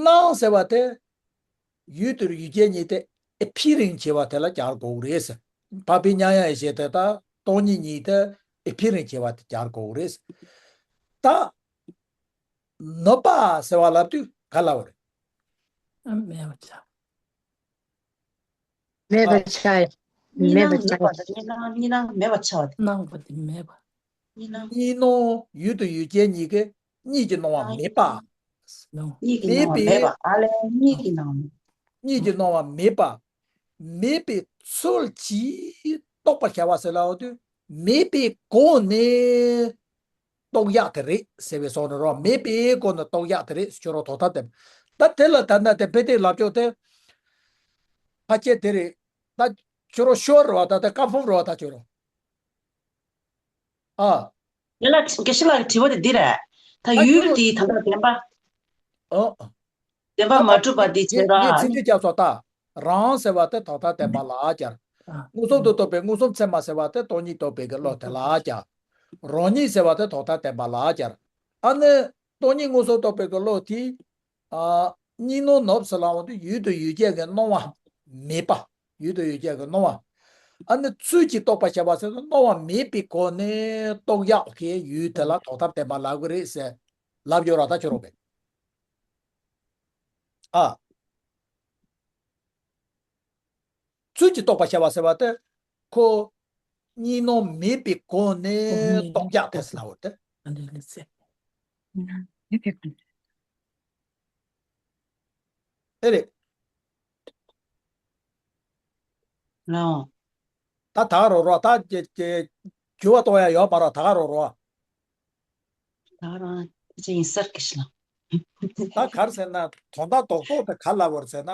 སྣང་ཟེར་བ་དེ་ཡུལ་དང་ཡུལ་ཅན་གཉིས་དེ་ཨེ་ཕི་རེན་བྱེད་པ་དེ་ལ་སྦྱར་དགོས་རེད། འཕགས་པའི་མཉམ་གཞག་ཡེ་ཤེས་དེ་དང་སྟོང་ཉིད་གཉིས་དེ་ཨེ་ཕི་རེན་བྱེད་པ་དེ་སྦྱར་དགོས་རེད། ད་ནུབ་པ་ཟེར་བ་ལབ་དུས་ག་ལབ་པ་རེད། ཨ། མེད་པ་ཆགས། མེད་པ་ཆགས། མེད་པ་ཆགས། གཉིས་སྣང་མེད་པ་ཆགས་པ་དེ། སྣང་བ་དེ་མེད་པ། གཉིས་སྣང་། གཉིས་སྣང་། ཡུལ་དང་ཡུལ་ཅན་གཉིས་ཀྱི་གཉིས་ཀྱི་སྣང་བ་མེད་པ། གཉིས་ཀྱི་སྣང་བ་མེད་པ། ཨ་ལས། གཉིས་ཀྱི་སྣང་བ། གཉིས་ཀྱི་སྣང་བ་མེད་པ། མེད་པའི་ཚུལ་གྱིས་རྟོགས་པར་བྱ་བ་ཟེར་ལབ་དུས་མེད་པའི་སྒོ་ནས་རྟོགས་ཡག་དེ་རེད་ཟེར་བའི་བཟོ་ནས་རོ། མེད་པའི་སྒོ་ནས་རྟོགས་ཡག་དེ་རེད་ཟེར། ཁྱོད་རང་དོན་དམ་བདེན་པ། ད་དེ་ལ་ད་ལྟ་དེ་དཔེ་དེ་ལབ་ཕྱོགས་དེ་ཕལ་ཆེར་དེ་རེད། ད་ཁྱོད་རང་ཤོར་རེད་བ། ད་དེ་བཀའ་ཕོབ་རེད་བ། ད་ཁྱོད་རང་ཨ། དེ་ལ་དགེ་བཤེས་ལགས་ཀྱི་དྲི་བ་དེ་འདི་རེད། ད་ད་ཁྱོད་ཡུལ་རང་དེའི་དོན་དམ་བདེན་པ། ཨོ། བདེན་པ་མ་གྲུབ་པ་དེ་བྱས་ངས་ཚིག་ད། འགྲེལ་རྒྱབ་སོང་། ད་རང་ཟེར་བ་དེ་དོན་དམ་བདེན་པ་ལ་སྦྱར། མངོན་སུམ་དུ་རྟོགས་པའི་མངོན་སུམ་ཚད་མ་ཟེར་བ་དེ་སྟོང་ཉིད་རྟོགས་པའི་གི་བློ་དེ་ལ་སྦྱར། རང་ཉིད་ཟེར་བ་དེ་དོན་དམ་བདེན་པ་ལ་སྦྱར། ཨ་ནི་སྟོང་ཉིད་མངོན་སུམ་རྟོགས་པའི་གི་བློ་དེ། ཨ། གཉིས་སྣང་ནུབ་ཟེར་ལབ་དུས་ཡུལ་དང་ཡུལ་ཅན་གྱི་སྣང་བ་མེད་པ། ཡུལ་དང་ཡུལ་ཅན་གྱི་སྣང་བ། ཨ་ནི་ཚུལ་གྱིས་རྟོགས་པར་བྱ་བ་ཟེར་ན་སྣང་བ་མེད་པའི་སྒོ་ནས་རྟོགས་ཡག་གི་ཡུལ་དེ་ལ་དོན་དམ་བདེན་པ་ལབ་ཀྱི་རེད་ཟེར་ལབ་ཡོད་ར། ད་ཁྱོད་རང་གིས། ཨ། ཚུལ་གྱིས་རྟོགས་པར་བྱ་བ་ཟེར་བ་དེ་ཁོ་གཉིས་སྣང་མེད་པའི་སྒོ་ནས་རྟོགས་ཡག་དེ་ཟེར་ལབ་པ་དེ། ཨ་ནི་ལགས་སེ། ཨེ་རེད། ལགས། ད་ད་ག་རང་རོ། ད་ཀྱེ་ཀྱེ་འགྱུར་བ་གཏོང་ཡ་ཡོད་མ་རེད། ད་ག་རང་རོ། ད་ག་རང་ཅི་ཡིན་ཟེར་གི་ཤི་ལ། ད་ག་རེ་ཟེར་ན་དོན་དག་རྡོག་རྡོག་དེ་ག་ལབ་པ་རེད་ཟེར་ན།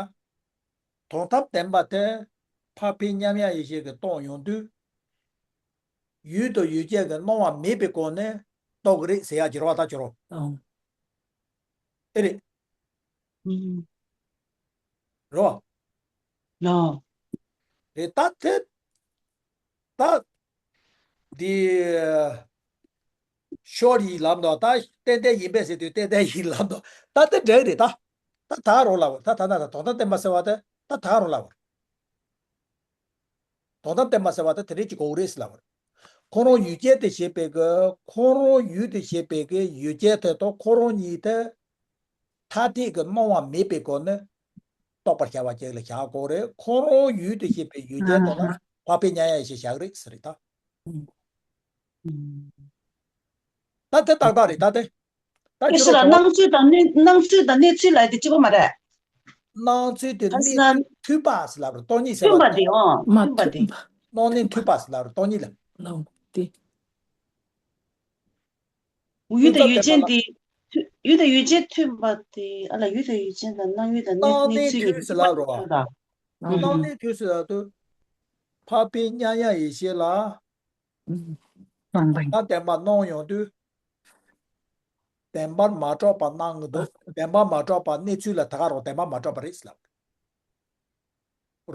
དོན་དམ་བདེན་པ་དེ་འཕགས་པའི་མཉམ་གཞག་ཡེ་ཤེས་ཀྱིས་རྟོགས་ཡོང་དུས། ཡུལ་དང་ཡུལ་ཅན་གྱི་སྣང་བ་མེད་པའི་སྒོ་ནས་རྟོགས་ཀྱི་རེད་ཟེར་ཡ་ཅིག་རེད་བ། ད་ཁྱོད་རང་། ཨང་། ཨེ་རེད། ཨང་། རེད་བ། ལགས། རེད། ད་དེ། ད། འདི། ཤོར་ཡིན་ལབ་འདུག་ད་ཏན་ཏན་ཡིན་པས་ཟེར་དུས་ཏན་ཏན་ཡིན་ལབ་འདུག་ད་དེ་འདྲ་རེད་ད། ད་ད་ག་རང་ལབ་པ། ད་ད་ན་ད་དོན་དམ་བདེན་པ་ཟེར་བ་དེ་ད་ད་ག་རང་ལབ་པ། དོན་དམ་བདེན་པ་ཟེར་བ་དེ་དེ་རེད་ཅིག་དགོས་རེད་ཟེར་ལབ་པ་རེད། ཁོ་རང་ཡུལ་ཅན་དེ་བྱེད་པའི་གི་ཁོ་རང་ཡུལ་དེ་བྱེད་པའི་གི་ཡུལ་ཅན་དེ་དང་ཁོ་རང་གཉིས་དེ་ཐ་དད་ཀྱི་སྣང་བ་མེད་པའི་སྒོ་ནས་རྟོགས་པར་བྱ་བ་ཅིག་ལ་བཞག་དགོས་རེད། ཁོ་རང་ཡུལ་དེ་བྱེད་པའི་ཡུལ་ཅན་དེ་ལ་འཕགས་པའི་མཉམ་གཞག་ཡེ་ཤེས་བཞག་རེད་ཟེར་རེད་ད། ད་དེ་ཏག་ཏག་རེད་ད་དེ། ད་ཁྱོད་ཚོ་ལ་སྣང་ཚུལ་དང་གནས་སྣང་ཚུལ་དང་གནས་ཚུལ་ལབ་དེ་གཅིག་པ་མ་རེད། སྣང་ཚུལ་དེ་གནས་ཚུལ་མཐུན་པ་ཟེར་ལབ་རེད། སྟོང་ཉིད་ཟེར་བ་མཐུན་པ་དེ། ཨང་། མ་མཐུན་པ་དེ། སྣང་གནས་མཐུན་པ་ཟེར་ལབ་རེད། སྟོང་ཉིད་ལ། ལགས་དེ། ཡུལ་དང་ཡུལ་ཅན་དེ། ཡུལ་དང་ཡུལ་ཅན་མཐུན་པ་དེ། ཨ་ལ། ཡུལ་དང་ཡུལ་ཅན་དང་སྣང་ཡུལ་དང་གནས་གནས་ཚུལ་གཉིས་མཐུན་ཟེར་ལབ་རེད་བ། སྣང་གནས་མཐུན་ཟེར་ལབ་དུས། འཕགས་པའི་མཉམ་གཞག་ཡེ་ཤེས་ལ། སྣང་བ། ད་བདེན་པ་སྣང་ཡོང་དུས། བདེན་པར་མ་གྲུབ་པ་སྣང་གི་འདུག་བདེན་པར་མ་གྲུབ་པ་གནས་ཚུལ་ལ་ད་ག་རང་བདེན་པར་མ་གྲུབ་པ་རེད་ཟེར་ལབ།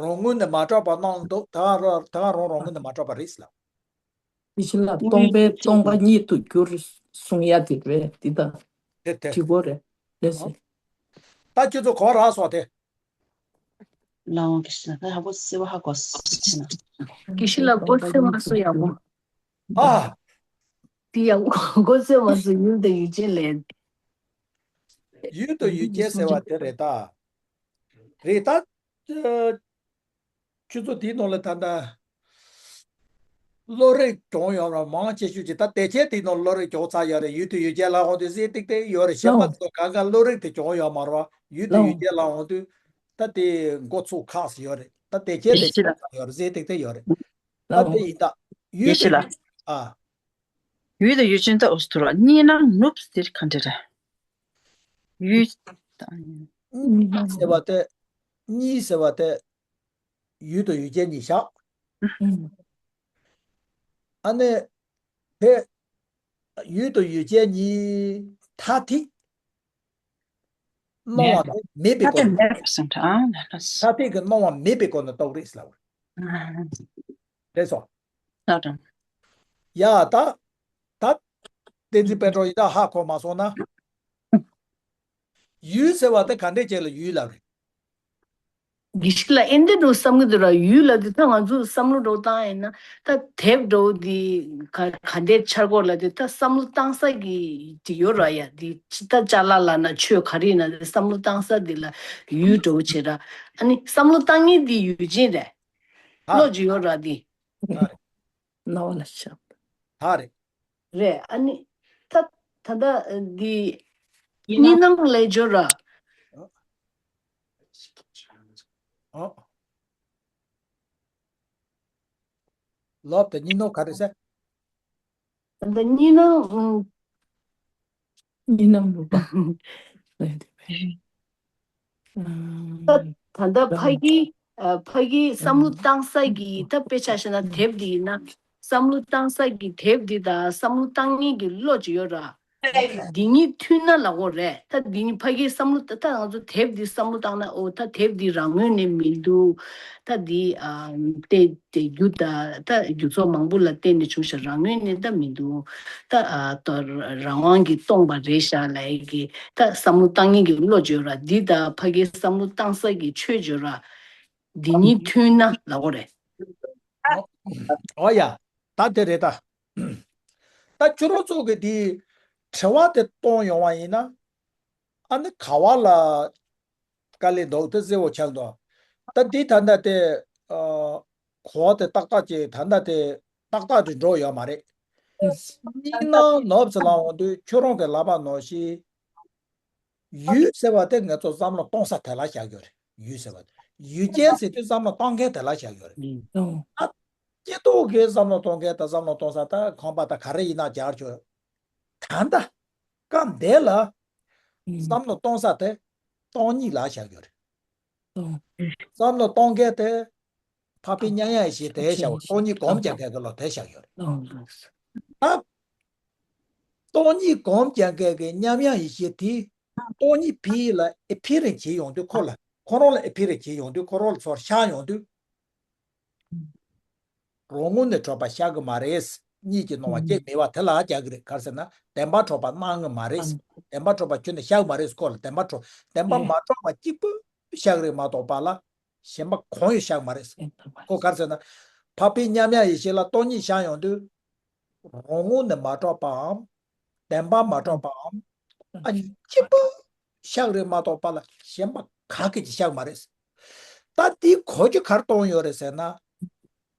རང་ངོས་ནས་མ་གྲུབ་པ་སྣང་གི་འདུག་ད་ག་རང་ད་ག་རང་རང་ངོས་ནས་མ་གྲུབ་པ་རེད་ཟེར་ལབ། དེ་བཞིན་ལ་སྟོང་པས་སྟོང་པ་ཉིད་དུ་འགྱུར་གསུང་ཡ་དེ་རེད། འདི་དང་དེ་དེ། གཅིག་པོ་རེད། ལགས་སེ། ད་ཁྱོད་ཚོ་གོ་རག་སོང་དེ། ལགས་འོང་། དགེ་བཤེས་ལགས། ད་ཧ་གོ་སི་ཆི་ན། དགེ་བཤེས་ལགས། མགོ་སེ་མ་སུ་ཡག་པོ། ཨ། དེ་ཡག་པོ། མགོ་སེ་མ་སུ་ཡུལ་དང་ཡུལ་ཅན་ལས། ཡུལ་དང་ཡུལ་ཅན་ཟེར་བ་དེ་རེད་ད། རེད་ད། ཁྱོད་ཚོ་དེའི་ནང་ལ་ད་ལྟ་བློ་རིག་སྦྱོང་ཡོད་ར། མང་ཆེ་ཤོས་ཀྱིས་ད་དེ་ཆེ་དེའི་ནང་བློ་རིག་སྦྱོང་ཚར་ཡོད་རེད། ཡུལ་དང་ཡུལ་ཅན་ལ་འོང་དུས་གཟེར་ཏིག་ཏིག་ཡོད་རེད། གཞན་པ་ཚོ་གང་ག་བློ་རིག་དེ་སྦྱོང་ཡོད་མ་རེད་བ། ཡུལ་དང་ཡུལ་ཅན་ལ་འོང་དུས་ད་དེ་མགོ་ཚུགས་ཁག་ཡོད་རེད། ད་དེ་ཆེ་དེ་ཆེ་ཡོད་རེད། གཟེར་ཏིག་ཏིག་ཡོད་རེད། ད་དེ་ཡིན་ད། ཡུལ་དང་ཡུལ་ཅན། ཨ། ཡུལ་དང་ཡུལ་ཅན་ད་འོ་ཐུ་ར་གཉིས་སྣང་ནུབ་ཟེར་ག་འདྲ་རེད། ཡུལ་དང་། གཉིས་སྣང་ཟེར་བ་དེ། གཉིས་ཟེར་བ་དེ། ཡུལ་དང་ཡུལ་ཅན་གཉིས་བཞག་ཨ་ནི། དེ། ཡུལ་དང་ཡུལ་ཅན་གཉིས་མཐར་ཐུག་སྣང་བ་དེ་མེད་པའི་སྒོ་ནས། མཐར་ཐུག་གི་སྣང་བ་མེད་པའི་སྒོ་ནས་རྟོགས་རེད་ལབ། རེད་སོ། ཡ་ད། ད། བསྟན་འཛིན་དཔལ་གྲོགས་ཡིན་ད་ཧ་གོ་མ་སོང་ན། ཡུལ་ཟེར་བ་དེ་ག་འདྲས་ཅིག་ལ་ཡུལ་ལབ་རེད། དགེ་བཤེས་ལགས་ཨེ་འདི་འགྲོ་བསམ་གི་འདུག་ར། ཡུལ་ལབ་དུས་ད་ང་ཚོ་བསམ་བློ་འགྲོ་བཏང་ཡིན་ན་ད་དེབ་འགྲོ་འདི་ག་ག་འདྲས་འཆར་གོ་ལབ་དུས་ད་བསམ་བློ་བཏང་ས་གི་འདི་ཡོད་ར་ཡ། འདི་ད་ཅ་ལག་ལ་ན་ཆོས་ག་རེ་ཡིན་ན་བསམ་བློ་བཏང་ས་འདི་ལ་ཡུལ་འགྲོ་བྱེད་ར། ཨ་ནི་བསམ་བློ་བཏང་མཁན་འདི་ཡུལ་ཅན་རེད། ཨ། བློ་ཅིག་ཡོད་ར་འདི། ཨ་རེད། རྣ་བ་ལ་ཤར། ད་རེད། རེད། ཨ་ནི་ད་ད་ལྟ་འདི་གཉིས་སྣང་ལས་སྦྱོར་ར། ཨོ། ལོབ་དེ་གཉིས་སྣང་ག་རེ་ཟེར། ད་ལྟ་གཉིས་སྣང་ཨུམ། གཉིས་སྣང་རུ་པ། ད་ད་ལྟ་ཕ་གི་ཨ་ཕ་གི་བསམ་བློ་བཏང་ས་གི་ད་དཔེ་ཆ་བཞག་ན་དེབ་འདི་ཡིན་ན་བསམ་བློ་བཏང་ས་གི་དེབ་འདི་དང་བསམ་བློ་བཏང་མཁན་གྱི་བློ་ཅིག་ཡོད་ར། འདི་གཉིས་མཐུན་ན་ལབ་དགོས་རེད། ད་འདི་གཉིས་ཕ་གིའི་བསམ་བློ་ད་ད་ང་ཚོ་དེབ་འདི་བསམ་བློ་བཏང་ན་ཨོ་ད་དེབ་འདི་རང་ངོས་ནས་མི་འདུག་ད་འདི་ཨ་བལྟས་ཏེ་རྒྱུ་ད་ད་རྒྱུ་ཚོགས་མང་པོ་ལ་བརྟེན་ནས་བྱུང་ཤག་རང་ངོས་ནས་ད་མི་འདུག་ད་ཨ་ད་རང་དབང་གིས་སྟོང་པ་རེད་ཤག་ལབ་ཡས་ཀྱི་ད་བསམ་བློ་བཏང་མཁན་གྱི་བློ་བརྗོད་ར། འདི་ད་ཕ་གིའི་བསམ་བློ་བཏང་ས་གི་ཆོས་བརྗོད་ར། འདི་གཉིས་མཐུན་ན་ལབ་དགོས་རེད། ཨོ་ཡ། ད་དེ་རེད་ད། ད་ཁྱོད་རང་ཚོ་གི་དེ་དྲི་བ་དེ་གཏོང་ཡོང་བ་ཡིན་ན། ཨ་ནི་ག་བ་ལ་དཀའ་ལས་འདུག་དེ་གསལ་བོ་ཆགས་འདུག་ད་འདི་ད་ལྟ་དེ་ཨ་གོ་བ་དེ་ཏག་ཏག་ཅིག་ད་ལྟ་དེ་ཏག་ཏག་ཏུ་འགྲོ་ཡོད་མ་རེད། གཉིས་སྣང་ནོབ་ཙམ་ལ་འོང་དུས་ཁྱོད་རང་གི་ལབ་པ་ནང་བཞིན། ཡུལ་ཟེར་བ་དེ་ང་ཚོ་བསམ་བློ་གཏོང་ས་དེ་ལ་བཞག་ཡོད་རེད། ཡུལ་ཟེར་བ་དེ། ཡུལ་ཅན་ཟེར་དུས་བསམ་བློ་གཏོང་མཁན་དེ་ལ་བཞག་ཡོད་རེད། ཨ། སྐྱེ་ཐོག་གི་བསམ་བློ་གཏོང་མཁན་དང་བསམ་བློ་གཏོང་ས་དང་ཁང་པ་དང་ག་རེ་ཡིན་ན་སྦྱར་ཆོག་ད་ལྟ་སྐབས་འདི་ལ་བསམ་བློ་གཏོང་ས་དེ་སྟོང་ཉིད་ལ་བཞག་ཡོད་རེད། བསམ་བློ་གཏོང་མཁན་དེ་འཕགས་པའི་མཉམ་ཡངས་ཡེ་ཤེས་དེ་བཞག་པ། སྟོང་ཉིད་སྒོམ་རྒྱག་མཁན་གྱི་བློ་དེ་བཞག་ཡོད་རེད། ད་སྟོང་ཉིད་སྒོམ་རྒྱག་མཁན་གྱི་མཉམ་ཡངས་ཡེ་ཤེས་དེ་སྟོང་ཉིད་ཕི་ལ་ཨེ་ཕི་རེ་བྱེད་ཡོང་དུས་ཁོ་ལ་ཁོ་རང་ལ་ཨེ་ཕི་རེ་བྱེད་ཡོང་དུས་ཁོ་རང་ལ་ཚུར་ཤར་ཡོང་དུས། རང་ངོས་ནས་གྲུབ་པ་ཤར་གི་མ་རེད། གཉིས་ཀྱི་སྣང་བ་གཅིག་མེད་པ་དེ་ལ་རྒྱག་གི་རེད། ག་རེ་ཟེར་ན་བདེན་པ་གྲུབ་པ་སྣང་གི་མ་རེད། བདེན་པ་གྲུབ་པ་ཁྱོན་ནས་ཤར་གི་མ་རེད། ཁོ་ལ་བདེན་པ་གྲུབ་བདེན་པ་མ་གྲུབ་པ་གཅིག་པུ་ཤར་གི་རེད་མ་གཏོགས་པ་ལ་གཞན་པ་གང་ཡང་ཤར་གི་མ་རེད། ཁོ་ག་རེ་ཟེར་ན་འཕགས་པའི་མཉམ་ཡངས་ཡེ་ཤེས་ལ་སྟོང་ཉིད་ཤར་ཡོང་དུས། རང་ངོས་ནས་མ་གྲུབ་པའམ། བདེན་པ་མ་གྲུབ་པའམ། ཨ་གཅིག་པུ་ཤར་རེད་མ་གཏོགས་པ་ལ་གཞན་པ་ག་གེ་ཅིག་ཤར་མ་རེད། ད་འདི་གོ་རྒྱུ་ག་རེ་གཏོང་ཡོད་རེད་ཟེར་ན།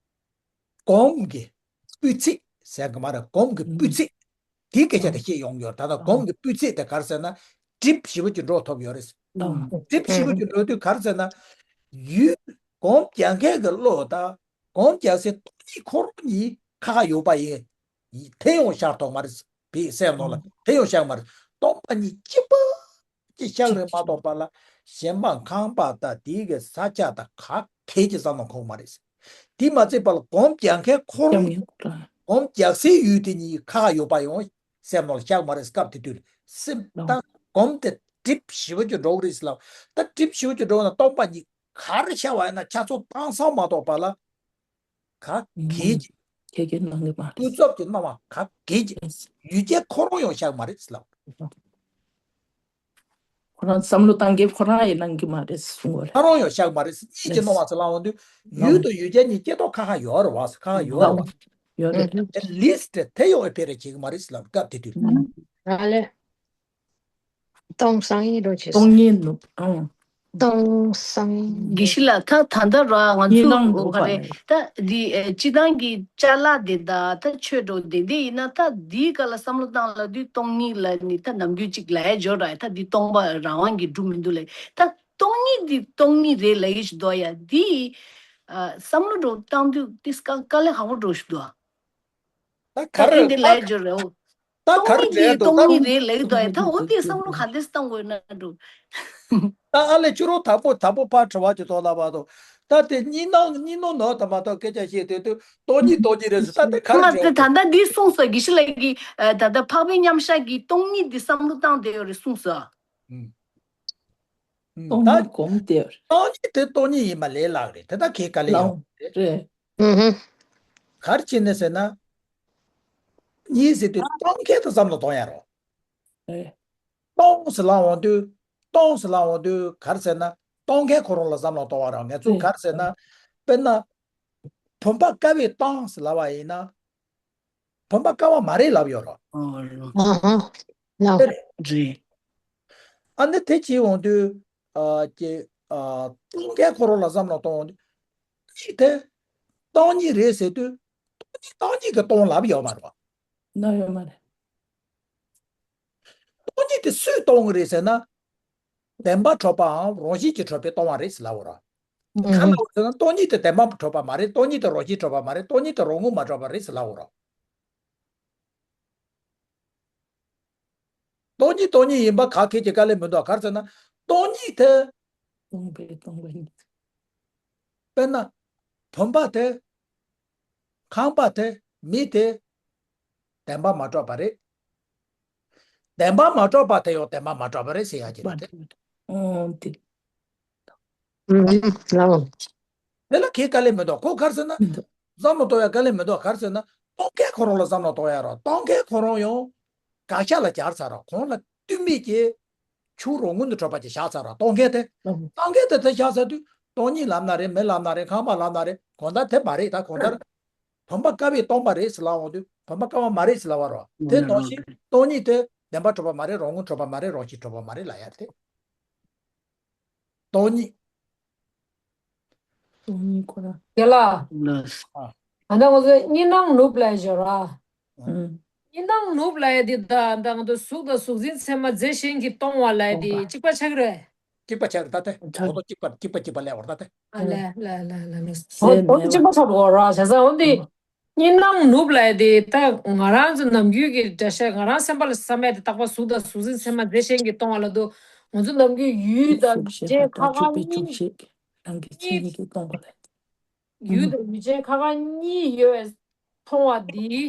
སྒོམ་གྱི་སྤུས་ཚད་ཟེར་གི་མ་རེད། སྒོམ་གྱི་སྤུས་ཚད་དེའི་སྐད་ཆ་དེ་བཤད་ཡོང་ཡོད། ད་ལྟ་སྒོམ་གྱི་སྤུས་ཚད་དེ་ག་རེ་ཟེར་ན་གྲིབ་ཞེ་པོ་ཅིག་འགྲོ་ཐུབ་ཡོད་རེད། གྲིབ་ཞེ་པོ་ཅིག་འགྲོ་དུས་ག་རེ་ཟེར་ན་ཡུལ་སྒོམ་རྒྱག་མཁན་གྱི་བློ་དང་སྒོམ་རྒྱག་སའི་སྟོང་ཉིད་ཁོ་རང་གཉིས་ཁ་ཁ་ཡོད་པ་ཡིན། དེ་ཡང་ཤར་ཐུབ་མ་རེད། བའི་སེམས་ནང་ལ་དེ་ཡང་ཤར་མ་རེད། སྟོང་པ་ཉིད་གཅིག་པ་གཅིག་ཤར་རེད་མ་གཏོགས་པ་ལ་གཞན་པ་ཁང་པ་དང་དེའི་གི་ས་ཆ་དང་ག་གེ་ཅིག་བསམ་བློ་འཁོར་མ་རེད། དེ་མ་ཚད་པ་ལ་སྒོམ་རྒྱག་མཁན་ཁོ་རང་སྒོམ་རྒྱག་སའི་ཡུལ་དེ་གཉིས་ཁ་ཁ་ཡོད་པ་ཡང་སེམས་ནང་ལ་ཤར་མ་རེད། སྐབས་དེ་དུས་སེམས་ད་སྒོམ་དེ་གྲིབ་ཞེ་པོ་ཅིག་འགྲོ་གི་རེད་ཟེར་ལ། ད་གྲིབ་ཞེ་པོ་ཅིག་འགྲོ་ན་སྟོང་པ་ཉིད་ག་རེ་ཤར་བ་ཡིན་ན་ཆ་ཚང་སྟོང་སང་མ་གཏོགས་པ་ལ། ག་གེ་ཅིག་ཁྱེད་ཀྱི་སྣང་གི་མ་རེད། ཀུན་རྫོབ་ཀྱི་སྣང་བ་ག་གེ་ཅིག་ཡུལ་ཅན་ཁོ་རང་ཡང་ཤར་མ་རེད་ཟེར་ལབ། ཁོ་རང་བསམ་བློ་བཏང་མཁན་ཁོ་རང་ཡང་སྣང་གི་མ་རེད་གསུང་བ་རེད། ཁོ་རང་ཡང་ཤར་མ་རེད། གཉིས་ཀྱི་སྣང་བ་ཟེར་ལབ་འོང་དུས་ཡུལ་དང་ཡུལ་ཅན་གཉིས་སྐྱེ་ཐོག་ཁ་ཁ་ཡོད་རེད་བ་ཟེར། ཁ་ཁ་ཡོད་རེད་བ། ཡོད་རེད། ལིས་ཏེ་དེ་ཡང་ཨེ་ཕེ་རེ་བྱེད་གི་མ་རེད་ཟེར་ལབ། སྐབས་དེ་དུས། ཨ་ལེ། སྟོང་སང་ཡིན་འགྲོ་བྱེད། སྟོང་ཉིད་ནུབ་ཨང་། སྟོང་སང་ཡིན། དགེ་བཤེས་ལགས་ད་ད་ལྟ་ར་ང་ཉིན་ཚོ་ལང་འོ་ག་རེ་ད་འདི་ཨེ་སྤྱི་བཏང་གི་ཅ་ལག་འདི་ད་ད་ཆོས་འགྲོ་འདི་འདི་ཡིན་ན་ད་འདིའི་སྐབས་ལ་བསམ་བློ་བཏང་ལ་དུས་སྟོང་ཉིད་ལ་ནི་ད་ནམ་རྒྱུན་གཅིག་ལ་ཡ་འབྱོར་ར་ད་འདི་སྟོང་པ་རང་དབང་གིས་འགྲུབ་མི་འདུག་ལེ། ད་སྟོང་ཉིད་འདི་སྟོང་ཉིད་རེད་ལ་ཡི་ཞིག་འདུག་ཡ། འདི་ཨ་བསམ་བློ་འགྲོ་བཏང་དུས་འདི་དཀའ་དཀའ་ལས་ཁག་པོ་འགྲོ་ཞིག་འདུག་ཨ། ད་ག་རེ་འདི་ལས་སྦྱོར་རེད། ད་ག་རེ་སྟོང་ཉིད་ཀྱི་རེད་འདུག་སྟོང་ཉིད་རེད་ལེགས་དོ་ད་འོ་དེ་བསམ་བློ་ག་འདྲས་བཏང་དགོས་ན་འགྲོ། ད་ཨ་ལས་ཕྱི་རོ་དྭགས་པོ་དྭགས་པོ་ཕར་དྲི་བ་ཅིག་གཏོང་ལ་བ་དོ། ད་དེ་གཉིས་སྣང་གཉིས་སྣང་ནང་དུ་མ་གཏོགས་སྐད་ཆ་བཤད་དུས་དུས་སྟོང་ཉིད་སྟོང་ཉིད་རེད་ཟེར། ད་དེ་ག་རེ་ང་རེད། ད་ལྟ་འདི་གསུངས་སོ། དགེ་བཤེས་ལགས་ཀྱིས་ཨ་ད་ལྟ་འཕགས་པའི་མཉམ་བཞག་གི་སྟོང་ཉིད་འདི་བསམ་བློ་བཏང་བསྡད་ཡོད་རེད་གསུངས་སོ། ཨུམ། ཨུམ། སྟོང་ད་ཉིད་སྒོམ་བསྡད་ཡོད་རེད། སྟོང་ཉིད་དེ་སྟོང་ཉིད་ཡིན་པ་ལས་སླ་རེད། དེ་ད་གའི་དཀའ་ལས་ཡོད་རེད། རེད། ཨུ་ཧུ། ག་རེ་བྱས་ནས་ཟེར་ན། གཉིས་ཟེར་དུས་སྟོང་མཁན་དུ་བསམ་བློ་གཏོང་ཡ་རོ། རེད། སྟོང་ཟེར་ལབ་འོང་དུས། སྟོང་ཟེར་ལབ་འོང་དུས་ག་རེ་ཟེར་ན། སྟོང་མཁན་ཁོ་རང་ལ་བསམ་བློ་གཏོང་བ་རེད། ང་ཚོ་རེད། ག་རེ་ཟེར་ན། དཔེར་ན། བུམ་པ་ཀ་བས་སྟོང་ཟེར་ལབ་པ་ཡིན་ན། བུམ་པ་ཀ་བ་མ་རེད་ལབ་ཡོད་རེད། ཨ་ཧ། ལགས། དེ་རེད། རེད། ཨ་ནི་དེ་བྱས་འོང་དུས། ཨ་ཀྱེ། ཨ་སྟོང་མཁན་ཁོ་རང་ལ་བསམ་བློ་གཏོང་འོང་དུས། ཅིག་དེ། སྟོང་ཉིད་རེད་ཟེར་དུས། སྟོང་ཉིད་སྟོང་ཉིད་ཀྱིས་སྟོང་ལབ་ཡོད་མ་རེད་པ། ན་ཡོད་མ་རེད། སྟོང་ཉིད་དེ་སུས་སྟོང་གི་རེད་ཟེར་ན། བདེན་པ་གྲུབ་པའམ་རང་བཞིན་གྱིས་གྲུབ་པས་སྟོང་བ་རེད་ཟེར་ལབ་པ་རེད། ཨུམ། ག་རེ་ལབ་པ་རེད་ཟེར་ན། སྟོང་ཉིད་དེ་བདེན་པ་གྲུབ་པ་མ་རེད། སྟོང་ཉིད་དེ་རང་བཞིན་གྲུབ་པ་མ་རེད། སྟོང་ཉིད་དེ་རང་ངོ་མ་གྲུབ་པ་རེད་ཟེར་ལབ་པ་རེད། སྟོང་ཉིད་སྟོང་ཉིད་ཡིན་པ་ག་གེ་ཅིག་དཀའ་ལས་མི་འདུག་ག་རེ་ཟེར་ན། སྟོང་ཉིད་དེ། སྟོང་པའི་སྟོང་པ་ཉིད། དཔེར་ན། བུམ་པ་དེ། ཁང་པ་དེ། མི་དེ། བདེན་པ་མ་གྲུབ་པ་རེད། བདེན་པ་མ་གྲུབ་པ་དེ་ཡང་བདེན་པ་མ་གྲུབ་པ་རེད་ཟེར་ཡ་ཅིག་རེད་དེ། ཨོ་དེ། ཨུམ། ལགས། དེ་ལ་གའི་དཀའ་ལས་མི་འདུག་ཁོ་ག་རེ་ཟེར་ན། མི་འདུག་བསམ་བློ་གཏོང་ཡ་དཀའ་ལས་མི་འདུག་ག་རེ་ཟེར་ན། སྟོང་མཁན་ཁོ་རང་ལ་བསམ་བློ་གཏོང་ཡ་རོ། སྟོང་མཁན་ཁོ་རང་ཡང་། དགག་བྱ་ལ་སྦྱར་ཚར་རོ། གོང་ལ་ལྟོས་མེད་ཀྱི། ཆོས་རང་ངོས་ནས་གྲུབ་པ་ཅིག་བཞག་ཚར་རོ། སྟོང་མཁན་དེ། ལགས། སྟོང་མཁན་དེ་དེ་བཞག་ཚར་དུས། སྟོང་ཉིད་ལབ་ན་རེད། མི་ལབ་ན་རེད། ཁང་པ་ལབ་ན་རེད། གང་ལྟར་དེ་མ་རེད། ད་གང་ལྟར། བུམ་པ་ཀ་བས་སྟོང་པ་རེད་ཟེར་ལབ་འོང་དུས། བུམ་པ་ཀ་བ་མ་རེད་ཟེར་ལབ་པ་རོ། དེ་ནང་བཞིན་སྟོང་ཉིད་དེ་བདེན་པ་གྲུབ་པ་མ་རེད། རང་ངོས་གྲུབ་པ་མ་རེད། རང་བཞིན་གྲུབ་པ་མ་རེད་ལབ་ཡ་དེ། སྟོང་ཉིད། སྟོང་ཉིད་ཁོ་རང་། དེ་ལ། ལགས། ཨ། ད་ང་ཚོ་གཉིས་སྣང་ནུབ་ལབ་ཡ་ཞོར་ར། ཨང་། གཉིས་སྣང་ནུབ་ལབ་ཡ་དེ་ད་ད་ང་ཚོ་གཟུགས་དང་གཟུགས་འཛིན་ཚད་མ་རྫས་གཞན་གྱིས་སྟོང་བ་ལབ་ཡ་དེ་སྟོང་པ། གཅིག་པ་ཆགས་ཀྱི་རེད། གཅིག་པ་ཆགས་རེད་ད་དེ། ད། འོ་དོ་གཅིག་པ་གཅིག་པ་གཅིག་པ་ལབ་པ་རེད་ད་དེ། ཨ་ལས་ལས་ལས་ལས་ལས། ཟེར་འོ་འོ་མེད་གཅིག་པ་པ། ཆགས་འགྲོ་ར་བྱས་ཙང་འོ་འདི། ཨང་། གཉིས་སྣང་ནུབ་ལབ་ཡ་དེ་ད་ང་རང་ཚོ་ནམ་རྒྱུན་གྱི་འདྲ་ཤ་ང་རང་སེམས་པ་ལ་བསམ་ཡ་དེ་རྟག་པར་གཟུགས་དང་གཟུགས་འཛིན་ཚད་མ་རྫས་གཞན་གྱིས་སྟོང་བ་ལབ་དུས། ང་ཚོ་ནམ་རྒྱུན་ཡུལ་དང་གཟུགས་ཞེས་པ་རྒྱན་ཁ་ཁ་གཉིས། རང་གི་ཆོས་ཉིད་ཀྱིས་སྟོང་པ་ལས། ཡུལ་དང་ཡུལ་ཅན་ཁ་ཁ་གཉིས་ཡོད་པའི་མཐོང་བ་འདི་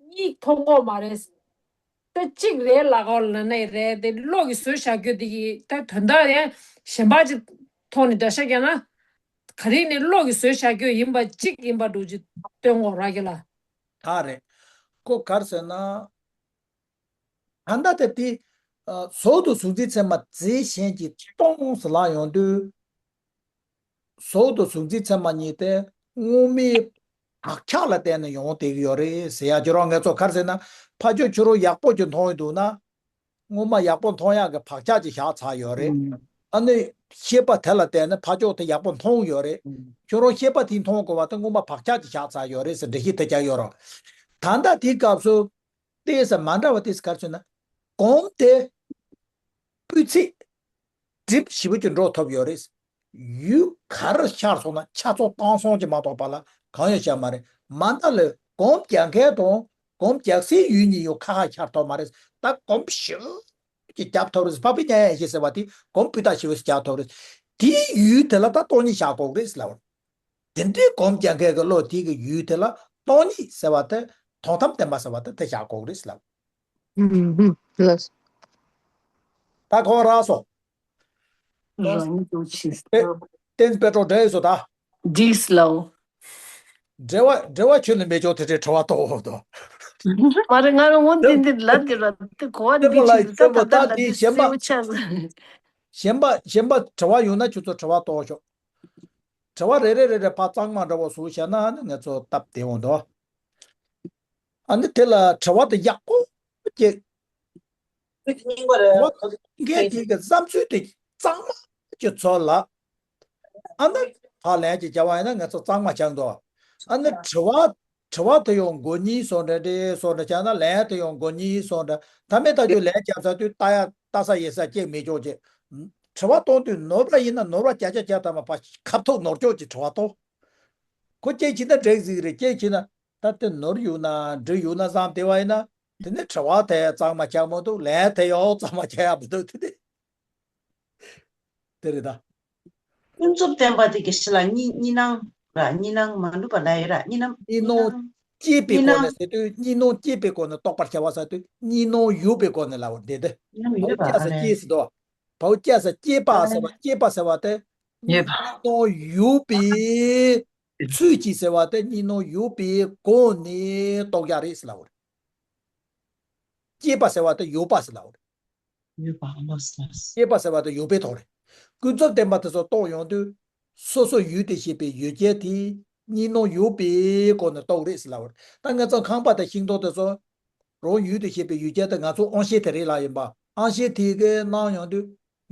གཉིས་མཐོང་གོ་མ་རེད། ད་གཅིག་རེད་ལབ་གོ་ལབ་ནའི་རེད་དེ། བློ་གིས་བཟོས་བཞག་རྒྱུ་འདི་གི་ད་དོན་དག་ཡང་གཞན་པ་ཅིག་ཐོག་ནས་འདྲ་ཤ་རྒྱག་ན། ག་རེ་ནས་བློ་གིས་བཟོས་བཞག་རྒྱུ་ཡིན་པ་གཅིག་ཡིན་པ་འདྲ་ཅིག་སྟོན་གོ་ར་གི་ལ། ད་རེད། ཁོ་ག་རེ་ཟེར་ན། ད་ལྟ་དེ་དེ། ཨ། གཟུགས་དང་གཟུགས་འཛིན་ཚད་མ་རྫས་གཞན་གྱིས་སྟོང་ཟེར་ལབ་ཡོང་དུས། གཟུགས་དང་གཟུགས་འཛིན་ཚད་མ་གཉིས་དེ་སྔོན་མའི་བག་ཆགས་ལ་བརྟེན་ནས་ཡོང་བསྡད་ཀྱི་ཡོད་རེད་ཟེར་ཡ་ཅིག་རོ། ངས་ཚོ་ག་རེ་ཟེར་ན། ཕར་ཕྱོགས་ཁྱོད་རང་ཡག་པོ་ཅིག་མཐོང་ཡོང་འདུག་ན། སྔོན་མ་ཡག་པོ་མཐོང་ཡག་གི་བག་ཆགས་ཅིག་བཞག་ཚར་ཡོད་རེད། ཨ་ནི་ཤེས་པ་དེ་ལ་བརྟེན་ནས་ཕར་ཕྱོགས་དེ་ཡག་པོ་མཐོང་ཡོད་རེད། ཁྱོད་རང་ཤེས་པ་དེ་མཐོང་དགོས་པ་དེ་སྔོན་མ་བག་ཆགས་ཅིག་བཞག་ཚར་ཡོད་རེད་ཟེར་འགྲེལ་བཤད་དེ་རྒྱག་ཡོད་རོ། ད་ལྟ་དེའི་སྐབས་སུ། ཏོག་ཙམ་མ་འདྲ་བ་ཏོག་ཙམ་ག་རེ་ཟེར་ན། གོམས་དེ་སྤུས་ཚད་གྲིབ་ཞེ་པོ་ཅིག་འགྲོ་ཐུབ་ཡོད་རེད། ཡུལ་ག་རེ་ཤར་སོང་ན་ཆ་ཚང་བཏང་སོང་ཅིག་མ་གཏོགས་པ་ལ་གང་ཡང་ཤར་མ་རེད། མ་མཐའ་ལ་གོམས་རྒྱག་མཁན་དང་གོམས་རྒྱག་སའི་ཡུལ་གཉིས་ཡང་ཁ་ཁ་ཤར་ཐུབ་མ་རེད། ད་གོམས་ཞེ་པོ་ཅིག་རྒྱབ་ཐུབ་རེད། འཕགས་པའི་མཉམ་གཞག་ཟེར་བ་དེ་གོམས་སྤུས་དག་ཞེ་པོ་ཅིག་རྒྱག་ཐུབ་རེད། དེའི་ཡུལ་དེ་ལ་ད་སྟོང་ཉིད་བཞག་དགོས་རེད་ལབ་པ། དེ་འདྲའི་གོམས་རྒྱག་མཁན་གྱི་བློ་དེ་གི་ཡུལ་དེ་ལ་སྟོང་ཉིད་ཟེར་བ་དེ། དོན་དམ་བདེན་པ་ཟེར་བ་དེ་དེ་བཞག་དགོས་རེད་ལབ། ཨུམ་ཧུམ། ལགས། ད་གོ་རག་སོང་། རང་ཉིད་དུ་ཆེས། ཏེ། བསྟན་པའི་གྲོགས་འདྲ་ཡོད་སོ་ད། འགྲིགས་ལའོ། འབྲེལ་བ་འབྲེལ་བ་ཁྱོད་ནི་མེད་ཆོག་དེ་འདྲའི་དྲི་བ་གཏོང་འོང་དོ། མ་རེད། ང་རང་ངོ་འདི་འདི་ལབ་དེ་ར་དེ་གོ་བ་འདི་མི་ཆེ་ད་ད་ད་ད་ད་དེ་གཞན་པ། གཞན་པ་གཞན་པ་དྲི་བ་ཡོད་ན་ཁྱོད་ཚོ་དྲི་བ་གཏོང་ཤོག་དྲི་བ་རེ་རེ་རེ་རེ་ཕར་གཙང་མ་འདྲ་བོ་བཟོ་བྱས་ན་ནི་ང་ཚོ་སྟབས་བདེ་འོང་དོ། ཨ་ནི་དེ་ལ་དྲི་བ་དེ་ཡག་པོ་སྐྱེ། དྲི་བ་འགའ་དེ་གི་བསམ་ཚུལ་དེ་གཙང་མ་གྱི་ཚོ་ལ། ཨ་ནི་ཕར་ལན་ཅིག་བརྒྱབ་པ་ཡིན་ན་ང་ཚོ་གཙང་མ་ཆགས་འདུག་ཨ་ནི་དྲི་བ། དྲི་བ་དེ་ཡང་མགོ་གཉིས་སོགས་འདྲ་འདྲ་སོགས་འདྲ་བྱས་ན་ལན་དེ་ཡང་མགོ་གཉིས་སོགས་འདྲ། ད་མེད་ད་ཁྱོད་ལན་བརྒྱབ་ཚར་དུས་ལྟ་ཡ་ལྟ་ས་ཡིན་ས་ཅིག་མེད་ཀྱོག་ཅིག་དྲི་བ་གཏོང་དུས་ནོར་བ་ཡིན་ན་ནོར་བ་བརྒྱ་ཆ་བརྒྱ་ཐམ་པ་ཁ་ཐུག་ནོར་ཀྱོག་ཅིག་དྲི་བ་གཏོང་། ཁོ་ཅིག་བྱས་ན་འགྲིག་ཟིག་རེད། ཅིག་བྱས་ན་ད་དེ་ནོར་ཡོད་ན་འགྲིག་ཡོད་ན་བསམ་བསྡད་པ་ཡིན་ན། དེ་ནི་དྲི་བ་དེ་གཙང་མ་ཆགས་མ་འདུག་ལན་དེ་ཡང་གཙང་མ་ཆགས་ཡ་མི་འདུག་དེ་ནི། དེ་རེད་ད། ཀུན་རྫོབ་བདེན་པ་དེ་གི་ཕྱི་ལ་གཉིས་གཉིས་སྣང་ར། གཉིས་སྣང་མ་གྲུབ་པ་ལ་ཡོད་ར། གཉིས་སྣང་། གཉིས་སྣང་། སྐྱེས་པའི་སྒོ་ནས་ཟེར་དུས་གཉིས་སྣང་སྐྱེས་པའི་སྒོ་ནས་རྟོགས་པར་བྱ་བ་ཟེར་དུས་གཉིས་སྣང་ཡོད་པའི་སྒོ་ནས་ལབ་པ་འདི་འདི། གཉིས་སྣང་ཡོད་པ་བ་ཅ་ས་ཨ་རེ། སྐྱེས་ཟེར་དོ། བ་ཅ་ས་སྐྱེས་པ་ཟེར་བ་སྐྱེས་པ་ཟེར་བ་དེ་ཡོད་པ། གཉིས་སྣང་ཡོད་པའི་ཚུལ་གྱིས་ཟེར་བ་དེ་གཉིས་སྣང་ཡོད་པའི་སྒོ་ནས་རྟོགས་ཡ་རེད་ཟེར་ལབ་པ་རེད། སྐྱེས་པ་ཟེར་བ་དེ་ཡོད་པ་ཟེར་ལབ་པ་རེད། ཡོད་པ་ཨ་ལོ་སི་ལ་སི། སྐྱེས་པ་ཟེར་བ་དེ་ཡོད་པའི་ཐོག་རེད། ཀུན་རྫོབ་བདེན་པ་དེ་ཚོ་རྟོགས་ཡོང་དུས། སོ་སོ་ཡུལ་དུ་བྱེད་པའི་ཡུལ་ཅན་དེ་གཉིས་སྣང་ཡོད་པའི་སྒོ་ནས་རྟོགས་རེད་ཟེར་ལབ་པ་རེད། ད་ང་ཚོ་ཁང་པ་དང་ཤིང་སྡོང་དེ་ཚོ་རང་ཡུལ་དུ་བྱེད་པའི་ཡུལ་ཅན་དེ་ང་ཚོ་དབང་ཤེས་དེ་རེད་ལབ་ཡིན་པ། དབང་ཤེས་དེ་གིས་སྣང་ཡོང་དུས་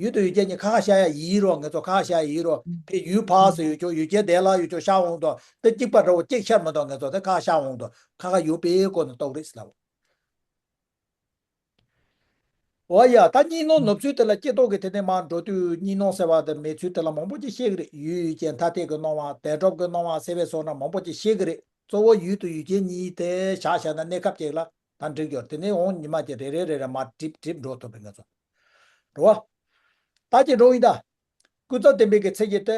ཡུལ་དུ་ཡུལ་ཅན་གཉིས་ཁ་ཁ་བཤད་ཡ་ཡིན་རོ། ང་ཚོ་ཁ་ཁ་བཤད་ཡ་ཡིན་རོ། ཕའི་ཡུལ་ཕར་ཟེར་ཡོད་ཆོག་ཡུལ་ཅན་དེ་ལ་ཡོད་ཆོག་ཤར་འོང་དོ། དེ་གཅིག་པ་འདྲ་བོ་གཅིག་ཤར་མི་འདུག་ང་ཚོ་དེ་ཁ་ཁ་ཤར་འོང་དོ། ཁ་ཁ་ཡོད་པའི་སྒོ་ནས་རྟོགས་རེད་ཟེར་ལབ་པ། འོ་ཡ། ད་གཉིས་སྣང་ནུབ་ཚུལ་དེ་ལ་སྐྱེ་ཐོག་གི་དེ་ནས་མར་འགྲོ་དུས་གཉིས་སྣང་ཟེར་བ་དེ་མེད་ཚུལ་དེ་ལ་མང་པོ་ཅིག་བཤད་ཀྱི་རེད། ཡུལ་ཡུལ་ཅན་ཐ་དད་ཀྱི་སྣང་བ་དོན་གྲུབ་ཀྱི་སྣང་བ་ཟེར་བའི་སོགས་ན་མང་པོ་ཅིག་བཤད་ཀྱི་རེད། གཙོ་བོ་ཡུལ་དུ་ཡུལ་ཅན་གཉིས་དེ་བཞག་བཞག་ན་གནས་སྐབས་ཅིག་ལ་ད་འགྲིག་ཡོད་རེད། དེ་ནས་འོང་ཉི་མ་ཅིག་རེ་རེ་རེ་རེ་མར་གྲིབ་གྲིབ་འགྲོ་ཐུབ་པའི་ང་ཚོ་རེད་བ། ད་ཅི་འགྲོ་ཡིན་ད། ཀུན་རྫོབ་བདེན་པའི་གི་ཚེ་གཅིག་དེ་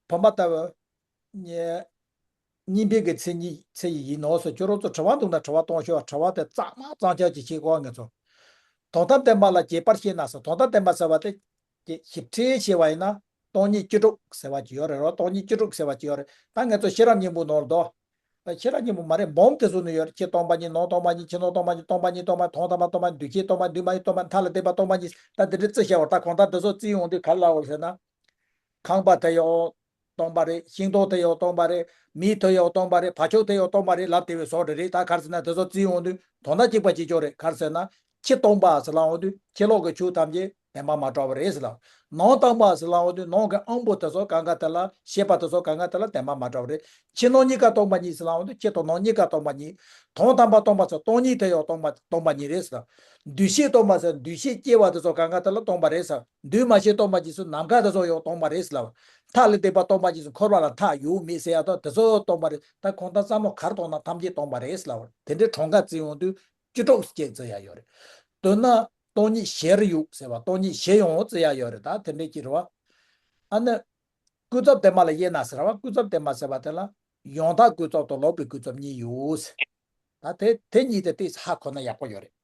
བུམ་པ་ལྟ་བུ། གཉིས་པའི་གི་མཚན་ཉིད་ཚེ་ཡི་ཡིན་ནོ་ཟེར་ཁྱོད་རང་ཚོ་དྲི་བ་འདུག་ན་དྲི་བ་གཏོང་ཤོག་དྲི་བ་དེ་གཙང་མ་གཙང་རྐྱང་ཅིག་བྱེད་དགོས་ངེས་ཚོ། དོན་དམ་བདེན་པ་ལ་རྒྱས་པར་བཤད་ན་ཟེར། དོན་དམ་བདེན་པ་ཟེར་བ་དེ་ཞིབ་ཕྲ་བཤད་པ་ཡིན་ན་སྟོང་ཉིད་བཅུ་དྲུག་ཟེར་བ་ཅིག་ཡོད་རེད་རོ། སྟོང་ཉིད་བཅུ་དྲུག་ཟེར་བ་ཅིག་ཡོད་རེད། ད་ངེས་ཚོ་ཤེས་རབ་སྙིང་པོ་ནོར་དོ། ཤེས་རབ་སྙིང་པོ་མ་རེད། འབུམ་དེ་ཚོ་ནི་ཡོད་རེད། ཕྱི་སྟོང་པ་ཉིད། ནང་སྟོང་པ་ཉིད། ཕྱི་ནང་སྟོང་པ་ཉིད། སྟོང་པ་ཉིད། སྟོང་པ་ཉིད། དོན་དམ་པ་སྟོང་པ་ཉིད། འདུས་བྱས་སྟོང་པ་ཉིད། འདུས་མ་བྱས་སྟོང་པ་ཉིད། མཐའ་ལ་དད་པ་སྟོང་པ་ཉིད། ད་དེ་འདྲའི་རྩི་བྱ་བར་ད་གང་ལྟར་དེ་ཚོ་རྩི་ཡོང་དུས་ག་རེ་ལབ་པ་ཟེར་ན། ཁང་པ་དེ་ཡང་སྟོང་པ་རེད། ཤིང་སྡོང་དེ་ཡང་སྟོང་པ་རེད། མི་དེ་ཡང་སྟོང་པ་རེད། བ་ཕྱུགས་དེ་ཡང་སྟོང་པ་རེད་ལབ་དེ་བས་བཟོ་འདྲ་རེད། ད་ག་རེ་ཟེར་ན་དེ་ཚོ་རྩི་ཡོང་དུས་དོན་དག་གཅིག་པ་གཅིག་ཀྱང་རེད། ག་རེ་ཟེར་ན་ཕྱི་སྟོང་པ་ཟེར་ལབ་ཡོང་དུས་ཕྱི་ལོགས་ཀྱི་ཆོས་ཐམས་ཅད་བདེན་པར་མ་གྲུབ་པ་རེད་ཟེར་ལབ། ནང་སྟོང་པ་ཟེར་ལབ་ཡོང་དུས་ནང་གི་དབང་པོ་དེ་ཚོ་གང་ག་དེ་ལ་ཤེས་པ་དེ་ཚོ་གང་ག་དེ་ལ་བདེན་པར་མ་གྲུབ་པ་རེད། ཕྱི་ནང་གཉིས་ཀ་སྟོང་པ་ཉིད་ཟེར་ལབ་ཡོང་དུས་ཕྱི་དང་ནང་གཉིས་ཀ་སྟོང་པ་ཉིད། དོན་དམ་པར་སྟོང་པ་ཟེར་སྟོང་ཉིད་དེ་ཡང་སྟོང་པ་སྟོང་པ་ཉིད་རེད་ཟེར། འདུས་བྱས་སྟོང་པ་ཟེར་འདུས་བྱས་སྐྱེ་བ་དེ་ཚོ་གང་ག་དེ་ལ་སྟོང་པ་རེད་ཟེར། འདུས་མ་བྱས་སྟོང་པ་ཉིད་ཟེར་ནམ་མཁའ་དེ་ཚོ་ཡང་སྟོང་པ་རེད་ཟེར་ལབ། མཐའ་ལས་འདས་པ་སྟོང་པ་ཉིད་ཟེར་འཁོར་བ་ལ་མཐའ་ཡོད་མེད་ཟེར་ཡ་དང་དེ་ཚོ་སྟོང་པ་རེད། ད་གང་ལྟར་བསམ་བློ་ག་རེ་གཏོང་ན་ཐམས་ཅད་སྟོང་པ་རེད་ཟེར་ལབ། དེ་འདྲའི་གྲངས་ཀ་བརྩི་ཡོང་དུས་བཅུ་དྲུག་ཅེས་བརྩི་ཡ་ཡོད་རེད། མདོར་ན་སྟོང་ཉིད་ཞེར་ཡོད་ཟེར་བ་སྟོང་ཉིད་ཞེ་ཡང་བརྩི་ཡ་ཡོད་རེད། ད་དེ་འདྲའི་ཅིག་རེད་བ། ཨ་ནི། ཀུན་རྫོབ་བདེན་པ་ལ་དབྱེ་ན་ཟེར་བ། ཀུན་རྫོབ་བདེན་པ་ཟེར་བ་དེ་ལ་ཡང་དག་ཀུན་རྫོབ་དང་ལོག་པའི་ཀུན་རྫོབ་གཉིས་ཡོད་ཟེར། ད་དེ་དེ་གཉིས་དེ་ཏོག་ཙམ་ཧ་གོ་ན་ཡག་པོ་ཡོད་རེད།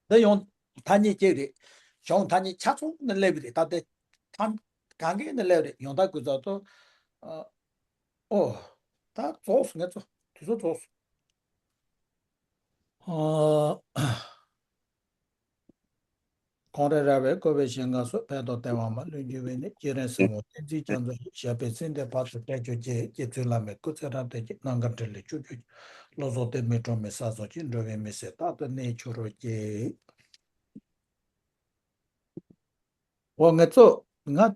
འདི་ཡང་ཐ་སྙད་གཅིག་རེད། གཞུང་ཐ་སྙད་ཆ་ཚང་ནས་སླེབས་རེད། ད་དེ་ཐམས་གང་གས་ནས་སླེབས་རེད། ཡང་དག་ཀུན་རྫོབ་དང་། ཨོ། ད་རྫོགས་སོང་། ངེད་ཚོ་དུས་ཚོད་རྫོགས་སོང་། ཨ། ཁོང་རེ་ར་བས་བཀོད་པའི་ཞིང་ཁམས་སུ། ཕན་དང་བདེ་བ་མ་ལུས་འབྱུང་བའི་གནས། སྐྱེ་རིང་སྲིང་མོ་བསྟན་འཛིན་རྒྱ་མཚོ་ཡི། ཞབས་པད་སྲིད་མཐའི་བར་དུ་བརྟན་གྱུར་ཅིག། སྐྱེ་ཚུལ་བླ་མེད་སྐུ་ཚེ་རབ་བརྟན་ཅིག། རྣམ་དཀར་འཕྲིན་ལས་ཕྱོགས་བཅུར་སྤྱོད་ཅིག། བློ་བཟང་བདེ་མོས་འཁྲུངས་མི་ས་ཟོ་ཅིག། འགྲོ་བའི་མི་ཚེ་རྟག་ཏུ་གནས་འགྱུར་རོ་ཅིག། འོ་ངེད་ཚོ་ང་